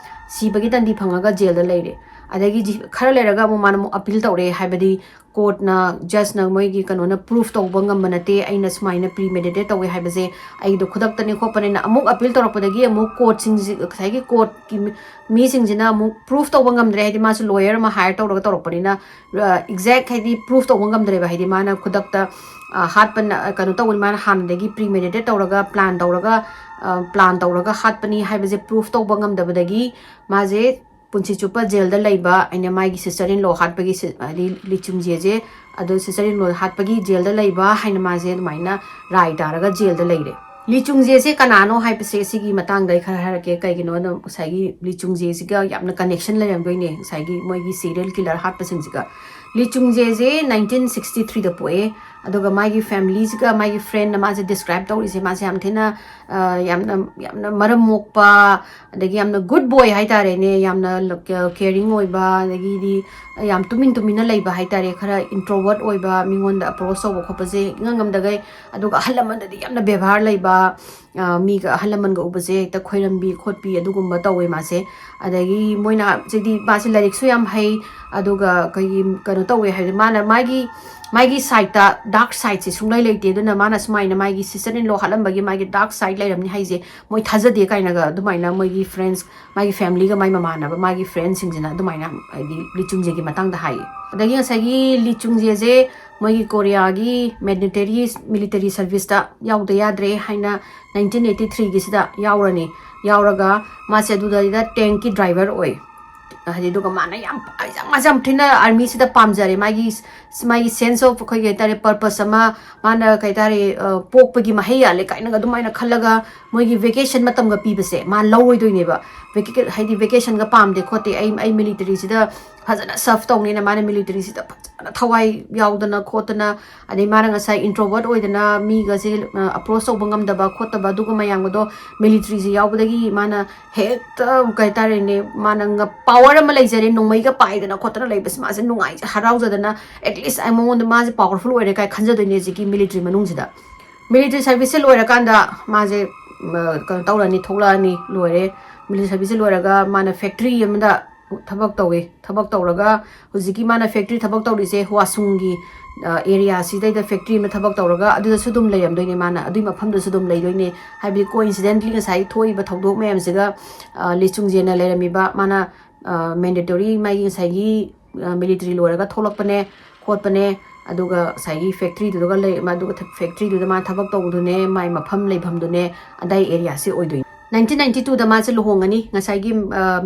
ꯁꯤꯕꯒꯤ ꯗꯟꯗꯤ ꯐꯪꯉꯒ ꯖꯦꯜꯗ ꯂꯩꯔꯦ꯫ ꯑꯗꯒꯤ ꯈꯔ ꯂꯩꯔꯒ ꯑꯃꯨꯛ ꯃꯥꯅ ꯑꯃꯨꯛ ꯑꯄꯤꯜ ꯇꯧꯔꯛꯑꯦ, ꯍꯥꯏꯕꯗꯤ ꯀꯣꯔꯠꯅ, ꯖꯁꯅ ꯃꯣꯏꯒꯤ ꯀꯩꯅꯣꯅ ꯄ꯭ꯔꯨꯐ ꯇꯧꯕ ꯉꯝꯕ ꯅꯠꯇꯦ, ꯑꯩꯅ ꯁꯨꯃꯥꯏꯅ ꯄ꯭ꯔꯤꯃꯦꯗꯤꯇꯦꯠ ꯇꯧꯋꯦ ꯍꯥꯏꯕꯁꯦ ꯑꯩꯗꯣ ꯈꯨꯗꯛꯇꯅꯦ ꯈꯣꯠꯄꯅꯤꯅ꯫ ꯑꯃꯨꯛ ꯑꯄꯤꯜ ꯇꯧꯔꯛꯄꯗꯒꯤ ꯑꯃꯨꯛ ꯀꯣꯔꯠꯁꯤꯡꯁꯤ, ꯉꯁꯥꯏꯒꯤ ꯀꯣꯔꯠꯀꯤ ꯃꯤꯁꯤꯡꯁꯤꯅ ꯑꯃꯨꯛ ꯄ꯭ꯔꯨꯐ ꯇꯧꯕ ꯉꯝꯗ꯭ꯔꯦ, ꯍꯥꯏꯗꯤ ꯃꯥꯁꯨ ꯂꯣꯌꯔ ꯑꯃ ꯍꯥꯌꯔ ꯇꯧꯔꯒ ꯇꯧꯔꯛꯄꯅꯤꯅ, ꯑꯦꯛꯖꯦꯛ ꯍꯥꯏꯗꯤ ꯄ꯭ꯔꯨꯐ ꯇꯧꯕ ꯉꯝꯗ꯭ꯔꯦꯕ, ꯍꯥꯏꯗꯤ ꯃꯥꯅ ꯈꯨꯗꯛꯇ ꯍꯥꯠꯄ, ꯀꯩꯅꯣ ꯇꯧꯕꯅꯤ, ꯃꯥꯅ ꯍꯥꯟꯅꯗꯒꯤ ꯄ꯭ꯔꯤꯃꯦꯗꯤꯇꯦꯠ ꯇꯧꯔꯒ ꯄ꯭ꯂꯥꯟ ꯇꯧꯔꯒ ꯄ꯭ꯂꯥꯟ ꯇꯧꯔꯒ ꯍꯥꯠꯄꯅꯤ ꯍꯥꯏꯕꯁꯦ ꯄ꯭ꯔꯨꯐ ꯇꯧꯕ ꯉꯝꯗꯕꯗꯒꯤ ꯃꯥꯁꯦ ꯄꯨꯟꯁꯤ ꯆꯨꯞꯄ ꯖꯦꯜꯗ ꯂꯩꯕ, ꯑꯩꯅ ꯃꯥꯒꯤ ꯁꯤꯁꯇꯔ ꯏꯟ ꯂꯣ ꯍꯥꯠꯄꯒꯤ ꯁꯤ-, ꯍꯥꯏꯗꯤ ꯂꯤꯆꯨꯡꯖꯦꯁꯦ, ꯑꯗꯣ ꯁꯤꯁꯇꯔ ꯏꯟ ꯂꯣ ꯍꯥꯠꯄꯒꯤ ꯖꯦꯜꯗ ꯂꯩꯕ ꯍꯥꯏꯅ ꯃꯥꯁꯦ ꯑꯗꯨꯃꯥꯏꯅ ꯔꯥꯏ ꯇꯥꯔꯒ ꯖꯦꯜꯗ ꯂꯩꯔꯦ꯫ ꯂꯤꯆꯨꯡꯖꯦꯁꯦ ꯀꯅꯥꯅꯣ ꯍꯥꯏꯕꯁꯦ ꯁꯤꯒꯤ ꯃꯇꯥꯡꯗ ꯑꯩ ꯈꯔ ꯍꯥꯏꯔꯛꯀꯦ꯫ ꯀꯩꯒꯤꯅꯣꯗ ꯉꯁꯥꯏꯒꯤ ꯂꯤꯆꯨꯡꯖꯦꯁꯤꯒ ꯌꯥꯝꯅ ꯀꯅꯦꯛꯁꯟ ꯂꯩꯔꯝꯗꯣꯏꯅꯦ, ꯉꯁꯥꯏꯒꯤ ꯃꯣꯏꯒꯤ ꯁꯤꯔꯤꯌꯦꯜ ꯀꯤꯂꯔ ꯍꯥꯠꯄꯁꯤꯡꯁꯤꯒ꯫ ꯂꯤꯆꯨꯡꯖꯦꯁꯦ ꯅꯥꯏꯟꯇꯤꯟ ꯁꯤꯛꯁꯇꯤ ꯊ꯭ꯔꯤꯗ ꯄꯣꯛꯑꯦ꯫ ꯑꯗꯨꯒ ꯃꯥꯒꯤ ꯐꯦꯃꯤꯂꯤꯁꯤꯒ ꯃꯥꯒꯤ ꯐ꯭ꯔꯦꯟꯅ ꯃꯥꯁꯦ ꯗꯤꯁꯀ꯭ꯔꯥꯏꯕ ꯇꯧꯔꯤꯁꯦ, ꯃꯥꯁꯦ ꯌꯥꯝ ꯊꯤꯅ, ꯑ, ꯌꯥꯝꯅ, ꯌꯥꯝꯅ ꯃꯔꯝ ꯃꯣꯛꯄ, ꯑꯗꯒꯤ ꯌꯥꯝꯅ ꯒꯨꯗ ꯕꯣꯏ ꯍꯥꯏꯇꯥꯔꯦꯅꯦ, ꯌꯥꯝꯅ ꯀꯦꯌꯔꯤꯡ ꯑꯣꯏꯕ, ꯑꯗꯒꯤꯗꯤ ꯌꯥꯝ ꯇꯨꯃꯤꯟ ꯇꯨꯃꯤꯟꯅ ꯂꯩꯕ ꯍꯥꯏꯇꯥꯔꯦ, ꯈꯔ ꯏꯟꯇ꯭ꯔꯣꯕꯔꯠ ꯑꯣꯏꯕ, ꯃꯤꯉꯣꯟꯗ ꯑꯄ꯭ꯔꯣꯆ ꯇꯧꯕ ꯈꯣꯠꯄꯁꯦ ꯏꯉꯝ ꯉꯝꯗꯈꯩ, ꯑꯗꯨꯒ ꯑꯍꯜ ꯂꯃꯟꯗꯗꯤ ꯌꯥꯝꯅ ꯕꯦꯕꯥꯔ ꯂꯩꯕ, ꯑ, ꯃꯤꯒ ꯑꯍꯜ ꯂꯃꯟꯒ ꯎꯕꯁꯦ ꯍꯦꯛꯇ ꯈꯣꯏꯔꯝꯕꯤ ꯈꯣꯠꯄꯤ ꯑꯗꯨꯒꯨꯝꯕ ꯇꯧꯋꯦ ꯃꯥꯁꯦ꯫ ꯑꯗꯒꯤ ꯃꯣꯏꯅ ꯍꯥꯏꯕꯗꯤ ꯃꯥꯁꯦ ꯂꯥꯏꯔꯤꯛꯁꯨ ꯌꯥꯝ ꯍꯩ, ꯑꯗꯨꯒ ꯑꯩꯈꯣꯏꯒꯤ ꯀꯩꯅꯣ ꯇꯧꯋꯦ ꯍꯥꯏꯕꯗꯤ ꯃꯥꯅ ꯃꯥꯒꯤ, ꯃꯥꯒꯤ ꯁꯥꯏꯠꯇ ꯗꯥꯔꯛ ꯁꯥꯏꯠꯁꯦ ꯁꯨꯡꯂꯩ ꯂꯩꯇꯦ꯫ ꯑꯗꯨꯅ ꯃꯥꯅ ꯁꯨꯃꯥꯏꯅ ꯃꯥꯒꯤ ꯁꯤꯁꯇꯔ ꯏꯟ ꯂꯣ ꯍꯥꯠꯂꯝꯕꯒꯤ ꯃꯥꯒꯤ ꯗꯥꯔꯛ ꯁꯥꯏꯠ ꯂꯩꯔꯝꯅꯤ ꯍꯥꯏꯁꯦ ꯃꯣꯏ ꯊꯥꯖꯗꯦ ꯀꯥꯏꯅꯒ ꯑꯗꯨꯃꯥꯏꯅ ꯃꯣꯏꯒꯤ ꯐ꯭ꯔꯦꯟꯁ, ꯃꯥꯒꯤ ꯐꯦꯃꯤꯂꯤꯒ ꯃꯥꯒꯤ ꯃꯃꯥꯟꯅꯕ, ꯃꯥꯒꯤ ꯐ꯭ꯔꯦꯟꯁꯤꯡꯁꯤꯅ ꯑꯗꯨꯃꯥꯏꯅ ꯍꯥꯏꯗꯤ ꯂꯤꯆꯨꯡꯖꯦꯒꯤ ꯃꯇꯥꯡꯗ ꯍꯥꯏꯌꯦ꯫ ꯑꯗꯒꯤ ꯉꯁꯥꯏꯒꯤ ꯂꯤꯆꯨꯡꯖꯦꯁꯦ ꯃꯣꯏꯒꯤ ꯀꯣꯔꯤꯌꯥꯒꯤ ꯃꯦꯟꯗꯦꯇꯔꯤ ꯃꯤꯂꯤꯇꯔꯤ ꯁꯔꯚꯤꯁꯇ ꯌꯥꯎꯗ ꯌꯥꯗ꯭ꯔꯦ ꯍꯥꯏꯅ ꯅꯥꯏꯟꯇꯤꯟ ꯑꯩꯠꯇꯤ ꯊ꯭ꯔꯤꯒꯤꯁꯤꯗ ꯌꯥꯎꯔꯅꯤ꯫ ꯌꯥꯎꯔꯒ ꯃꯥꯁꯦ ꯑꯗꯨꯗꯩꯗ ꯇꯦꯡꯀꯤ ꯗ꯭ꯔꯥꯏꯚꯔ ꯑꯣꯏ꯫ ꯍꯥꯏꯗꯤ, ꯑꯗꯨꯒ ꯃꯥꯅ ꯌꯥꯝ, ꯌꯥꯝ, ꯃꯥꯁꯦ ꯌꯥꯝ ꯊꯤꯅ ꯑꯥꯔꯃꯤꯁꯤꯗ ꯄꯥꯝꯖꯔꯦ꯫ ꯃꯥꯒꯤ, ꯃꯥꯒꯤ ꯁꯦꯟꯁ ꯑꯣꯐ, ꯑꯩꯈꯣꯏꯒꯤ ꯍꯥꯏꯇꯥꯔꯦ, ꯄꯔꯄꯁ ꯑꯃ, ꯃꯥꯅ ꯀꯩ ꯍꯥꯏꯇꯥꯔꯦ, ꯑ, ꯄꯣꯛꯄꯒꯤ ꯃꯍꯩ ꯌꯥꯜꯂꯦ ꯀꯥꯏꯅꯒ ꯑꯗꯨꯃꯥꯏꯅ ꯈꯜꯂꯒ ꯃꯣꯏꯒꯤ ꯚꯦꯀꯦꯁꯟ ꯃꯇꯝꯒ ꯄꯤꯕꯁꯦ ꯃꯥ ꯂꯧꯔꯣꯏꯗꯣꯏꯅꯦꯕ꯫ ꯚꯦꯀꯦ-, ꯍꯥꯏꯗꯤ, ꯚꯦꯀꯦꯁꯟꯒ ꯄꯥꯝꯗꯦ ꯈꯣꯠꯇꯦ, ꯑꯩ, ꯑꯩ ꯃꯤꯂꯤꯇꯔꯤꯁꯤꯗ ꯐꯖꯅ ꯁꯔꯐ ꯇꯧꯅꯦꯅ ꯃꯥꯅ ꯃꯤꯂꯤꯇꯔꯤꯁꯤꯗ ꯐꯖꯅ ꯊꯋꯥꯏ ꯌꯥꯎꯗꯅ ꯈꯣꯠꯇꯅ, ꯑꯗꯩ ꯃꯥꯅ ꯉꯁꯥꯏ ꯏꯟꯇ꯭ꯔꯣꯕꯔꯠ ꯑꯣꯏꯗꯅ ꯃꯤꯒꯁꯦ, ꯑ, ꯑꯄ꯭ꯔꯣꯆ ꯇꯧꯕ ꯉꯝꯗꯕ ꯈꯣꯠꯇꯕ ꯑꯗꯨꯒꯨꯝꯕ ꯃꯌꯥꯝꯒꯗꯣ ꯃꯤꯂꯤꯇꯔꯤꯁꯦ ꯌꯥꯎꯕꯗꯒꯤ ꯃꯥꯅ ꯍꯦꯛꯇ, ꯀꯩ ꯍꯥꯏꯇꯥꯔꯦꯅꯦ, ꯃꯥꯅ ꯉ-, ꯄꯥꯋꯔ ꯑꯃ ꯂꯩꯖꯔꯦ, ꯅꯣꯡꯃꯩꯒ ꯄꯥꯏꯗꯅ ꯈꯣꯠꯇꯅ ꯂꯩꯕꯁꯦ ꯃꯥꯁꯦ ꯅꯨꯡꯉꯥꯏ, ꯍꯔꯥꯎꯖꯗꯅ, ꯑꯦꯠꯂꯤꯁ ꯑꯩ ꯃꯉꯣꯟꯗ, ꯃꯥꯁꯦ ꯄꯥꯋꯔꯐꯨꯜ ꯑꯣꯏꯔꯦ ꯀꯥꯏ ꯈꯟꯖꯗꯣꯏꯅꯦ ꯍꯧꯖꯤꯛꯀꯤ ꯃꯤꯂꯤꯇꯔꯤ ꯃꯅꯨꯡꯁꯤꯗ꯫ ꯃꯤꯂꯤꯇꯔꯤ ꯁꯔꯚꯤꯁꯁꯦ ꯂꯣꯏꯔꯀꯥꯟꯗ ꯃꯥꯁꯦ, ꯃ, ꯀꯩꯅꯣ ꯇꯧꯔꯅꯤ, ꯊꯣꯛꯂꯛꯑꯅꯤ, ꯂꯣꯏꯔꯦ꯫ ꯃꯤꯂꯤꯇꯔꯤ ꯁꯔꯚꯤꯁꯁꯦ ꯂꯣꯏꯔꯒ ꯃꯥꯅ ꯐꯦꯛꯇ꯭ꯔꯤ ꯑꯃꯗ ꯊꯕꯛ ꯇꯧꯋꯦ꯫ ꯊꯕꯛ ꯇꯧꯔꯒ ꯍꯧꯖꯤꯛꯀꯤ ꯃꯥꯅ ꯐꯦꯛꯇ꯭ꯔꯤ ꯊꯕꯛ ꯇꯧꯔꯤꯁꯦ ꯋꯥꯁꯨꯡꯒꯤ ꯑꯦꯔꯤꯌꯥꯁꯤꯗꯩꯗ ꯐꯦꯛꯇ꯭ꯔꯤ ꯑꯃ ꯊꯕꯛ ꯇꯧꯔꯒ ꯑꯗꯨꯗꯁꯨ ꯑꯗꯨꯝ ꯂꯩꯔꯝꯗꯣꯏꯅꯦ꯫ ꯃꯥꯅ ꯑꯗꯨꯒꯤ ꯃꯐꯝꯗꯨꯁꯨ ꯑꯗꯨꯝ ꯂꯩꯗꯣꯏꯅꯦ꯫ ꯍꯥꯏꯕꯗꯤ ꯀꯣꯏꯟꯁꯤꯗꯦꯟꯠꯂꯤ ꯉꯁꯥꯏ ꯊꯣꯛꯏꯕ ꯊꯧꯗꯣꯛ ꯃꯌꯥꯝꯁꯤꯒ ꯂꯤꯆꯨꯡꯖꯦꯅ ꯂꯩꯔꯝꯃꯤꯕ, ꯃꯥꯅ ꯃꯦꯟꯗꯦꯇꯣꯔꯤ ꯃꯥꯒꯤ ꯉꯁꯥꯏꯒꯤ ꯃꯤꯂꯤꯇꯔꯤ ꯂꯣꯏꯔꯒ ꯊꯣꯛꯂꯛꯄꯅꯦ ꯈꯣꯠꯄꯅꯦ, ꯑꯗꯨꯒ ꯉꯁꯥꯏꯒꯤ ꯐꯦꯛꯇ꯭ꯔꯤꯗꯨꯗꯒ ꯂꯩ, ꯑꯗꯨꯒ ꯐꯦꯛꯇ꯭ꯔꯤꯗꯨꯗ ꯃꯥ ꯊꯕꯛ ꯇꯧꯕꯗꯨꯅꯦ, ꯃꯥꯏ ꯃꯐꯝ ꯂꯩꯐꯝꯗꯨꯅꯦ, ꯑꯗꯥꯏ ꯑꯦꯔꯤꯌꯥꯁꯦ ꯑꯣꯏꯗꯣꯏꯅꯤ꯫ ꯅꯥꯏꯟꯇꯤꯟ ꯅꯥꯏꯟꯇꯤ ꯇꯨꯗ ꯃꯥꯁꯦ ꯂꯨꯍꯣꯡꯉꯅꯤ꯫ ꯉꯁꯥꯏꯒꯤ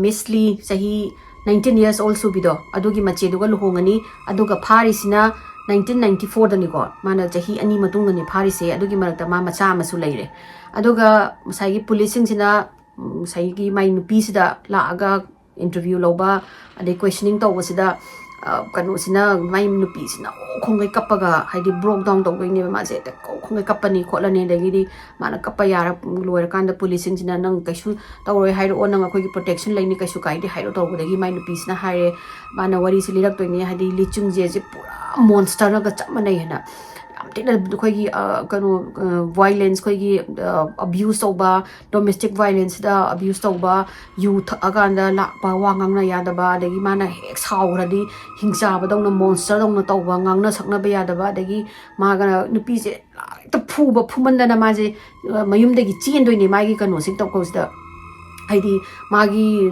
ꯃꯤꯁ ꯂꯤ ꯆꯍꯤ ꯅꯥꯏꯟꯇꯤꯟ ꯏꯌꯔꯁ ꯑꯣꯜ ꯁꯨꯕꯤꯗꯣ, ꯑꯗꯨꯒꯤ ꯃꯆꯦꯗꯨꯒ ꯂꯨꯍꯣꯡꯉꯅꯤ꯫ ꯑꯗꯨꯒ ꯐꯥꯔꯤꯁꯤꯅ ꯅꯥꯏꯟꯇꯤꯟ ꯅꯥꯏꯟꯇꯤ ꯐꯣꯔꯗꯅꯤꯀꯣ꯫ ꯃꯥꯅ ꯆꯍꯤ ꯑꯅꯤ ꯃꯇꯨꯡꯗꯅꯤ ꯐꯥꯔꯤꯁꯦ꯫ ꯑꯗꯨꯒꯤ ꯃꯔꯛꯇ ꯃꯥ ꯃꯆꯥ ꯑꯃꯁꯨ ꯂꯩꯔꯦ꯫ ꯑꯗꯨꯒ ꯉꯁꯥꯏꯒꯤ ꯄꯨꯂꯤꯁꯁꯤꯡꯁꯤꯅ ꯉꯁꯥꯏꯒꯤ ꯃꯥꯏ ꯅꯨꯄꯤꯁꯤꯗ ꯂꯥꯛꯑꯒ ꯏꯟꯇꯔꯚ꯭ꯌꯨ ꯂꯧꯕ, ꯑꯗꯩ ꯀꯣꯏꯁꯅꯤꯡ ꯇꯧꯕꯁꯤꯗ ꯀꯩꯅꯣꯁꯤꯅ, ꯃꯥꯏ ꯅꯨꯄꯤꯁꯤꯅ ꯑꯣ ꯈꯣꯡꯒꯩ ꯀꯞꯄꯒ, ꯍꯥꯏꯗꯤ ꯕ꯭ꯔꯣꯛ ꯗꯥꯎꯟ ꯇꯧꯗꯣꯏꯅꯦꯕ ꯃꯥꯁꯦ, ꯍꯦꯛꯇ ꯀꯧ ꯈꯣꯡꯒꯩ ꯀꯞꯄꯅꯤ ꯈꯣꯠꯂꯅꯤ꯫ ꯑꯗꯒꯤꯗꯤ ꯃꯥꯅ ꯀꯞꯄ ꯌꯥꯔ ꯂꯣꯏꯔꯀꯥꯟꯗ ꯄꯨꯂꯤꯁꯁꯤꯡꯁꯤꯅ, "ꯅꯪ ꯀꯩꯁꯨ ꯇꯧꯔꯣꯏ ꯍꯥꯏꯔꯛꯑꯣ, ꯅꯪ ꯑꯩꯈꯣꯏꯒꯤ ꯄ꯭ꯔꯣꯇꯦꯛꯁꯟ ꯂꯩꯅꯤ, ꯀꯩꯁꯨ ꯀꯥꯏꯗꯦ ꯍꯥꯏꯔꯛꯑꯣ" ꯇꯧꯕꯗꯒꯤ ꯃꯥꯏ ꯅꯨꯄꯤꯁꯤꯅ ꯍꯥꯏꯔꯦ, ꯃꯥꯅ ꯋꯥꯔꯤꯁꯦ ꯂꯤꯔꯛꯇꯣꯏꯅꯦ, ꯍꯥꯏꯗꯤ ꯂꯤꯆꯨꯡꯖꯦꯁꯦ ꯄꯨꯔꯥ ꯃꯣꯟꯁꯇꯔꯒ ꯆꯞ ꯃꯥꯟꯅꯩ ꯍꯥꯏꯅ꯫ ꯌꯥꯝ ꯊꯤꯅ ꯑꯩꯈꯣꯏꯒꯤ ꯀꯩꯅꯣ, ꯚꯥꯏꯂꯦꯟꯁ, ꯑꯩꯈꯣꯏꯒꯤ ꯑꯕ꯭ꯌꯨꯁ ꯇꯧꯕ, ꯗꯣꯃꯦꯁꯇꯤꯛ ꯚꯥꯏꯂꯦꯟꯁꯇ ꯑꯕ꯭ꯌꯨꯁ ꯇꯧꯕ, ꯌꯨ ꯊꯛꯑꯀꯥꯟꯗ ꯂꯥꯛꯄ, ꯋꯥ ꯉꯥꯡꯅ ꯌꯥꯗꯕ, ꯑꯗꯒꯤ ꯃꯥꯅ ꯍꯦꯛ ꯁꯥꯎꯈ꯭ꯔꯗꯤ ꯍꯤꯡꯆꯥꯕꯗꯧꯅ, ꯃꯣꯟꯁꯇꯔꯗꯧꯅ ꯇꯧꯕ, ꯉꯥꯡꯅ ꯁꯛꯅꯕ ꯌꯥꯗꯕ, ꯑꯗꯒꯤ ꯃꯥꯒ ꯅꯨꯄꯤꯁꯦ ꯍꯦꯛꯇ ꯐꯨꯕ, ꯐꯨꯃꯟꯗꯅ ꯃꯥꯁꯦ ꯃꯌꯨꯝꯗꯒꯤ ꯆꯦꯟꯗꯣꯏꯅꯦ꯫ ꯃꯥꯒꯤ ꯀꯩꯅꯣꯁꯦ ꯇꯧꯕꯁꯤꯗ, ꯍꯥꯏꯗꯤ ꯃꯥꯒꯤ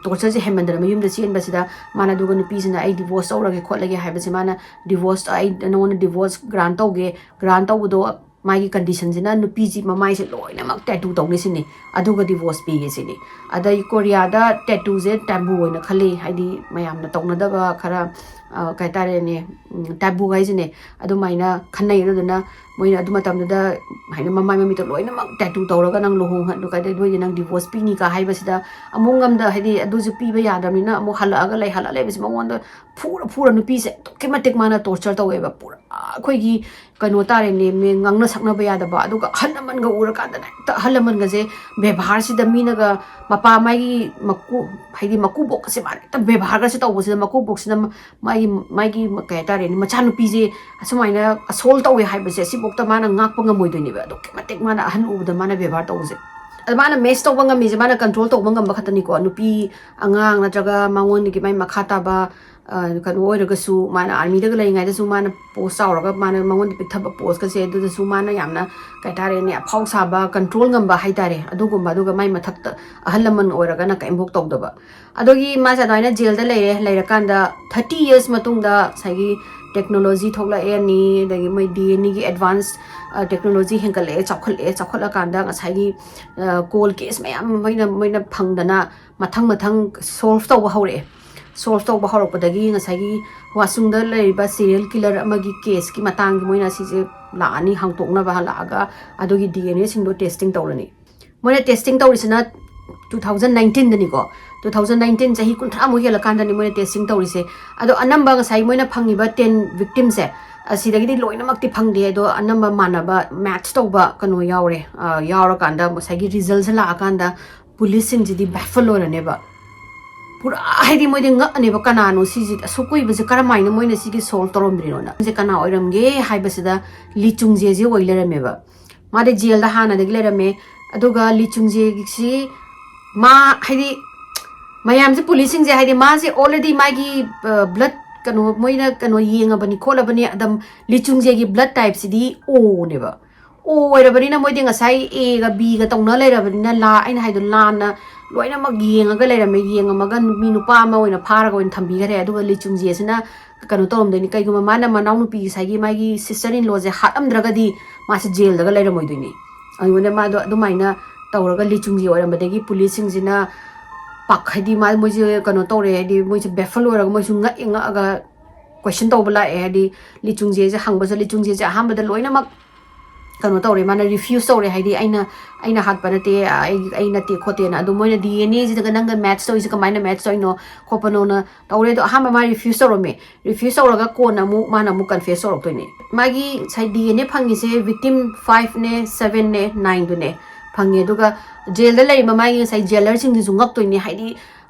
ꯇꯣꯔꯆꯔꯁꯦ ꯍꯦꯟꯃꯟꯗꯅ ꯃꯌꯨꯝꯗ ꯆꯦꯟꯕꯁꯤꯗ, ꯃꯥꯅ ꯑꯗꯨꯒ ꯅꯨꯄꯤꯁꯤꯅ "ꯑꯩ ꯗꯤꯚꯣꯔꯁ ꯇꯧꯔꯒꯦ ꯈꯣꯠꯂꯒꯦ" ꯍꯥꯏꯕꯁꯦ, ꯃꯥꯅ ꯗꯤꯚꯣꯔꯁ, "ꯑꯩ ꯅꯉꯣꯟꯗ ꯗꯤꯚꯣꯔꯁ ꯒ꯭ꯔꯥꯟ ꯇꯧꯒꯦ", ꯒ꯭ꯔꯥꯟ ꯇꯧꯕꯗꯣ ꯃꯥꯒꯤ ꯀꯟꯗꯤꯁꯟꯁꯤꯅ ꯅꯨꯄꯤꯁꯤ ꯃꯃꯥꯏꯁꯦ ꯂꯣꯏꯅꯃꯛ ꯇꯦꯇꯨ ꯇꯧꯅꯤ ꯁꯤꯅꯤ, ꯑꯗꯨꯒ ꯗꯤꯚꯣꯔꯁ ꯄꯤꯒꯦ ꯁꯤꯅꯤ꯫ ꯑꯗꯩ ꯀꯣꯔꯤꯌꯥꯗ ꯇꯦꯇꯨꯁꯦ ꯇꯥꯕꯨ ꯑꯣꯏꯅ ꯈꯜꯂꯤ, ꯍꯥꯏꯗꯤ ꯃꯌꯥꯝꯅ ꯇꯧꯅꯗꯕ ꯈꯔ, ꯀꯩ ꯍꯥꯏꯇꯥꯔꯦꯅꯦ, ꯇꯥꯕꯨ ꯍꯥꯏꯁꯤꯅꯦ, ꯑꯗꯨꯃꯥꯏꯅ ꯈꯟꯅꯩ꯫ ꯑꯗꯨꯗꯨꯅ ꯃꯣꯏꯅ ꯑꯗꯨ ꯃꯇꯝꯗꯨꯗ ꯍꯥꯏꯗꯤ ꯃꯃꯥꯏ ꯃꯃꯤꯠꯇꯣ ꯂꯣꯏꯅꯃꯛ ꯇꯦꯇꯨ ꯇꯧꯔꯒ "ꯅꯪ ꯂꯨꯍꯣꯡꯍꯟ-, ꯀꯩꯗꯧꯗꯣꯏꯅꯦ, ꯅꯪ ꯗꯤꯚꯣꯔꯁ ꯄꯤꯅꯤꯀ" ꯍꯥꯏꯕꯁꯤꯗ, ꯑꯃꯨꯛ ꯉꯝꯗ, ꯍꯥꯏꯗꯤ ꯑꯗꯨꯁꯨ ꯄꯤꯕ ꯌꯥꯗ꯭ꯔꯕꯅꯤꯅ ꯑꯃꯨꯛ ꯍꯜꯂꯛꯑꯒ ꯂꯩ, ꯍꯜꯂꯛꯑ ꯂꯩꯕꯁꯤ ꯃꯉꯣꯟꯗ ꯐꯨꯔ ꯐꯨꯔ ꯅꯨꯄꯤꯁꯦ ꯑꯗꯨꯛꯀꯤ ꯃꯇꯤꯛ ꯃꯥꯅ ꯇꯣꯔꯆꯔ ꯇꯧꯋꯦꯕ꯫ ꯄꯨꯔꯥ ꯑꯩꯈꯣꯏꯒꯤ ꯀꯩꯅꯣ ꯇꯥꯔꯦꯅꯦ, ꯃꯤ ꯉꯥꯡꯅ ꯁꯛꯅꯕ ꯌꯥꯗꯕ꯫ ꯑꯗꯨꯒ ꯑꯍꯜ ꯂꯃꯟꯒ ꯎꯔꯀꯥꯟꯗꯅ ꯍꯦꯛꯇ ꯑꯍꯜ ꯂꯃꯟꯒꯁꯦ ꯕꯦꯕꯥꯔꯁꯤꯗ ꯃꯤꯅꯒ ꯃꯄꯥ ꯃꯥꯒꯤ ꯃꯀꯨ-, ꯍꯥꯏꯗꯤ ꯃꯀꯨꯕꯣꯛꯀꯁꯦ ꯃꯥꯅ ꯍꯦꯛꯇ ꯕꯦꯕꯥꯔꯒꯁꯦ ꯇꯧꯕꯁꯤꯗ, ꯃꯀꯨꯕꯣꯛꯁꯤꯅ ꯃꯥꯒꯤ, ꯃꯥꯒꯤ ꯀꯩ ꯍꯥꯏꯇꯥꯔꯦꯅꯦ, ꯃꯆꯥꯅꯨꯄꯤꯁꯦ ꯑꯁꯨꯃꯥꯏꯅ ꯑꯁꯣꯜ ꯇꯧꯋꯦ ꯍꯥꯏꯕꯁꯦ ꯁꯤꯐꯥꯎꯗ ꯃꯥꯅ ꯉꯥꯛꯄ ꯉꯝꯃꯣꯏꯗꯣꯏꯅꯦꯕ꯫ ꯑꯗꯨꯛꯀꯤ ꯃꯇꯤꯛ ꯃꯥꯅ ꯑꯍꯟ ꯎꯕꯗ ꯃꯥꯅ ꯕꯦꯕꯥꯔ ꯇꯧꯕꯁꯦ꯫ ꯑꯗ ꯃꯥꯅ ꯃꯦꯁ ꯇꯧꯕ ꯉꯝꯃꯤꯁꯦ ꯃꯥꯅ ꯀꯟꯇ꯭ꯔꯣꯜ ꯇꯧꯕ ꯉꯝꯕ ꯈꯛꯇꯅꯤꯀꯣ꯫ ꯅꯨꯄꯤ ꯑꯉꯥꯡ ꯅꯠꯇ꯭ꯔꯒ ꯃꯉꯣꯟꯗꯒꯤ ꯃꯥꯏ ꯃꯈꯥ ꯇꯥꯕ, ꯑ, ꯀꯩꯅꯣ ꯑꯣꯏꯔꯒꯁꯨ, ꯃꯥꯅ ꯑꯥꯔꯃꯤꯗꯒ ꯂꯩꯔꯤꯉꯩꯗꯁꯨ ꯃꯥꯅ ꯄꯣꯁ ꯆꯥꯎꯔꯒ ꯃꯥꯅ ꯃꯉꯣꯟꯗ ꯄꯤꯛꯊꯕ ꯄꯣꯁꯀꯁꯦ, ꯑꯗꯨꯗꯁꯨ ꯃꯥꯅ ꯌꯥꯝꯅ ꯀꯩ ꯍꯥꯏꯇꯥꯔꯦꯅꯦ, ꯑꯐꯥꯎ ꯁꯥꯕ, ꯀꯟꯇ꯭ꯔꯣꯜ ꯉꯝꯕ ꯍꯥꯏꯇꯥꯔꯦ꯫ ꯑꯗꯨꯒꯨꯝꯕ, ꯑꯗꯨꯒ ꯃꯥꯏ ꯃꯊꯛꯇ ꯑꯍꯜ ꯂꯃꯟ ꯑꯣꯏꯔꯒꯅ ꯀꯔꯤꯝꯐꯥꯎ ꯇꯧꯗꯕ꯫ ꯑꯗꯨꯒꯤ ꯃꯥꯁꯦ ꯑꯗꯨꯃꯥꯏꯅ ꯖꯦꯜꯗ ꯂꯩꯔꯦ꯫ ꯂꯩꯔꯀꯥꯟꯗ ꯊꯥꯔꯇꯤ ꯌꯔꯁ ꯃꯇꯨꯡꯗ ꯉꯁꯥꯏꯒꯤ ꯇꯦꯛꯅꯣꯂꯣꯖꯤ ꯊꯣꯛꯂꯛꯑꯦ, ꯑꯅꯤ, ꯑꯗꯒꯤ ꯃꯣꯏ ꯗꯤ ꯑꯦꯟ ꯑꯦꯒꯤ ꯑꯦꯗꯚꯥꯟꯁ ꯇꯦꯛꯅꯣꯂꯣꯖꯤ ꯍꯦꯟꯒꯠꯂꯛꯑꯦ, ꯆꯥꯎꯈꯠꯂꯛꯑꯦ꯫ ꯆꯥꯎꯈꯠꯂꯀꯥꯟꯗ ꯉꯁꯥꯏꯒꯤ ꯀꯣꯜ ꯀꯦꯁ ꯃꯌꯥꯝ ꯃꯣꯏꯅ ꯃꯣꯏꯅ ꯐꯪꯗꯅ ꯃꯊꯪ ꯃꯊꯪ ꯁꯣꯜꯚ ꯇꯧꯕ ꯍꯧꯔꯛꯑꯦ꯫ ꯁꯣꯜꯚ ꯇꯧꯕ ꯍꯧꯔꯛꯄꯗꯒꯤ ꯉꯁꯥꯏꯒꯤ ꯋꯥꯁꯨꯡꯗ ꯂꯩꯔꯤꯕ ꯁꯤꯔꯤꯌꯦꯜ ꯀꯤꯂꯔ ꯑꯃꯒꯤ ꯀꯦꯁꯀꯤ ꯃꯇꯥꯡꯒꯤ ꯃꯣꯏꯅ ꯁꯤꯁꯦ ꯂꯥꯛꯑꯅꯤ, ꯍꯥꯡꯇꯣꯛꯅꯕ ꯂꯥꯛꯑꯒ ꯑꯗꯨꯒꯤ ꯗꯤ ꯑꯦꯟ ꯑꯦꯁꯤꯡꯗꯣ ꯇꯦꯁꯇꯤꯡ ꯇꯧꯔꯅꯤ꯫ ꯃꯣꯏꯅ ꯇꯦꯁꯇꯤꯡ ꯇꯧꯔꯤꯁꯤꯅ ꯇꯨ ꯊꯥꯎꯖꯟ ꯅꯥꯏꯟꯇꯤꯟꯗꯅꯤꯀꯣ꯫ ꯇꯨ ꯊꯥꯎꯖꯟ ꯅꯥꯏꯟꯇꯤꯟ, ꯆꯍꯤ ꯀꯨꯟꯊ꯭ꯔꯥꯃꯨꯛ ꯍꯦꯜꯂꯀꯥꯟꯗꯅꯤ ꯃꯣꯏꯅ ꯇꯦꯁꯇꯤꯡ ꯇꯧꯔꯤꯁꯦ꯫ ꯑꯗꯣ ꯑꯅꯝꯕ ꯉꯁꯥꯏ ꯃꯣꯏꯅ ꯐꯪꯉꯤꯕ ꯇꯦꯟ ꯚꯤꯛꯇꯤꯝꯁꯦ, ꯑꯁꯤꯗꯒꯤꯗꯤ ꯂꯣꯏꯅꯃꯛꯇꯤ ꯐꯪꯗꯦ, ꯑꯗꯣ ꯑꯅꯝꯕ ꯃꯥꯟꯅꯕ, ꯃꯦꯠꯆ ꯇꯧꯕ ꯀꯩꯅꯣ ꯌꯥꯎꯔꯦ꯫ ꯑ, ꯌꯥꯎꯔꯀꯥꯟꯗ ꯉꯁꯥꯏꯒꯤ ꯔꯤꯖꯜꯁꯦ ꯂꯥꯛꯑꯀꯥꯟꯗ ꯄꯨꯂꯤꯁꯁꯤꯡꯁꯤꯗꯤ ꯕꯦꯐꯜ ꯑꯣꯏꯔꯅꯦꯕ꯫ ꯄꯨꯔꯥ ꯍꯥꯏꯗꯤ ꯃꯣꯏꯗꯤ ꯉꯛꯑꯅꯦꯕ, ꯀꯅꯥꯅꯣ ꯁꯤꯁꯦ, ꯑꯁꯨꯛ ꯀꯨꯏꯕꯁꯦ ꯀꯔꯝꯍꯥꯏꯅ ꯃꯣꯏꯅ ꯁꯤꯒꯤ ꯁꯣꯜꯚ ꯇꯧꯔꯝꯗ꯭ꯔꯤꯅꯣꯅ꯫ ꯁꯤꯁꯦ ꯀꯅꯥ ꯑꯣꯏꯔꯝꯒꯦ ꯍꯥꯏꯕꯁꯤꯗ ꯂꯤꯆꯨꯡꯖꯦꯁꯦ ꯑꯣꯏ ꯂꯩꯔꯝꯃꯦꯕ꯫ ꯃꯥꯗꯤ ꯖꯦꯜꯗ ꯍꯥꯟꯅꯗꯒꯤ ꯂꯩꯔꯝꯃꯦ꯫ ꯑꯗꯨꯒ ꯂꯤꯆꯨꯡꯖꯦꯒꯤꯁꯤ ꯃꯥ ꯍꯥꯏꯗꯤ ꯃꯌꯥꯝꯁꯦ, ꯄꯨꯂꯤꯁꯁꯤꯡꯁꯦ, ꯍꯥꯏꯗꯤ ꯃꯥꯁꯦ already ꯃꯥꯒꯤ ꯕ꯭ꯂꯠ ꯀꯩꯅꯣ, ꯃꯣꯏꯅ ꯀꯩꯅꯣ ꯌꯦꯡꯉꯕꯅꯤ ꯈꯣꯠꯂꯕꯅꯤ꯫ ꯑꯗꯨꯝ ꯂꯤꯆꯨꯡꯖꯦꯒꯤ ꯕ꯭ꯂꯠ ꯇꯥꯏꯞꯁꯤꯗꯤ ꯑꯣꯅꯦꯕ꯫ ꯑꯣ ꯑꯣꯏꯔꯕꯅꯤꯅ ꯃꯣꯏꯗꯤ ꯉꯁꯥꯏ ꯑꯦꯒ ꯕꯤꯒ ꯇꯧꯅ ꯂꯩꯔꯕꯅꯤꯅ, ꯂꯥ ꯑꯩꯅ ꯍꯥꯏꯗꯣ ꯂꯥꯟꯅ ꯂꯣꯏꯅꯃꯛ ꯌꯦꯡꯉꯒ ꯂꯩꯔꯝꯃꯦ꯫ ꯌꯦꯡꯉꯝꯃꯒ ꯃꯤ ꯅꯨꯄꯥ ꯑꯃ ꯑꯣꯏꯅ ꯐꯥꯔꯒ ꯑꯣꯏꯅ ꯊꯝꯕꯤꯈꯔꯦ꯫ ꯑꯗꯨꯒ ꯂꯤꯆꯨꯡꯖꯦꯁꯤꯅ ꯀꯩꯅꯣ ꯇꯧꯔꯝꯗꯣꯏꯅꯤ, ꯀꯩꯒꯨꯝꯕ ꯃꯥꯅ ꯃꯅꯥꯎꯅꯨꯄꯤ ꯉꯁꯥꯏꯒꯤ ꯃꯥꯒꯤ ꯁꯤꯁꯇꯔ ꯏꯟ ꯂꯣꯁꯦ ꯍꯥꯠꯂꯝꯗ꯭ꯔꯒꯗꯤ ꯃꯥꯁꯦ ꯖꯦꯜꯗꯒ ꯂꯩꯔꯝꯃꯣꯏꯗꯣꯏꯅꯤ꯫ ꯑꯗꯨꯅ ꯃꯥꯗꯣ ꯑꯗꯨꯃꯥꯏꯅ ꯇꯧꯔꯒ ꯂꯤꯆꯨꯡꯖꯦ ꯑꯣꯏꯔꯝꯕꯗꯒꯤ ꯄꯨꯂꯤꯁꯁꯤꯡꯁꯤꯅ ꯄꯥꯛ-, ꯍꯥꯏꯗꯤ ꯃꯥ, ꯃꯣꯏꯁꯦ ꯀꯩꯅꯣ ꯇꯧꯔꯦ, ꯍꯥꯏꯗꯤ ꯃꯣꯏꯁꯦ ꯕꯦꯐꯜ ꯑꯣꯏꯔꯒ ꯃꯣꯏꯁꯨ ꯉꯛꯑꯦ, ꯉꯛꯑꯒ ꯀꯣꯏꯁꯟ ꯇꯧꯕ ꯂꯥꯛꯑꯦ꯫ ꯍꯥꯏꯗꯤ ꯂꯤꯆꯨꯡꯖꯦꯁꯦ ꯍꯪꯕꯁꯦ, ꯂꯤꯆꯨꯡꯖꯦꯁꯦ ꯑꯍꯥꯟꯕꯗ ꯂꯣꯏꯅꯃꯛ ꯀꯩꯅꯣ ꯇꯧꯔꯦ, ꯃꯥꯅ ꯔꯤꯐ꯭ꯌꯨꯁ ꯇꯧꯔꯦ꯫ ꯍꯥꯏꯗꯤ ꯑꯩꯅ, ꯑꯩꯅ ꯍꯥꯠꯄ ꯅꯠꯇꯦ, ꯑꯩ, ꯑꯩ ꯅꯠꯇꯦ ꯈꯣꯠꯇꯦꯅ꯫ ꯑꯗꯣ ꯃꯣꯏꯅ ꯗꯤ ꯑꯦꯟ ꯑꯦꯁꯤꯗꯒ ꯅꯪꯒ ꯃꯦꯠꯆ ꯇꯧꯔꯤꯁꯦ ꯀꯃꯥꯏꯅ ꯃꯦꯠꯆ ꯇꯧꯔꯤꯅꯣ ꯈꯣꯠꯄꯅꯣꯅ ꯇꯧꯔꯦ꯫ ꯑꯗꯣ ꯑꯍꯥꯟꯕ ꯃꯥ ꯔꯤꯐ꯭ꯌꯨꯁ ꯇꯧꯔꯝꯃꯦ꯫ ꯔꯤꯐ꯭ꯌꯨꯁ ꯇꯧꯔꯒ ꯀꯣꯟꯅ ꯑꯃꯨꯛ ꯃꯥꯅ ꯑꯃꯨꯛ ꯀꯟꯐꯦꯁ ꯇꯧꯔꯛꯇꯣꯏꯅꯦ꯫ ꯃꯥꯒꯤ ꯉꯁꯥꯏ ꯗꯤ ꯑꯦꯟ ꯑꯦ ꯐꯪꯉꯤꯁꯦ ꯚꯤꯛꯇꯤꯝ ꯐꯥꯏꯚꯅꯦ, ꯁꯚꯦꯟꯅꯦ, ꯅꯥꯏꯟꯗꯨꯅꯦ ꯐꯪꯉꯦ꯫ ꯑꯗꯨꯒ ꯖꯦꯜꯗ ꯂꯩꯔꯤꯕ ꯃꯥꯒꯤ ꯉꯁꯥꯏ ꯖꯦꯂꯔꯁꯤꯡꯗꯨꯁꯨ ꯉꯛꯇꯣꯏꯅꯦ꯫ ꯍꯥꯏꯗꯤ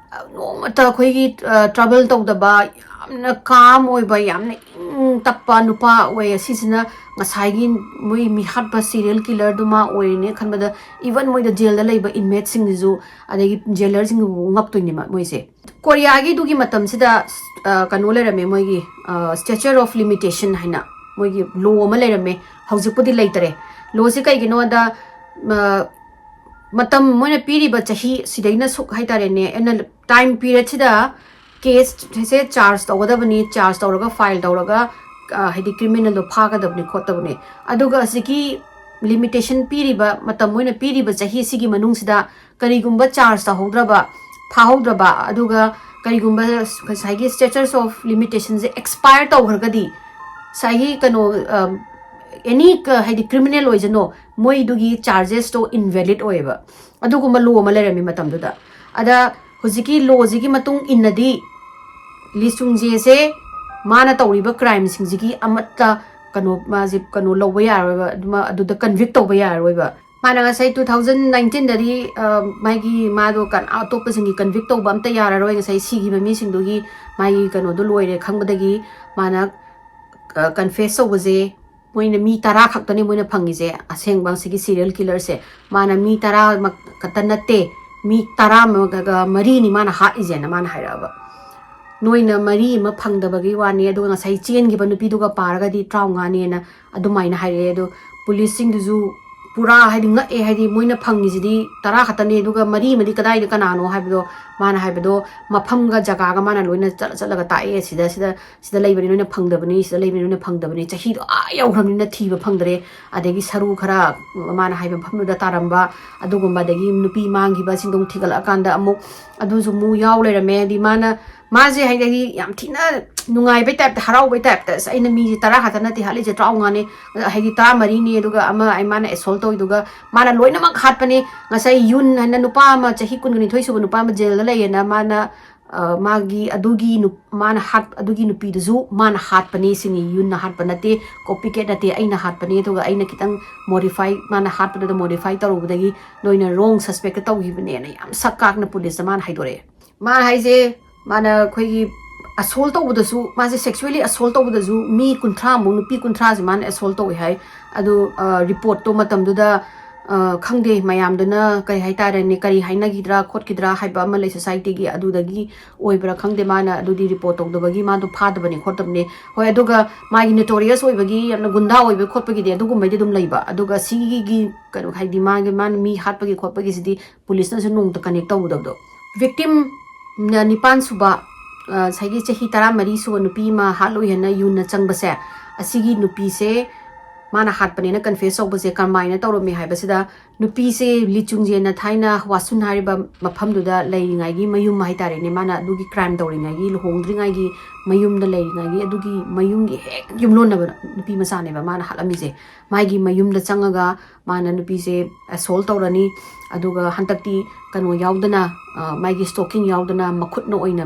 ꯅꯣꯡꯃꯇ ꯑꯩꯈꯣꯏꯒꯤ, ꯑ, ꯇ꯭ꯔꯕꯜ ꯇꯧꯗꯕ, ꯌꯥꯝꯅ ꯀꯥꯝ ꯑꯣꯏꯕ, ꯌꯥꯝꯅ ꯏꯪ ꯎꯝ, ꯇꯞꯄ ꯅꯨꯄꯥ ꯑꯣꯏ꯫ ꯑꯁꯤꯁꯤꯅ ꯉꯁꯥꯏꯒꯤ ꯃꯣꯏ ꯃꯤꯍꯥꯠꯄ serial killerꯗꯨ ꯃꯥ ꯑꯣꯏꯔꯤꯅꯦ ꯈꯟꯕꯗ, even ꯃꯣꯏꯗ ꯖꯦꯜꯗ ꯂꯩꯕ inmateꯁꯤꯡꯁꯤꯁꯨ, ꯑꯗꯒꯤ jailerꯁꯤꯡꯁꯤꯕꯨ ꯉꯛꯇꯣꯏꯅꯦ ꯃ-, ꯃꯣꯏꯁꯦ꯫ ꯀꯣꯔꯤꯌꯥꯒꯤꯗꯨꯒꯤ ꯃꯇꯝꯁꯤꯗ, ꯑ, ꯀꯩꯅꯣ ꯂꯩꯔꯝꯃꯦ, ꯃꯣꯏꯒꯤ, ꯑ, statute of limitation ꯍꯥꯏꯅ ꯃꯣꯏꯒꯤ law ꯑꯃ ꯂꯩꯔꯝꯃꯦ꯫ ꯍꯧꯖꯤꯛꯄꯨꯗꯤ ꯂꯩꯇꯔꯦ꯫ Lawꯁꯤ ꯀꯩꯒꯤꯅꯣꯗ, ꯃ-, ꯃꯇꯝ ꯃꯣꯏꯅ ꯄꯤꯔꯤꯕ ꯆꯍꯤ ꯁꯤꯗꯩꯅ ꯁꯨꯛ ꯍꯥꯏꯇꯥꯔꯦꯅꯦ, ꯑꯩꯅ time periodꯁꯤꯗ caseꯁꯦ charge ꯇꯧꯒꯗꯕꯅꯤ, charge ꯇꯧꯔꯒ file ꯇꯧꯔꯒ, ꯑ, ꯍꯥꯏꯗꯤ criminalꯗꯣ ꯐꯥꯒꯗꯕꯅꯤ ꯈꯣꯠꯇꯕꯅꯤ꯫ ꯑꯗꯨꯒ ꯑꯁꯤꯒꯤ limitation ꯄꯤꯔꯤꯕ, ꯃꯇꯝ ꯃꯣꯏꯅ ꯄꯤꯔꯤꯕ ꯆꯍꯤꯁꯤꯒꯤ ꯃꯅꯨꯡꯁꯤꯗ ꯀꯔꯤꯒꯨꯝꯕ charge ꯇꯧꯍꯧꯗ꯭ꯔꯕ, ꯐꯥꯍꯧꯗ꯭ꯔꯕ, ꯑꯗꯨꯒ ꯀꯔꯤꯒꯨꯝꯕ ꯉꯁꯥꯏꯒꯤ statute of limitationꯁꯦ expire ꯇꯧꯈ꯭ꯔꯒꯗꯤ, ꯉꯁꯥꯏꯒꯤ ꯀꯩꯅꯣ, ꯑ, any ꯀ-, ꯍꯥꯏꯗꯤ criminal ꯑꯣꯏꯖꯅꯣ, ꯃꯣꯏꯗꯨꯒꯤ chargesꯇꯣ invalid ꯑꯣꯏꯌꯦꯕ꯫ ꯑꯗꯨꯒꯨꯝꯕ law ꯑꯃ ꯂꯩꯔꯝꯃꯤ ꯃꯇꯝꯗꯨꯗ꯫ ꯑꯗ ꯍꯧꯖꯤꯛꯀꯤ lawꯁꯤꯒꯤ ꯃꯇꯨꯡ ꯏꯟꯅꯗꯤ ꯂꯤ ꯁꯨꯡ ꯖꯦꯁꯦ ꯃꯥꯅ ꯇꯧꯔꯤꯕ crimeꯁꯤꯡꯁꯤꯒꯤ ꯑꯃꯠꯇ ꯀꯩꯅꯣ, ꯃꯥꯁꯦ ꯀꯩꯅꯣ ꯂꯧꯕ ꯌꯥꯔꯣꯏꯕ, ꯑꯗꯨꯃ-, ꯑꯗꯨꯗ convict ꯇꯧꯕ ꯌꯥꯔꯣꯏꯕ꯫ ꯃꯥꯅ ꯉꯁꯥꯏ two thousand nineteenꯗꯗꯤ, ꯑ, ꯃꯥꯒꯤ, ꯃꯥꯗꯣ ꯀꯅꯥ-, ꯑꯇꯣꯞꯄꯁꯤꯡꯒꯤ convict ꯇꯧꯕ ꯑꯝꯇ ꯌꯥꯔꯔꯣꯏ, ꯉꯁꯥꯏ ꯁꯤꯈꯤꯕ ꯃꯤꯁꯤꯡꯗꯨꯒꯤ ꯃꯥꯒꯤ ꯀꯩꯅꯣꯗꯣ ꯂꯣꯏꯔꯦ ꯈꯪꯕꯗꯒꯤ ꯃꯥꯅ, ꯑ, confess ꯇꯧꯕꯁꯦ, ꯃꯣꯏꯅ ꯃꯤ ꯇꯔꯥ ꯈꯛꯇꯅꯦ ꯃꯣꯏꯅ ꯐꯪꯉꯤꯁꯦ, ꯑꯁꯦꯡꯕ ꯁꯤꯒꯤ serial killerꯁꯦ꯫ ꯃꯥꯅ ꯃꯤ ꯇꯔꯥ ꯃꯛ-, ꯈꯛꯇ ꯅꯠꯇꯦ, ꯃꯤ ꯇꯔꯥ ꯃ-, ꯒ-, ꯒ-, ꯃꯔꯤꯅꯤ ꯃꯥꯅ ꯍꯥꯠꯂꯤꯁꯦꯅ ꯃꯥꯅ ꯍꯥꯏꯔꯛꯑꯕ꯫ ꯅꯣꯏꯅ ꯃꯔꯤ ꯑꯃ ꯐꯪꯗꯕꯒꯤ ꯋꯥꯅꯤ, ꯑꯗꯨꯒ ꯉꯁꯥꯏ ꯆꯦꯟꯈꯤꯕ ꯅꯨꯄꯤꯗꯨꯒ ꯄꯥꯔꯒꯗꯤ ꯇꯔꯥꯃꯉꯥꯅꯦꯅ ꯑꯗꯨꯃꯥꯏꯅ ꯍꯥꯏꯔꯛꯑꯦ꯫ ꯑꯗꯣ ꯄꯨꯂꯤꯁꯁꯤꯡꯗꯨꯁꯨ ꯄꯨꯔꯥ ꯍꯥꯏꯗꯤ ꯉꯛꯑꯦ, ꯍꯥꯏꯗꯤ ꯃꯣꯏꯅ ꯐꯪꯉꯤꯁꯤꯗꯤ ꯇꯔꯥ ꯈꯛꯇꯅꯦ, ꯑꯗꯨꯒ ꯃꯔꯤ ꯑꯃꯗꯤ ꯀꯗꯥꯏꯗ ꯀꯅꯥꯅꯣ ꯍꯥꯏꯕꯗꯣ ꯃꯥꯅ ꯍꯥꯏꯕꯗꯣ ꯃꯐꯝꯒ ꯖꯒꯥꯒ ꯃꯥꯅ ꯂꯣꯏꯅ ꯆꯠꯂ ꯆꯠꯂꯒ ꯇꯥꯛꯑꯦ꯫ ꯁꯤꯗ, ꯁꯤꯗ, ꯁꯤꯗ ꯂꯩꯕꯅꯤ ꯅꯣꯏꯅ ꯐꯪꯗꯕꯅꯤ, ꯁꯤꯗ ꯂꯩꯕꯅꯤ ꯅꯣꯏꯅ ꯐꯪꯗꯕꯅꯤ, ꯆꯍꯤꯗꯣ ꯑꯥ ꯌꯧꯈ꯭ꯔꯕꯅꯤꯅ ꯊꯤꯕ ꯐꯪꯗ꯭ꯔꯦ꯫ ꯑꯗꯒꯤ ꯁꯔꯨ ꯈꯔ ꯃꯥꯅ ꯍꯥꯏꯕ ꯃꯐꯝꯗꯨꯗ ꯇꯥꯔꯝꯕ ꯑꯗꯨꯒꯨꯝꯕ, ꯑꯗꯒꯤ ꯅꯨꯄꯤ ꯃꯥꯡꯈꯤꯕꯁꯤꯡꯗꯣ ꯑꯃꯨꯛ ꯊꯤꯒꯠꯂꯛꯑꯀꯥꯟꯗ ꯑꯃꯨꯛ ꯑꯗꯨꯁꯨ ꯑꯃꯨꯛ ꯌꯥꯎ ꯂꯩꯔꯝꯃꯦ꯫ ꯍꯥꯏꯗꯤ ꯃꯥꯅ, ꯃꯥꯁꯦ ꯍꯥꯏꯗꯤ ꯌꯥꯝ ꯊꯤꯅ ꯅꯨꯡꯉꯥꯏꯕꯩ typeꯇ, ꯍꯔꯥꯎꯕꯩ typeꯇ, "ꯑꯁ, ꯑꯩꯅ ꯃꯤꯁꯦ ꯇꯔꯥ ꯈꯛꯇ ꯅꯠꯇꯦ ꯍꯥꯠꯂꯤꯁꯦ, ꯇꯔꯥꯃꯉꯥꯅꯤ, ꯍꯥꯏꯗꯤ ꯇꯔꯥꯃꯔꯤꯅꯤ, ꯑꯗꯨꯒ ꯑꯃ ꯑꯩ ꯃꯥꯅ assault ꯇꯧꯋꯤꯗꯨꯒ ꯃꯥꯅ ꯂꯣꯏꯅꯃꯛ ꯍꯥꯠꯄꯅꯤ꯫ ꯉꯁꯥꯏ ꯌꯨꯟ ꯍꯥꯏꯅ ꯅꯨꯄꯥ ꯑꯃ, ꯆꯍꯤ ꯀꯨꯟꯒ ꯅꯤꯊꯣꯏ ꯁꯨꯕ ꯅꯨꯄꯥ ꯑꯃ ꯖꯦꯜꯗ ꯂꯩꯌꯦꯅ ꯃꯥꯅ, ꯑ, ꯃꯥꯒꯤ ꯑꯗꯨꯒꯤ ꯅꯨꯞ-, ꯃꯥꯅ ꯍꯥꯠ-, ꯑꯗꯨꯒꯤ ꯅꯨꯄꯤꯗꯨꯁꯨ ꯃꯥꯅ ꯍꯥꯠꯄꯅꯤ ꯁꯤꯅꯤ, ꯌꯨꯟꯅ ꯍꯥꯠꯄ ꯅꯠꯇꯦ, copycat ꯅꯠꯇꯦ, ꯑꯩꯅ ꯍꯥꯠꯄꯅꯤ, ꯑꯗꯨꯒ ꯑꯩꯅ ꯈꯤꯇꯪ modify, ꯃꯥꯅ ꯍꯥꯠꯄꯗꯨꯗ modify ꯇꯧꯔꯨꯕꯗꯒꯤ ꯅꯣꯏꯅ wrong suspectꯇ ꯇꯧꯈꯤꯕꯅꯦꯅ" ꯌꯥꯝ ꯁꯛ ꯀꯥꯛꯅ ꯄꯨꯂꯤꯁꯇ ꯃꯥꯅ ꯍꯥꯏꯗꯣꯔꯛꯑꯦ꯫ ꯃꯥ ꯍꯥꯏꯁꯦ, ꯃꯥꯅ ꯑꯩꯈꯣꯏꯒꯤ ꯑꯁꯣꯜ ꯇꯧꯕꯗꯁꯨ, ꯃꯥꯁꯦ ꯁꯦꯛꯁꯨꯋꯦꯂꯤ ꯑꯁꯣꯜ ꯇꯧꯕꯗꯁꯨ ꯃꯤ ꯀꯨꯟꯊ꯭ꯔꯥꯃꯨꯛ, ꯅꯨꯄꯤ ꯀꯨꯟꯊ꯭ꯔꯥꯁꯦ ꯃꯥꯅ ꯑꯁꯣꯜ ꯇꯧꯋꯦ ꯍꯥꯏ꯫ ꯑꯗꯨ ꯔꯤꯄꯣꯔꯠꯇꯣ ꯃꯇꯝꯗꯨꯗ, ꯑ, ꯈꯪꯗꯦ, ꯃꯌꯥꯝꯗꯨꯅ ꯀꯩ ꯍꯥꯏꯇꯥꯔꯦꯅꯦ, ꯀꯔꯤ ꯍꯥꯏꯅꯈꯤꯗ꯭ꯔꯥ ꯈꯣꯠꯈꯤꯗ꯭ꯔꯥ ꯍꯥꯏꯕ ꯑꯃ ꯂꯩ, ꯁꯣꯁꯥꯏꯇꯤꯒꯤ, ꯑꯗꯨꯗꯒꯤ ꯑꯣꯏꯕ꯭ꯔꯥ ꯈꯪꯗꯦ, ꯃꯥꯅ ꯑꯗꯨꯗꯤ ꯔꯤꯄꯣꯔꯠ ꯇꯧꯗꯕꯒꯤ ꯃꯥꯗꯣ ꯐꯥꯗꯕꯅꯦ ꯈꯣꯠꯇꯕꯅꯦ꯫ ꯍꯣꯏ, ꯑꯗꯨꯒ ꯃꯥꯒꯤ ꯅꯣꯇꯣꯔꯤꯌꯁ ꯑꯣꯏꯕꯒꯤ, ꯌꯥꯝꯅ ꯒꯨꯟꯗꯥ ꯑꯣꯏꯕ ꯈꯣꯠꯄꯒꯤꯗꯤ ꯑꯗꯨꯒꯨꯝꯕꯩꯗꯤ ꯑꯗꯨꯝ ꯂꯩꯕ, ꯑꯗꯨꯒ ꯁꯤꯒꯤ ꯀꯩꯅꯣ, ꯍꯥꯏꯗꯤ ꯃꯥꯒꯤ, ꯃꯥꯅ ꯃꯤ ꯍꯥꯠꯄꯒꯤ ꯈꯣꯠꯄꯒꯤꯁꯤꯗꯤ ꯄꯨꯂꯤꯁꯅꯁꯨ ꯅꯣꯡꯃꯇ ꯀꯅꯦꯛ ꯇꯧꯔꯨꯗꯕꯗꯣ꯫ ꯚꯤꯛꯇꯤꯝꯅ ꯅꯤꯄꯥꯟ ꯁꯨꯕ, ꯑ, ꯉꯁꯥꯏꯒꯤ ꯆꯍꯤ ꯇꯔꯥꯃꯔꯤ ꯁꯨꯕ ꯅꯨꯄꯤ ꯑꯃ ꯍꯥꯠꯂꯨꯏ ꯍꯥꯏꯅ ꯌꯨꯝꯅ ꯆꯪꯕꯁꯦ, ꯑꯁꯤꯒꯤ ꯅꯨꯄꯤꯁꯦ ꯃꯥꯅ ꯍꯥꯠꯄꯅꯦꯅ ꯀꯟꯐꯦꯁ ꯇꯧꯕꯁꯦ ꯀꯔꯝꯍꯥꯏꯅ ꯇꯧꯔꯝꯃꯤ ꯍꯥꯏꯕꯁꯤꯗ, ꯅꯨꯄꯤꯁꯦ ꯂꯤꯆꯨꯡꯖꯦꯅ ꯊꯥꯏꯅ ꯋꯥꯁꯨꯟ ꯍꯥꯏꯔꯤꯕ ꯃꯐꯝꯗꯨꯗ ꯂꯩꯔꯤꯉꯩꯒꯤ ꯃꯌꯨꯝ ꯍꯥꯏꯇꯥꯔꯦꯅꯦ, ꯃꯥꯅ ꯑꯗꯨꯒꯤ ꯀ꯭ꯔꯥꯏꯝ ꯇꯧꯔꯤꯉꯩꯒꯤ, ꯂꯨꯍꯣꯡꯗ꯭ꯔꯤꯉꯩꯒꯤ ꯃꯌꯨꯝꯗ ꯂꯩꯔꯤꯉꯩꯒꯤ, ꯑꯗꯨꯒꯤ ꯃꯌꯨꯝꯒꯤ ꯍꯦꯛ ꯌꯨꯝꯂꯣꯟꯅꯕ ꯅꯨꯄꯤ ꯃꯆꯥꯅꯦꯕ ꯃꯥꯅ ꯍꯥꯠꯂꯝꯃꯤꯁꯦ꯫ ꯃꯥꯒꯤ ꯃꯌꯨꯝꯗ ꯆꯪꯉꯒ ꯃꯥꯅ ꯅꯨꯄꯤꯁꯦ ꯑꯦꯁꯣꯜ ꯇꯧꯔꯅꯤ꯫ ꯑꯗꯨꯒ ꯍꯟꯗꯛꯇꯤ ꯀꯩꯅꯣ ꯌꯥꯎꯗꯅ, ꯑ, ꯃꯥꯒꯤ ꯁ꯭ꯇꯣꯀꯤꯡ ꯌꯥꯎꯗꯅ ꯃꯈꯨꯠꯅ ꯑꯣꯏꯅ,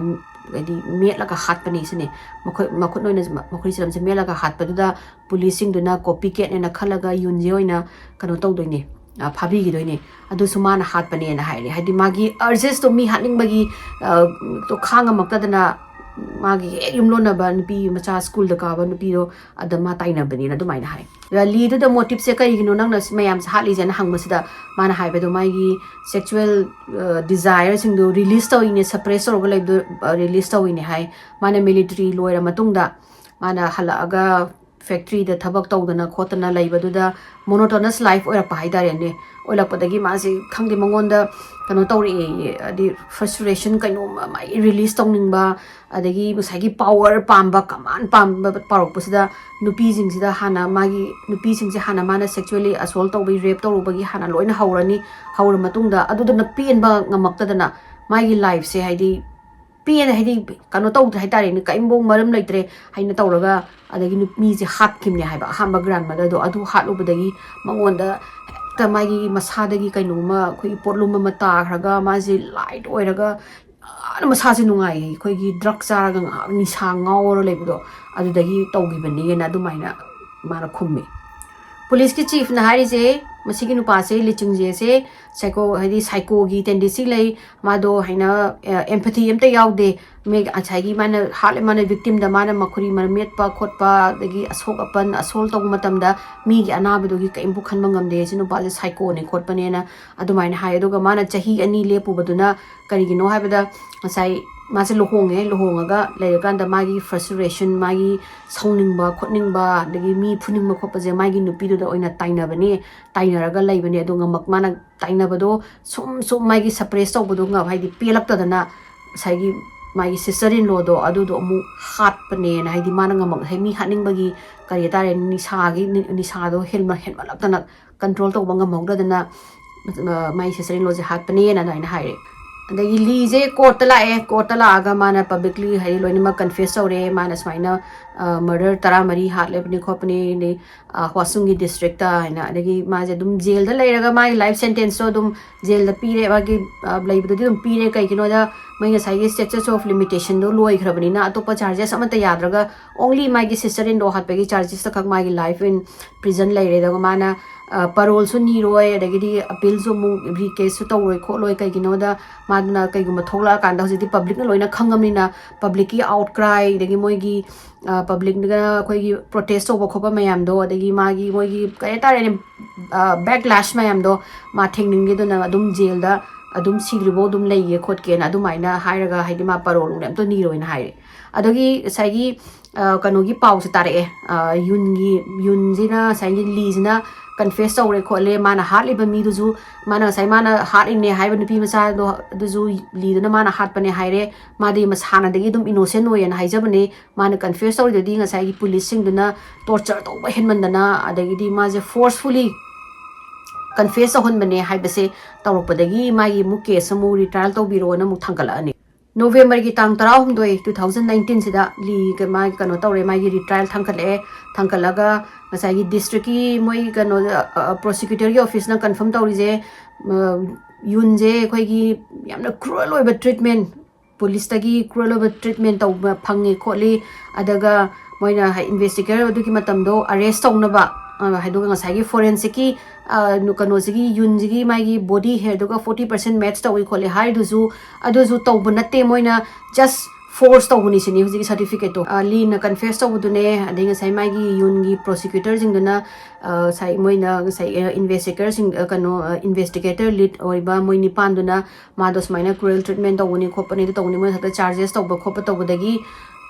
ꯍꯥꯏꯗꯤ, ꯃꯦꯠꯂꯒ ꯍꯥꯠꯄꯅꯦ ꯁꯤꯅꯦ꯫ ꯃꯈꯨꯠ, ꯃꯈꯨꯠꯅ ꯑꯣꯏꯅ ꯃꯈꯨꯠ ꯆꯤꯔꯝꯁꯦ ꯃꯦꯠꯂꯒ ꯍꯥꯠꯄꯗꯨꯗ ꯄꯨꯂꯤꯁꯁꯤꯡꯗꯨꯅ ꯀꯣꯄꯤ ꯀꯦꯠꯅꯦꯅ ꯈꯜꯂꯒ ꯌꯨꯟꯁꯦ ꯑꯣꯏꯅ ꯀꯩꯅꯣ ꯇꯧꯗꯣꯏꯅꯦ, ꯑ, ꯐꯥꯕꯤꯈꯤꯗꯣꯏꯅꯦ꯫ ꯑꯗꯨꯁꯨ ꯃꯥꯅ ꯍꯥꯠꯄꯅꯦꯅ ꯍꯥꯏꯔꯦ꯫ ꯍꯥꯏꯗꯤ ꯃꯥꯒꯤ ꯑꯔꯖꯦꯁꯇꯣ, ꯃꯤ ꯍꯥꯠꯅꯤꯡꯕꯒꯤ, ꯑ, ꯇꯣ ꯈꯥꯡꯉꯝꯃꯛꯇꯗꯅ ꯃꯥꯒꯤ ꯍꯦꯛ ꯌꯨꯝꯂꯣꯟꯅꯕ ꯅꯨꯄꯤ ꯃꯆꯥ ꯁ꯭ꯀꯨꯜꯗ ꯀꯥꯕ ꯅꯨꯄꯤꯗꯣ ꯑꯗ ꯃꯥ ꯇꯥꯏꯅꯕꯅꯦꯅ ꯑꯗꯨꯃꯥꯏꯅ ꯍꯥꯏ꯫ ꯔꯦꯂꯤꯗꯨꯗ ꯃꯣꯇꯤꯞꯁꯦ ꯀꯔꯤꯒꯤꯅꯣ ꯅꯪꯅ ꯁꯤ ꯃꯌꯥꯝꯁꯦ ꯍꯥꯠꯂꯤꯁꯦꯅ ꯍꯪꯕꯁꯤꯗ ꯃꯥꯅ ꯍꯥꯏꯕꯗꯣ ꯃꯥꯒꯤ ꯁꯦꯛꯁꯨꯋꯦꯜ, ꯑ, ꯗꯤꯖꯥꯌꯔꯁꯤꯡꯗꯣ ꯔꯤꯂꯤꯁ ꯇꯧꯔꯤꯅꯦ, ꯁꯄ꯭ꯔꯦꯁ ꯇꯧꯔꯒ ꯂꯩꯕꯗꯣ, ꯑ, ꯔꯤꯂꯤꯁ ꯇꯧꯔꯤꯅꯦ ꯍꯥꯏ꯫ ꯃꯥꯅ ꯃꯤꯂꯤꯇꯔꯤ ꯂꯣꯏꯔ ꯃꯇꯨꯡꯗ ꯃꯥꯅ ꯍꯜꯂꯛꯑꯒ ꯐꯦꯛꯇ꯭ꯔꯤꯗ ꯊꯕꯛ ꯇꯧꯗꯅ ꯈꯣꯠꯇꯅ ꯂꯩꯕꯗꯨꯗ ꯃꯣꯅꯣꯇꯣꯅꯁ ꯂꯥꯏꯐ ꯑꯣꯏꯔꯛꯄ ꯍꯥꯏꯇꯥꯔꯦꯅꯦ꯫ ꯑꯣꯏꯔꯛꯄꯗꯒꯤ ꯃꯥꯁꯦ, ꯈꯪꯗꯦ, ꯃꯉꯣꯟꯗ ꯀꯩꯅꯣ ꯇꯧꯔꯛꯑꯦ, ꯍꯥꯏꯗꯤ ꯐ꯭ꯔꯁꯇ꯭ꯔꯦꯁꯟ ꯀꯩꯅꯣꯝꯃ ꯃꯥꯒꯤ ꯔꯤꯂꯤꯁ ꯇꯧꯅꯤꯡꯕ, ꯑꯗꯒꯤ ꯉꯁꯥꯏꯒꯤ ꯄꯥꯋꯔ ꯄꯥꯝꯕ, ꯀꯃꯥꯟ ꯄꯥꯝꯕ ꯄꯥꯎꯔꯛꯄꯁꯤꯗ ꯅꯨꯄꯤꯁꯤꯡꯁꯤꯗ ꯍꯥꯟꯅ ꯃꯥꯒꯤ, ꯅꯨꯄꯤꯁꯤꯡꯁꯦ ꯍꯥꯟꯅ ꯃꯥꯅ ꯁꯦꯛꯁꯨꯋꯦꯂꯤ ꯑꯁꯣꯜ ꯇꯧꯕꯒꯤ, ꯔꯦꯞ ꯇꯧꯔꯨꯕꯒꯤ ꯍꯥꯟꯅ ꯂꯣꯏꯅ ꯍꯧꯔꯅꯤ꯫ ꯍꯧꯔ ꯃꯇꯨꯡꯗ ꯑꯗꯨꯗꯨꯅ ꯄꯦꯟꯕ ꯉꯝꯃꯛꯇꯗꯅ ꯃꯥꯒꯤ ꯂꯥꯏꯐꯁꯦ, ꯍꯥꯏꯗꯤ ꯄꯦꯟꯅ, ꯍꯥꯏꯗꯤ ꯀꯩꯅꯣ ꯇꯧꯗ꯭ꯔꯦ ꯍꯥꯏꯇꯥꯔꯦꯅꯦ, ꯀꯔꯤꯝꯐꯧ ꯃꯔꯝ ꯂꯩꯇ꯭ꯔꯦ ꯍꯥꯏꯅ ꯇꯧꯔꯒ, ꯑꯗꯒꯤ ꯅꯨ-, ꯃꯤꯁꯦ ꯍꯥꯠꯈꯤꯕꯅꯦ ꯍꯥꯏꯕ, ꯑꯍꯥꯟꯕ ꯒ꯭ꯔꯥꯟ ꯃꯗꯔꯗꯣ꯫ ꯑꯗꯨ ꯍꯥꯠꯂꯨꯕꯗꯒꯤ ꯃꯉꯣꯟꯗ ꯍꯦꯛꯇ ꯃꯥꯒꯤ ꯃꯁꯥꯗꯒꯤ ꯀꯩꯅꯣꯝꯃ, ꯑꯩꯈꯣꯏꯒꯤ ꯄꯣꯠꯂꯨꯝ ꯑꯃ ꯇꯥꯈ꯭ꯔꯒ ꯃꯥꯁꯦ ꯂꯥꯏꯠ ꯑꯣꯏꯔꯒ ꯌꯥꯝꯅ ꯃꯁꯥꯁꯦ ꯅꯨꯡꯉꯥꯏꯌꯦ, ꯑꯩꯈꯣꯏꯒꯤ ꯗ꯭ꯔꯛ ꯆꯥꯔꯒ ꯉꯥꯏꯍꯥꯛ ꯅꯤꯁꯥ ꯉꯥꯎꯔ ꯂꯩꯕꯗꯣ, ꯑꯗꯨꯗꯒꯤ ꯇꯧꯈꯤꯕꯅꯦꯅ ꯑꯗꯨꯃꯥꯏꯅ ꯃꯥꯅ ꯈꯨꯝꯃꯤ꯫ ꯄꯨꯂꯤꯁꯀꯤ ꯆꯤꯐꯅ ꯍꯥꯏꯔꯤꯁꯦ, ꯃꯁꯤꯒꯤ ꯅꯨꯄꯥꯁꯦ, ꯂꯤꯆꯤꯡꯖꯦꯁꯦ, ꯁꯥꯏꯀꯣ, ꯍꯥꯏꯗꯤ ꯁꯥꯏꯀꯣꯒꯤ ꯇꯦꯟꯗꯦꯟꯁꯤ ꯂꯩ꯫ ꯃꯥꯗꯣ ꯍꯥꯏꯅ ꯑꯦꯝꯄꯊꯤ ꯑꯝꯇ ꯌꯥꯎꯗꯦ꯫ ꯃꯤ ꯉꯁꯥꯏꯒꯤ ꯃꯥꯅ ꯍꯥꯠꯂꯦ, ꯃꯥꯅ ꯚꯤꯛꯇꯤꯝꯗ ꯃꯥꯅ ꯃꯈꯨꯔꯤ ꯃꯔꯝ ꯃꯦꯠꯄ ꯈꯣꯠꯄ, ꯑꯗꯒꯤ ꯑꯁꯣꯛ ꯑꯄꯟ, ꯑꯁꯣꯜ ꯇꯧꯕ ꯃꯇꯝꯗ ꯃꯤꯒꯤ ꯑꯅꯥꯕꯗꯨꯒꯤ ꯀꯔꯤꯝꯕꯨ ꯈꯟꯕ ꯉꯝꯗꯦ, ꯁꯤ ꯅꯨꯄꯥꯁꯦ ꯁꯥꯏꯀꯣꯅꯦ ꯈꯣꯠꯄꯅꯦꯅ ꯑꯗꯨꯃꯥꯏꯅ ꯍꯥꯏ꯫ ꯑꯗꯨꯒ ꯃꯥꯅ ꯆꯍꯤ ꯑꯅꯤ ꯂꯦꯞꯄꯨꯕꯗꯨꯅ ꯀꯔꯤꯒꯤꯅꯣ ꯍꯥꯏꯕꯗ, ꯉꯁꯥꯏ ꯃꯥꯁꯦ ꯂꯨꯍꯣꯡꯉꯦ, ꯂꯨꯍꯣꯡꯉꯒ ꯂꯩꯔꯀꯥꯟꯗ ꯃꯥꯒꯤ ꯐ꯭ꯔꯁꯇ꯭ꯔꯦꯁꯟ, ꯃꯥꯒꯤ ꯁꯥꯎꯅꯤꯡꯕ ꯈꯣꯠꯅꯤꯡꯕ, ꯑꯗꯒꯤ ꯃꯤ ꯐꯨꯅꯤꯡꯕ ꯈꯣꯠꯄꯁꯦ ꯃꯥꯒꯤ ꯅꯨꯄꯤꯗꯨꯗ ꯑꯣꯏꯅ ꯇꯥꯏꯅꯕꯅꯦ꯫ ꯇꯥꯏꯅꯔꯒ ꯂꯩꯕꯅꯦ꯫ ꯑꯗꯣ ꯉꯝꯃꯛ ꯃꯥꯅ ꯇꯥꯏꯅꯕꯗꯣ ꯁꯨꯝ ꯁꯨꯝ ꯃꯥꯒꯤ ꯁꯄ꯭ꯔꯦꯁ ꯇꯧꯕꯗꯣ ꯉ-, ꯍꯥꯏꯗꯤ ꯄꯦꯜꯂꯛꯇꯗꯅ ꯉꯁꯥꯏꯒꯤ ꯃꯥꯒꯤ ꯁꯤꯁꯇꯔ ꯏꯟꯂꯣꯗꯣ ꯑꯗꯨꯗꯣ ꯑꯃꯨꯛ ꯍꯥꯠꯄꯅꯦꯅ, ꯍꯥꯏꯗꯤ ꯃꯥꯅ ꯉꯝꯃꯛ-, ꯍꯥꯏꯗꯤ ꯃꯤ ꯍꯥꯠꯅꯤꯡꯕꯒꯤ ꯀꯔꯤ ꯍꯥꯏꯇꯥꯔꯦ, ꯅꯤꯁꯥꯒꯤ, ꯅꯤ-, ꯅꯤꯁꯥꯗꯣ ꯍꯦꯟꯃ-, ꯍꯦꯟꯃꯜꯂꯛꯇꯅ ꯀꯟꯇ꯭ꯔꯣꯜ ꯇꯧꯕ ꯉꯝꯍꯧꯗꯗꯅ, ꯑ, ꯃꯥꯏ ꯁꯤꯁꯇꯔ ꯏꯟꯂꯣꯁꯦ ꯍꯥꯠꯄꯅꯦꯅ ꯑꯗꯨꯃꯥꯏꯅ ꯍꯥꯏꯔꯦ꯫ ꯑꯗꯒꯤ ꯂꯤꯁꯦ ꯀꯣꯔꯠꯇ ꯂꯥꯛꯑꯦ꯫ ꯀꯣꯔꯠꯇ ꯂꯥꯛꯑꯒ ꯃꯥꯅ ꯄꯕ꯭ꯂꯤꯛꯂꯤ ꯍꯥꯏꯗꯤ ꯂꯣꯏꯅꯃꯛ ꯀꯟꯐꯦꯁ ꯇꯧꯔꯦ, ꯃꯥꯅ ꯁꯨꯃꯥꯏꯅ, ꯑ, ꯃꯔꯗꯔ ꯇꯔꯥꯃꯔꯤ ꯍꯥꯠꯂꯦꯕꯅꯤ ꯈꯣꯠꯄꯅꯤ, ꯑꯗꯩ, ꯑ, ꯍ꯭ꯋꯥꯁꯨꯡꯒꯤ ꯗꯤꯁꯇ꯭ꯔꯤꯛꯇ ꯍꯥꯏꯅ꯫ ꯑꯗꯒꯤ ꯃꯥꯁꯦ ꯑꯗꯨꯝ ꯖꯦꯜꯗ ꯂꯩꯔꯒ ꯃꯥꯒꯤ ꯂꯥꯏꯐ ꯁꯦꯟꯇꯦꯟꯁꯇꯣ ꯑꯗꯨꯝ ꯖꯦꯜꯗ ꯄꯤꯔꯦ, ꯃꯥꯒꯤ, ꯑ, ꯂꯩꯕꯗꯗꯤ ꯑꯗꯨꯝ ꯄꯤꯔꯦ꯫ ꯀꯩꯒꯤꯅꯣꯗ ꯃꯣꯏ ꯉꯁꯥꯏꯒꯤ ꯁ꯭ꯇꯦꯆꯨꯁ ꯑꯣꯐ ꯂꯤꯃꯤꯇꯦꯁꯟꯗꯣ ꯂꯣꯏꯈ꯭ꯔꯕꯅꯤꯅ ꯑꯇꯣꯞꯄ ꯆꯥꯔꯖꯦꯁ ꯑꯃꯠꯇ ꯌꯥꯗ꯭ꯔꯒ only ꯃꯥꯒꯤ ꯁꯤꯁꯇꯔ ꯏꯟꯂꯣ ꯍꯥꯠꯄꯒꯤ ꯆꯥꯔꯖꯦꯁꯇ ꯈꯛ ꯃꯥꯒꯤ ꯂꯥꯏꯐ ꯏꯟ ꯄ꯭ꯔꯤꯖꯟ ꯂꯩꯔꯦ꯫ ꯑꯗꯨꯒ ꯃꯥꯅ, ꯑ, ꯄꯔꯣꯜꯁꯨ ꯅꯤꯔꯣꯏ, ꯑꯗꯒꯤꯗꯤ ꯑꯄꯤꯜꯁꯨ ꯑꯃꯨꯛ ꯔꯤꯀꯦꯁꯁꯨ ꯇꯧꯔꯣꯏ ꯈꯣꯠꯂꯣꯏ꯫ ꯀꯩꯒꯤꯅꯣꯗ ꯃꯥꯗꯨꯅ ꯀꯩꯒꯨꯝꯕ ꯊꯣꯛꯂꯛꯑꯀꯥꯟꯗ ꯍꯧꯖꯤꯛꯇꯤ ꯄꯕ꯭ꯂꯤꯛꯅ ꯂꯣꯏꯅ ꯈꯪꯉꯕꯅꯤꯅ ꯄꯕ꯭ꯂꯤꯛꯀꯤ ꯑꯥꯎꯠꯀ꯭ꯔꯥꯏ, ꯑꯗꯒꯤ ꯃꯣꯏꯒꯤ, ꯑ, ꯄꯕ꯭ꯂꯤꯛꯅ ꯑꯩꯈꯣꯏꯒꯤ ꯄ꯭ꯔꯣꯇꯦꯁ ꯇꯧꯕ ꯈꯣꯠꯄ ꯃꯌꯥꯝꯗꯣ, ꯑꯗꯒꯤ ꯃꯥꯒꯤ, ꯃꯣꯏꯒꯤ ꯀꯩ ꯍꯥꯏꯇꯥꯔꯦꯅꯦ, ꯑ, ꯕꯦꯛꯂꯥꯁ ꯃꯌꯥꯝꯗꯣ ꯃꯥ ꯊꯦꯡꯅꯤꯡꯗꯦꯗꯅ ꯑꯗꯨꯝ ꯖꯦꯜꯗ ꯑꯗꯨꯝ ꯁꯤꯗ꯭ꯔꯤꯐꯥꯎ ꯑꯗꯨꯝ ꯂꯩꯒꯦ ꯈꯣꯠꯀꯦꯅ ꯑꯗꯨꯃꯥꯏꯅ ꯍꯥꯏꯔꯒ, ꯍꯥꯏꯗꯤ ꯃꯥ ꯄꯔꯣꯜ ꯅꯨꯡꯂꯦ ꯑꯝꯇ ꯅꯤꯔꯣꯏꯅ ꯍꯥꯏꯔꯦ꯫ ꯑꯗꯒꯤ ꯉꯁꯥꯏꯒꯤ, ꯑ, ꯀꯩꯅꯣꯒꯤ ꯄꯥꯎꯁꯦ ꯇꯥꯔꯛꯑꯦ꯫ ꯑ, ꯌꯨꯟꯒꯤ, ꯌꯨꯟꯁꯤꯅ ꯉꯁꯥꯏꯒꯤ ꯂꯤꯁꯤꯅ ꯀꯟꯐꯦꯁ ꯇꯧꯔꯦ ꯈꯣꯠꯂꯦ, ꯃꯥꯅ ꯍꯥꯠꯂꯤꯕ ꯃꯤꯗꯨꯁꯨ, ꯃꯥꯅ ꯉꯁꯥꯏ ꯃꯥꯅ ꯍꯥꯠꯂꯤꯅꯦ ꯍꯥꯏꯕ ꯅꯨꯄꯤ ꯃꯆꯥꯗꯣ ꯑꯗꯨꯁꯨ ꯂꯤꯗꯨꯅ ꯃꯥꯅ ꯍꯥꯠꯄꯅꯦ ꯍꯥꯏꯔꯦ꯫ ꯃꯥꯗꯤ ꯃꯁꯥꯅꯗꯒꯤ ꯑꯗꯨꯝ ꯏꯅꯣꯁꯦꯟ ꯑꯣꯏꯌꯦꯅ ꯍꯥꯏꯖꯕꯅꯦ꯫ ꯃꯥꯅ ꯀꯟꯐꯦꯁ ꯇꯧꯔꯤꯗꯨꯗꯤ ꯉꯁꯥꯏꯒꯤ ꯄꯨꯂꯤꯁꯁꯤꯡꯗꯨꯅ ꯇꯣꯔꯆꯔ ꯇꯧꯕ ꯍꯦꯟꯃꯟꯗꯅ, ꯑꯗꯒꯤꯗꯤ ꯃꯥꯁꯦ ꯐꯣꯔꯁꯐꯨꯂꯤ ꯀꯟꯐꯦꯁ ꯇꯧꯍꯟꯕꯅꯦ ꯍꯥꯏꯕꯁꯦ ꯇꯧꯔꯛꯄꯗꯒꯤ ꯃꯥꯒꯤ ꯑꯃꯨꯛ ꯀꯦꯁ ꯑꯃꯨꯛ ꯔꯤꯇ꯭ꯔꯥꯏꯜ ꯇꯧꯕꯤꯔꯣꯅ ꯑꯃꯨꯛ ꯊꯥꯡꯒꯠꯂꯛꯑꯅꯤ꯫ ꯅꯣꯕꯦꯝꯕꯔꯒꯤ ꯇꯥꯡ ꯇꯔꯥꯍꯨꯝꯗꯣꯏ, two thousand nineteen ꯁꯤꯗ ꯂꯤ ꯀ-, ꯃꯥꯒꯤ ꯀꯩꯅꯣ ꯇꯧꯔꯦ, ꯃꯥꯒꯤ ꯔꯤꯇ꯭ꯔꯥꯏꯜ ꯊꯥꯡꯒꯠꯂꯛꯑꯦ꯫ ꯊꯥꯡꯒꯠꯂꯒ ꯉꯁꯥꯏꯒꯤ ꯗꯤꯁꯇ꯭ꯔꯤꯛꯀꯤ ꯃꯣꯏ ꯀꯩꯅꯣ, ꯑ, ꯑ, ꯄ꯭ꯔꯣꯁꯤꯀ꯭ꯌꯨꯇꯔꯒꯤ ꯑꯣꯐꯤꯁꯅ ꯀꯟꯐꯥꯔꯝ ꯇꯧꯔꯤꯁꯦ, ꯑ, ꯌꯨꯟꯁꯦ ꯑꯩꯈꯣꯏꯒꯤ ꯌꯥꯝꯅ ꯀ꯭ꯔꯨꯑꯦꯜ ꯑꯣꯏꯕ ꯇ꯭ꯔꯤꯠꯃꯦꯟ, ꯄꯨꯂꯤꯁꯇꯒꯤ ꯀ꯭ꯔꯨꯑꯦꯜ ꯑꯣꯏꯕ ꯇ꯭ꯔꯤꯠꯃꯦꯟ ꯇꯧꯕ ꯐꯪꯉꯦ ꯈꯣꯠꯂꯤ꯫ ꯑꯗꯨꯒ ꯃꯣꯏꯅ ꯏꯟꯚꯦꯁꯇꯤꯒꯦꯇꯔ ꯑꯗꯨꯒꯤ ꯃꯇꯝꯗꯣ ꯑꯔꯦꯁ ꯇꯧꯅꯕ ꯑ, ꯑꯗꯨꯒ ꯉꯁꯥꯏꯒꯤ ꯐꯣꯔꯦꯟꯁꯤꯛꯀꯤ, ꯑ, ꯅꯨ-, ꯀꯩꯅꯣꯁꯤꯒꯤ, ꯌꯨꯟꯁꯤꯒꯤ ꯃꯥꯒꯤ ꯕꯣꯗꯤ ꯍꯦꯌꯔꯗꯨꯒ ꯐꯣꯔꯇꯤ ꯄꯥꯔꯁꯦꯟ ꯃꯦꯠꯆ ꯇꯧꯏ ꯈꯣꯠꯂꯤ ꯍꯥꯏꯔꯤꯗꯨꯁꯨ, ꯑꯗꯨꯁꯨ ꯇꯧꯕ ꯅꯠꯇꯦ, ꯃꯣꯏꯅ ꯖꯁ ꯐꯣꯔꯁ ꯇꯧꯕꯅꯤ ꯁꯤꯅꯤ ꯍꯧꯖꯤꯛꯀꯤ ꯁꯥꯔꯇꯤꯐꯤꯀꯦꯠꯇꯣ꯫ ꯑ, ꯂꯤꯟꯅ ꯀꯟꯐꯦꯁ ꯇꯧꯕꯗꯨꯅꯦ, ꯑꯗꯩ ꯉꯁꯥꯏ ꯃꯥꯒꯤ ꯌꯨꯟꯒꯤ ꯄ꯭ꯔꯣꯁꯤꯀ꯭ꯌꯨꯇꯔꯁꯤꯡꯗꯨꯅ, ꯑ, ꯉꯁꯥꯏ ꯃꯣꯏꯅ ꯉꯁꯥꯏ, ꯑ, ꯏꯟꯚꯦꯁꯇꯤꯒꯦꯇꯔꯁꯤꯡ, ꯑ, ꯀꯩꯅꯣ, ꯑ, ꯏꯟꯚꯦꯁꯇꯤꯒꯦꯇꯔ ꯂꯤꯗ ꯑꯣꯏꯕ ꯃꯣꯏ ꯅꯤꯄꯥꯟꯗꯨꯅ ꯃꯥꯗꯣ ꯁꯨꯃꯥꯏꯅ ꯀ꯭ꯔꯨꯑꯦꯜ ꯇ꯭ꯔꯤꯠꯃꯦꯟ ꯇꯧꯕꯅꯤ ꯈꯣꯠꯄꯅꯤ, ꯑꯗꯨ ꯇꯧꯕꯅꯤ, ꯃꯣꯏ ꯃꯊꯛꯇ ꯆꯥꯔꯖꯦꯁ ꯇꯧꯕ ꯈꯣꯠꯄ ꯇꯧꯕꯗꯒꯤ,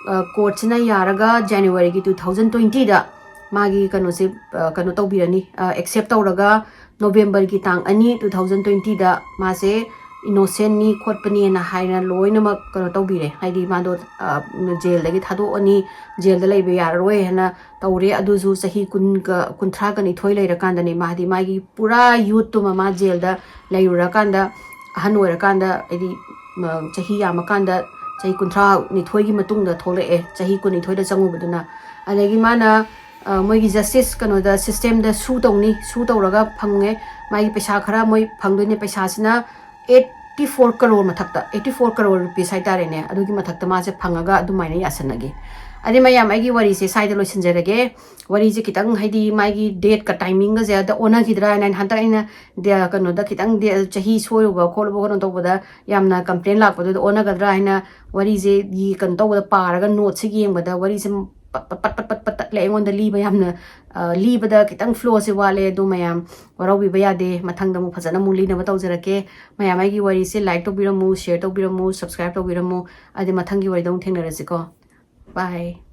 ꯑ, ꯀꯣꯔꯠꯁꯤꯅ ꯌꯥꯔꯒ ꯖꯅꯋꯥꯔꯤꯒꯤ ꯇꯨ ꯊꯥꯎꯖꯟ ꯇ꯭ꯋꯦꯟꯇꯤꯗ ꯃꯥꯒꯤ ꯀꯩꯅꯣꯁꯦ, ꯑ, ꯀꯩꯅꯣ ꯇꯧꯕꯤꯔꯅꯤ, ꯑ, ꯑꯦꯛꯁꯦꯞ ꯇꯧꯔꯒ ꯅꯣꯕꯦꯝꯕꯔꯒꯤ ꯇꯥꯡ ꯑꯅꯤ, ꯇꯨ ꯊꯥꯎꯖꯟ ꯇ꯭ꯋꯦꯟꯇꯤꯗ ꯃꯥꯁꯦ ꯏꯅꯣꯁꯦꯟꯅꯤ ꯈꯣꯠꯄꯅꯦꯅ ꯍꯥꯏꯅ ꯂꯣꯏꯅꯃꯛ ꯀꯩꯅꯣ ꯇꯧꯕꯤꯔꯦ꯫ ꯍꯥꯏꯗꯤ ꯃꯥꯗꯣ, ꯑ, ꯖꯦꯜꯗꯒꯤ ꯊꯥꯗꯣꯛꯑꯅꯤ, ꯖꯦꯜꯗ ꯂꯩꯕ ꯌꯥꯔꯔꯣꯏ ꯍꯥꯏꯅ ꯇꯧꯔꯦ꯫ ꯑꯗꯨꯁꯨ ꯆꯍꯤ ꯀꯨꯟꯒ, ꯀꯨꯟꯊ꯭ꯔꯥꯒ ꯅꯤꯊꯣꯏ ꯂꯩꯔꯀꯥꯟꯗꯅꯦ ꯃꯥ, ꯍꯥꯏꯗꯤ ꯃꯥꯒꯤ ꯄꯨꯔꯥ ꯌꯨꯠꯇꯨꯃ ꯃꯥ ꯖꯦꯜꯗ ꯂꯩꯔꯨꯔꯀꯥꯟꯗ, ꯑꯍꯟ ꯑꯣꯏꯔꯀꯥꯟꯗ, ꯍꯥꯏꯗꯤ, ꯃ-, ꯆꯍꯤ ꯌꯥꯝꯃꯀꯥꯟꯗ, ꯆꯍꯤ ꯀꯨꯟꯊ꯭ꯔꯥ ꯅꯤꯊꯣꯏꯒꯤ ꯃꯇꯨꯡꯗ ꯊꯣꯛꯂꯛꯑꯦ, ꯆꯍꯤ ꯀꯨꯟꯅꯤꯊꯣꯏꯗ ꯆꯪꯉꯨꯕꯗꯨꯅ꯫ ꯑꯗꯒꯤ ꯃꯥꯅ, ꯑ, ꯃꯣꯏꯒꯤ ꯖꯁꯇꯤꯁ ꯀꯩꯅꯣꯗ, ꯁꯤꯁꯇꯦꯝꯗ ꯁꯨ ꯇꯧꯅꯤ, ꯁꯨ ꯇꯧꯔꯒ ꯐꯪꯉꯦ꯫ ꯃꯥꯒꯤ ꯄꯩꯁꯥ ꯈꯔ ꯃꯣꯏ ꯐꯪꯗꯣꯏꯅꯦ, ꯄꯩꯁꯥꯁꯤꯅ ꯑꯩꯠꯇꯤ ꯐꯣꯔ ꯀꯔꯣꯔ ꯃꯊꯛꯇ, ꯑꯩꯠꯇꯤ ꯐꯣꯔ ꯀꯔꯣꯔ ꯔꯨꯄꯤꯁ ꯍꯥꯏꯇꯥꯔꯦꯅꯦ, ꯑꯗꯨꯒꯤ ꯃꯊꯛꯇ ꯃꯥꯁꯦ ꯐꯪꯉꯒ ꯑꯗꯨꯃꯥꯏꯅ ꯌꯥꯁꯟꯅꯒꯦ꯫ ꯑꯗꯩ ꯃꯌꯥꯝ, ꯑꯩꯒꯤ ꯋꯥꯔꯤꯁꯦ ꯁ꯭ꯋꯥꯏꯗ ꯂꯣꯏꯁꯤꯟꯖꯔꯒꯦ꯫ ꯋꯥꯔꯤꯁꯦ ꯈꯤꯇꯪ, ꯍꯥꯏꯗꯤ ꯃꯥꯒꯤ ꯗꯦꯠꯀ ꯇꯥꯏꯃꯤꯡꯒꯁꯦ ꯑꯗ ꯑꯣꯟꯅꯈꯤꯗ꯭ꯔꯥ ꯍꯥꯏꯅ, ꯍꯟꯗꯛ ꯑꯩꯅ ꯗꯦ-, ꯀꯩꯅꯣꯗ ꯈꯤꯇꯪ ꯗꯦ-, ꯆꯍꯤ ꯁꯣꯏꯔꯨꯕ ꯈꯣꯠꯂꯨꯕ ꯀꯩꯅꯣ ꯇꯧꯕꯗ ꯌꯥꯝꯅ ꯀꯝꯄ꯭ꯂꯦꯟ ꯂꯥꯛꯄꯗꯨꯗ ꯑꯣꯟꯅꯒꯗ꯭ꯔꯥ ꯍꯥꯏꯅ ꯋꯥꯔꯤꯁꯦ ꯌꯦ-, ꯀꯩꯅꯣ ꯇꯧꯕꯗ, ꯄꯥꯔꯒ ꯅꯣꯠꯁꯦ ꯌꯦꯡꯕꯗ ꯋꯥꯔꯤꯁꯦ ꯄꯠ, ꯄꯠ, ꯄꯠ, ꯄꯠ, ꯄꯠ ꯇꯠꯂꯦ꯫ ꯑꯩꯉꯣꯟꯗ ꯂꯤꯕ ꯌꯥꯝꯅ, ꯑ, ꯂꯤꯕꯗ ꯈꯤꯇꯪ ꯐ꯭ꯂꯣꯁꯦ ꯋꯥꯠꯂꯦ꯫ ꯑꯗꯨ ꯃꯌꯥꯝ ꯋꯥꯔꯧꯕꯤꯕ ꯌꯥꯗꯦ꯫ ꯃꯊꯪꯗ ꯑꯃꯨꯛ ꯐꯖꯅ ꯑꯃꯨꯛ ꯂꯤꯅꯕ ꯇꯧꯖꯔꯛꯀꯦ꯫ ꯃꯌꯥꯝ ꯑꯩꯒꯤ ꯋꯥꯔꯤꯁꯦ ꯂꯥꯏꯛ ꯇꯧꯕꯤꯔꯝꯃꯨ, ꯁꯤꯌꯔ ꯇꯧꯕꯤꯔꯝꯃꯨ, ꯁꯕꯁꯀ꯭ꯔꯥꯏꯕ ꯇꯧꯕꯤꯔꯝꯃꯨ꯫ ꯑꯗꯨ ꯃꯊꯪꯒꯤ ꯋꯥꯔꯤꯗ ꯑꯃꯨꯛ ꯊꯦꯡꯅꯔꯁꯤꯀꯣ꯫ ꯕꯥꯏ꯫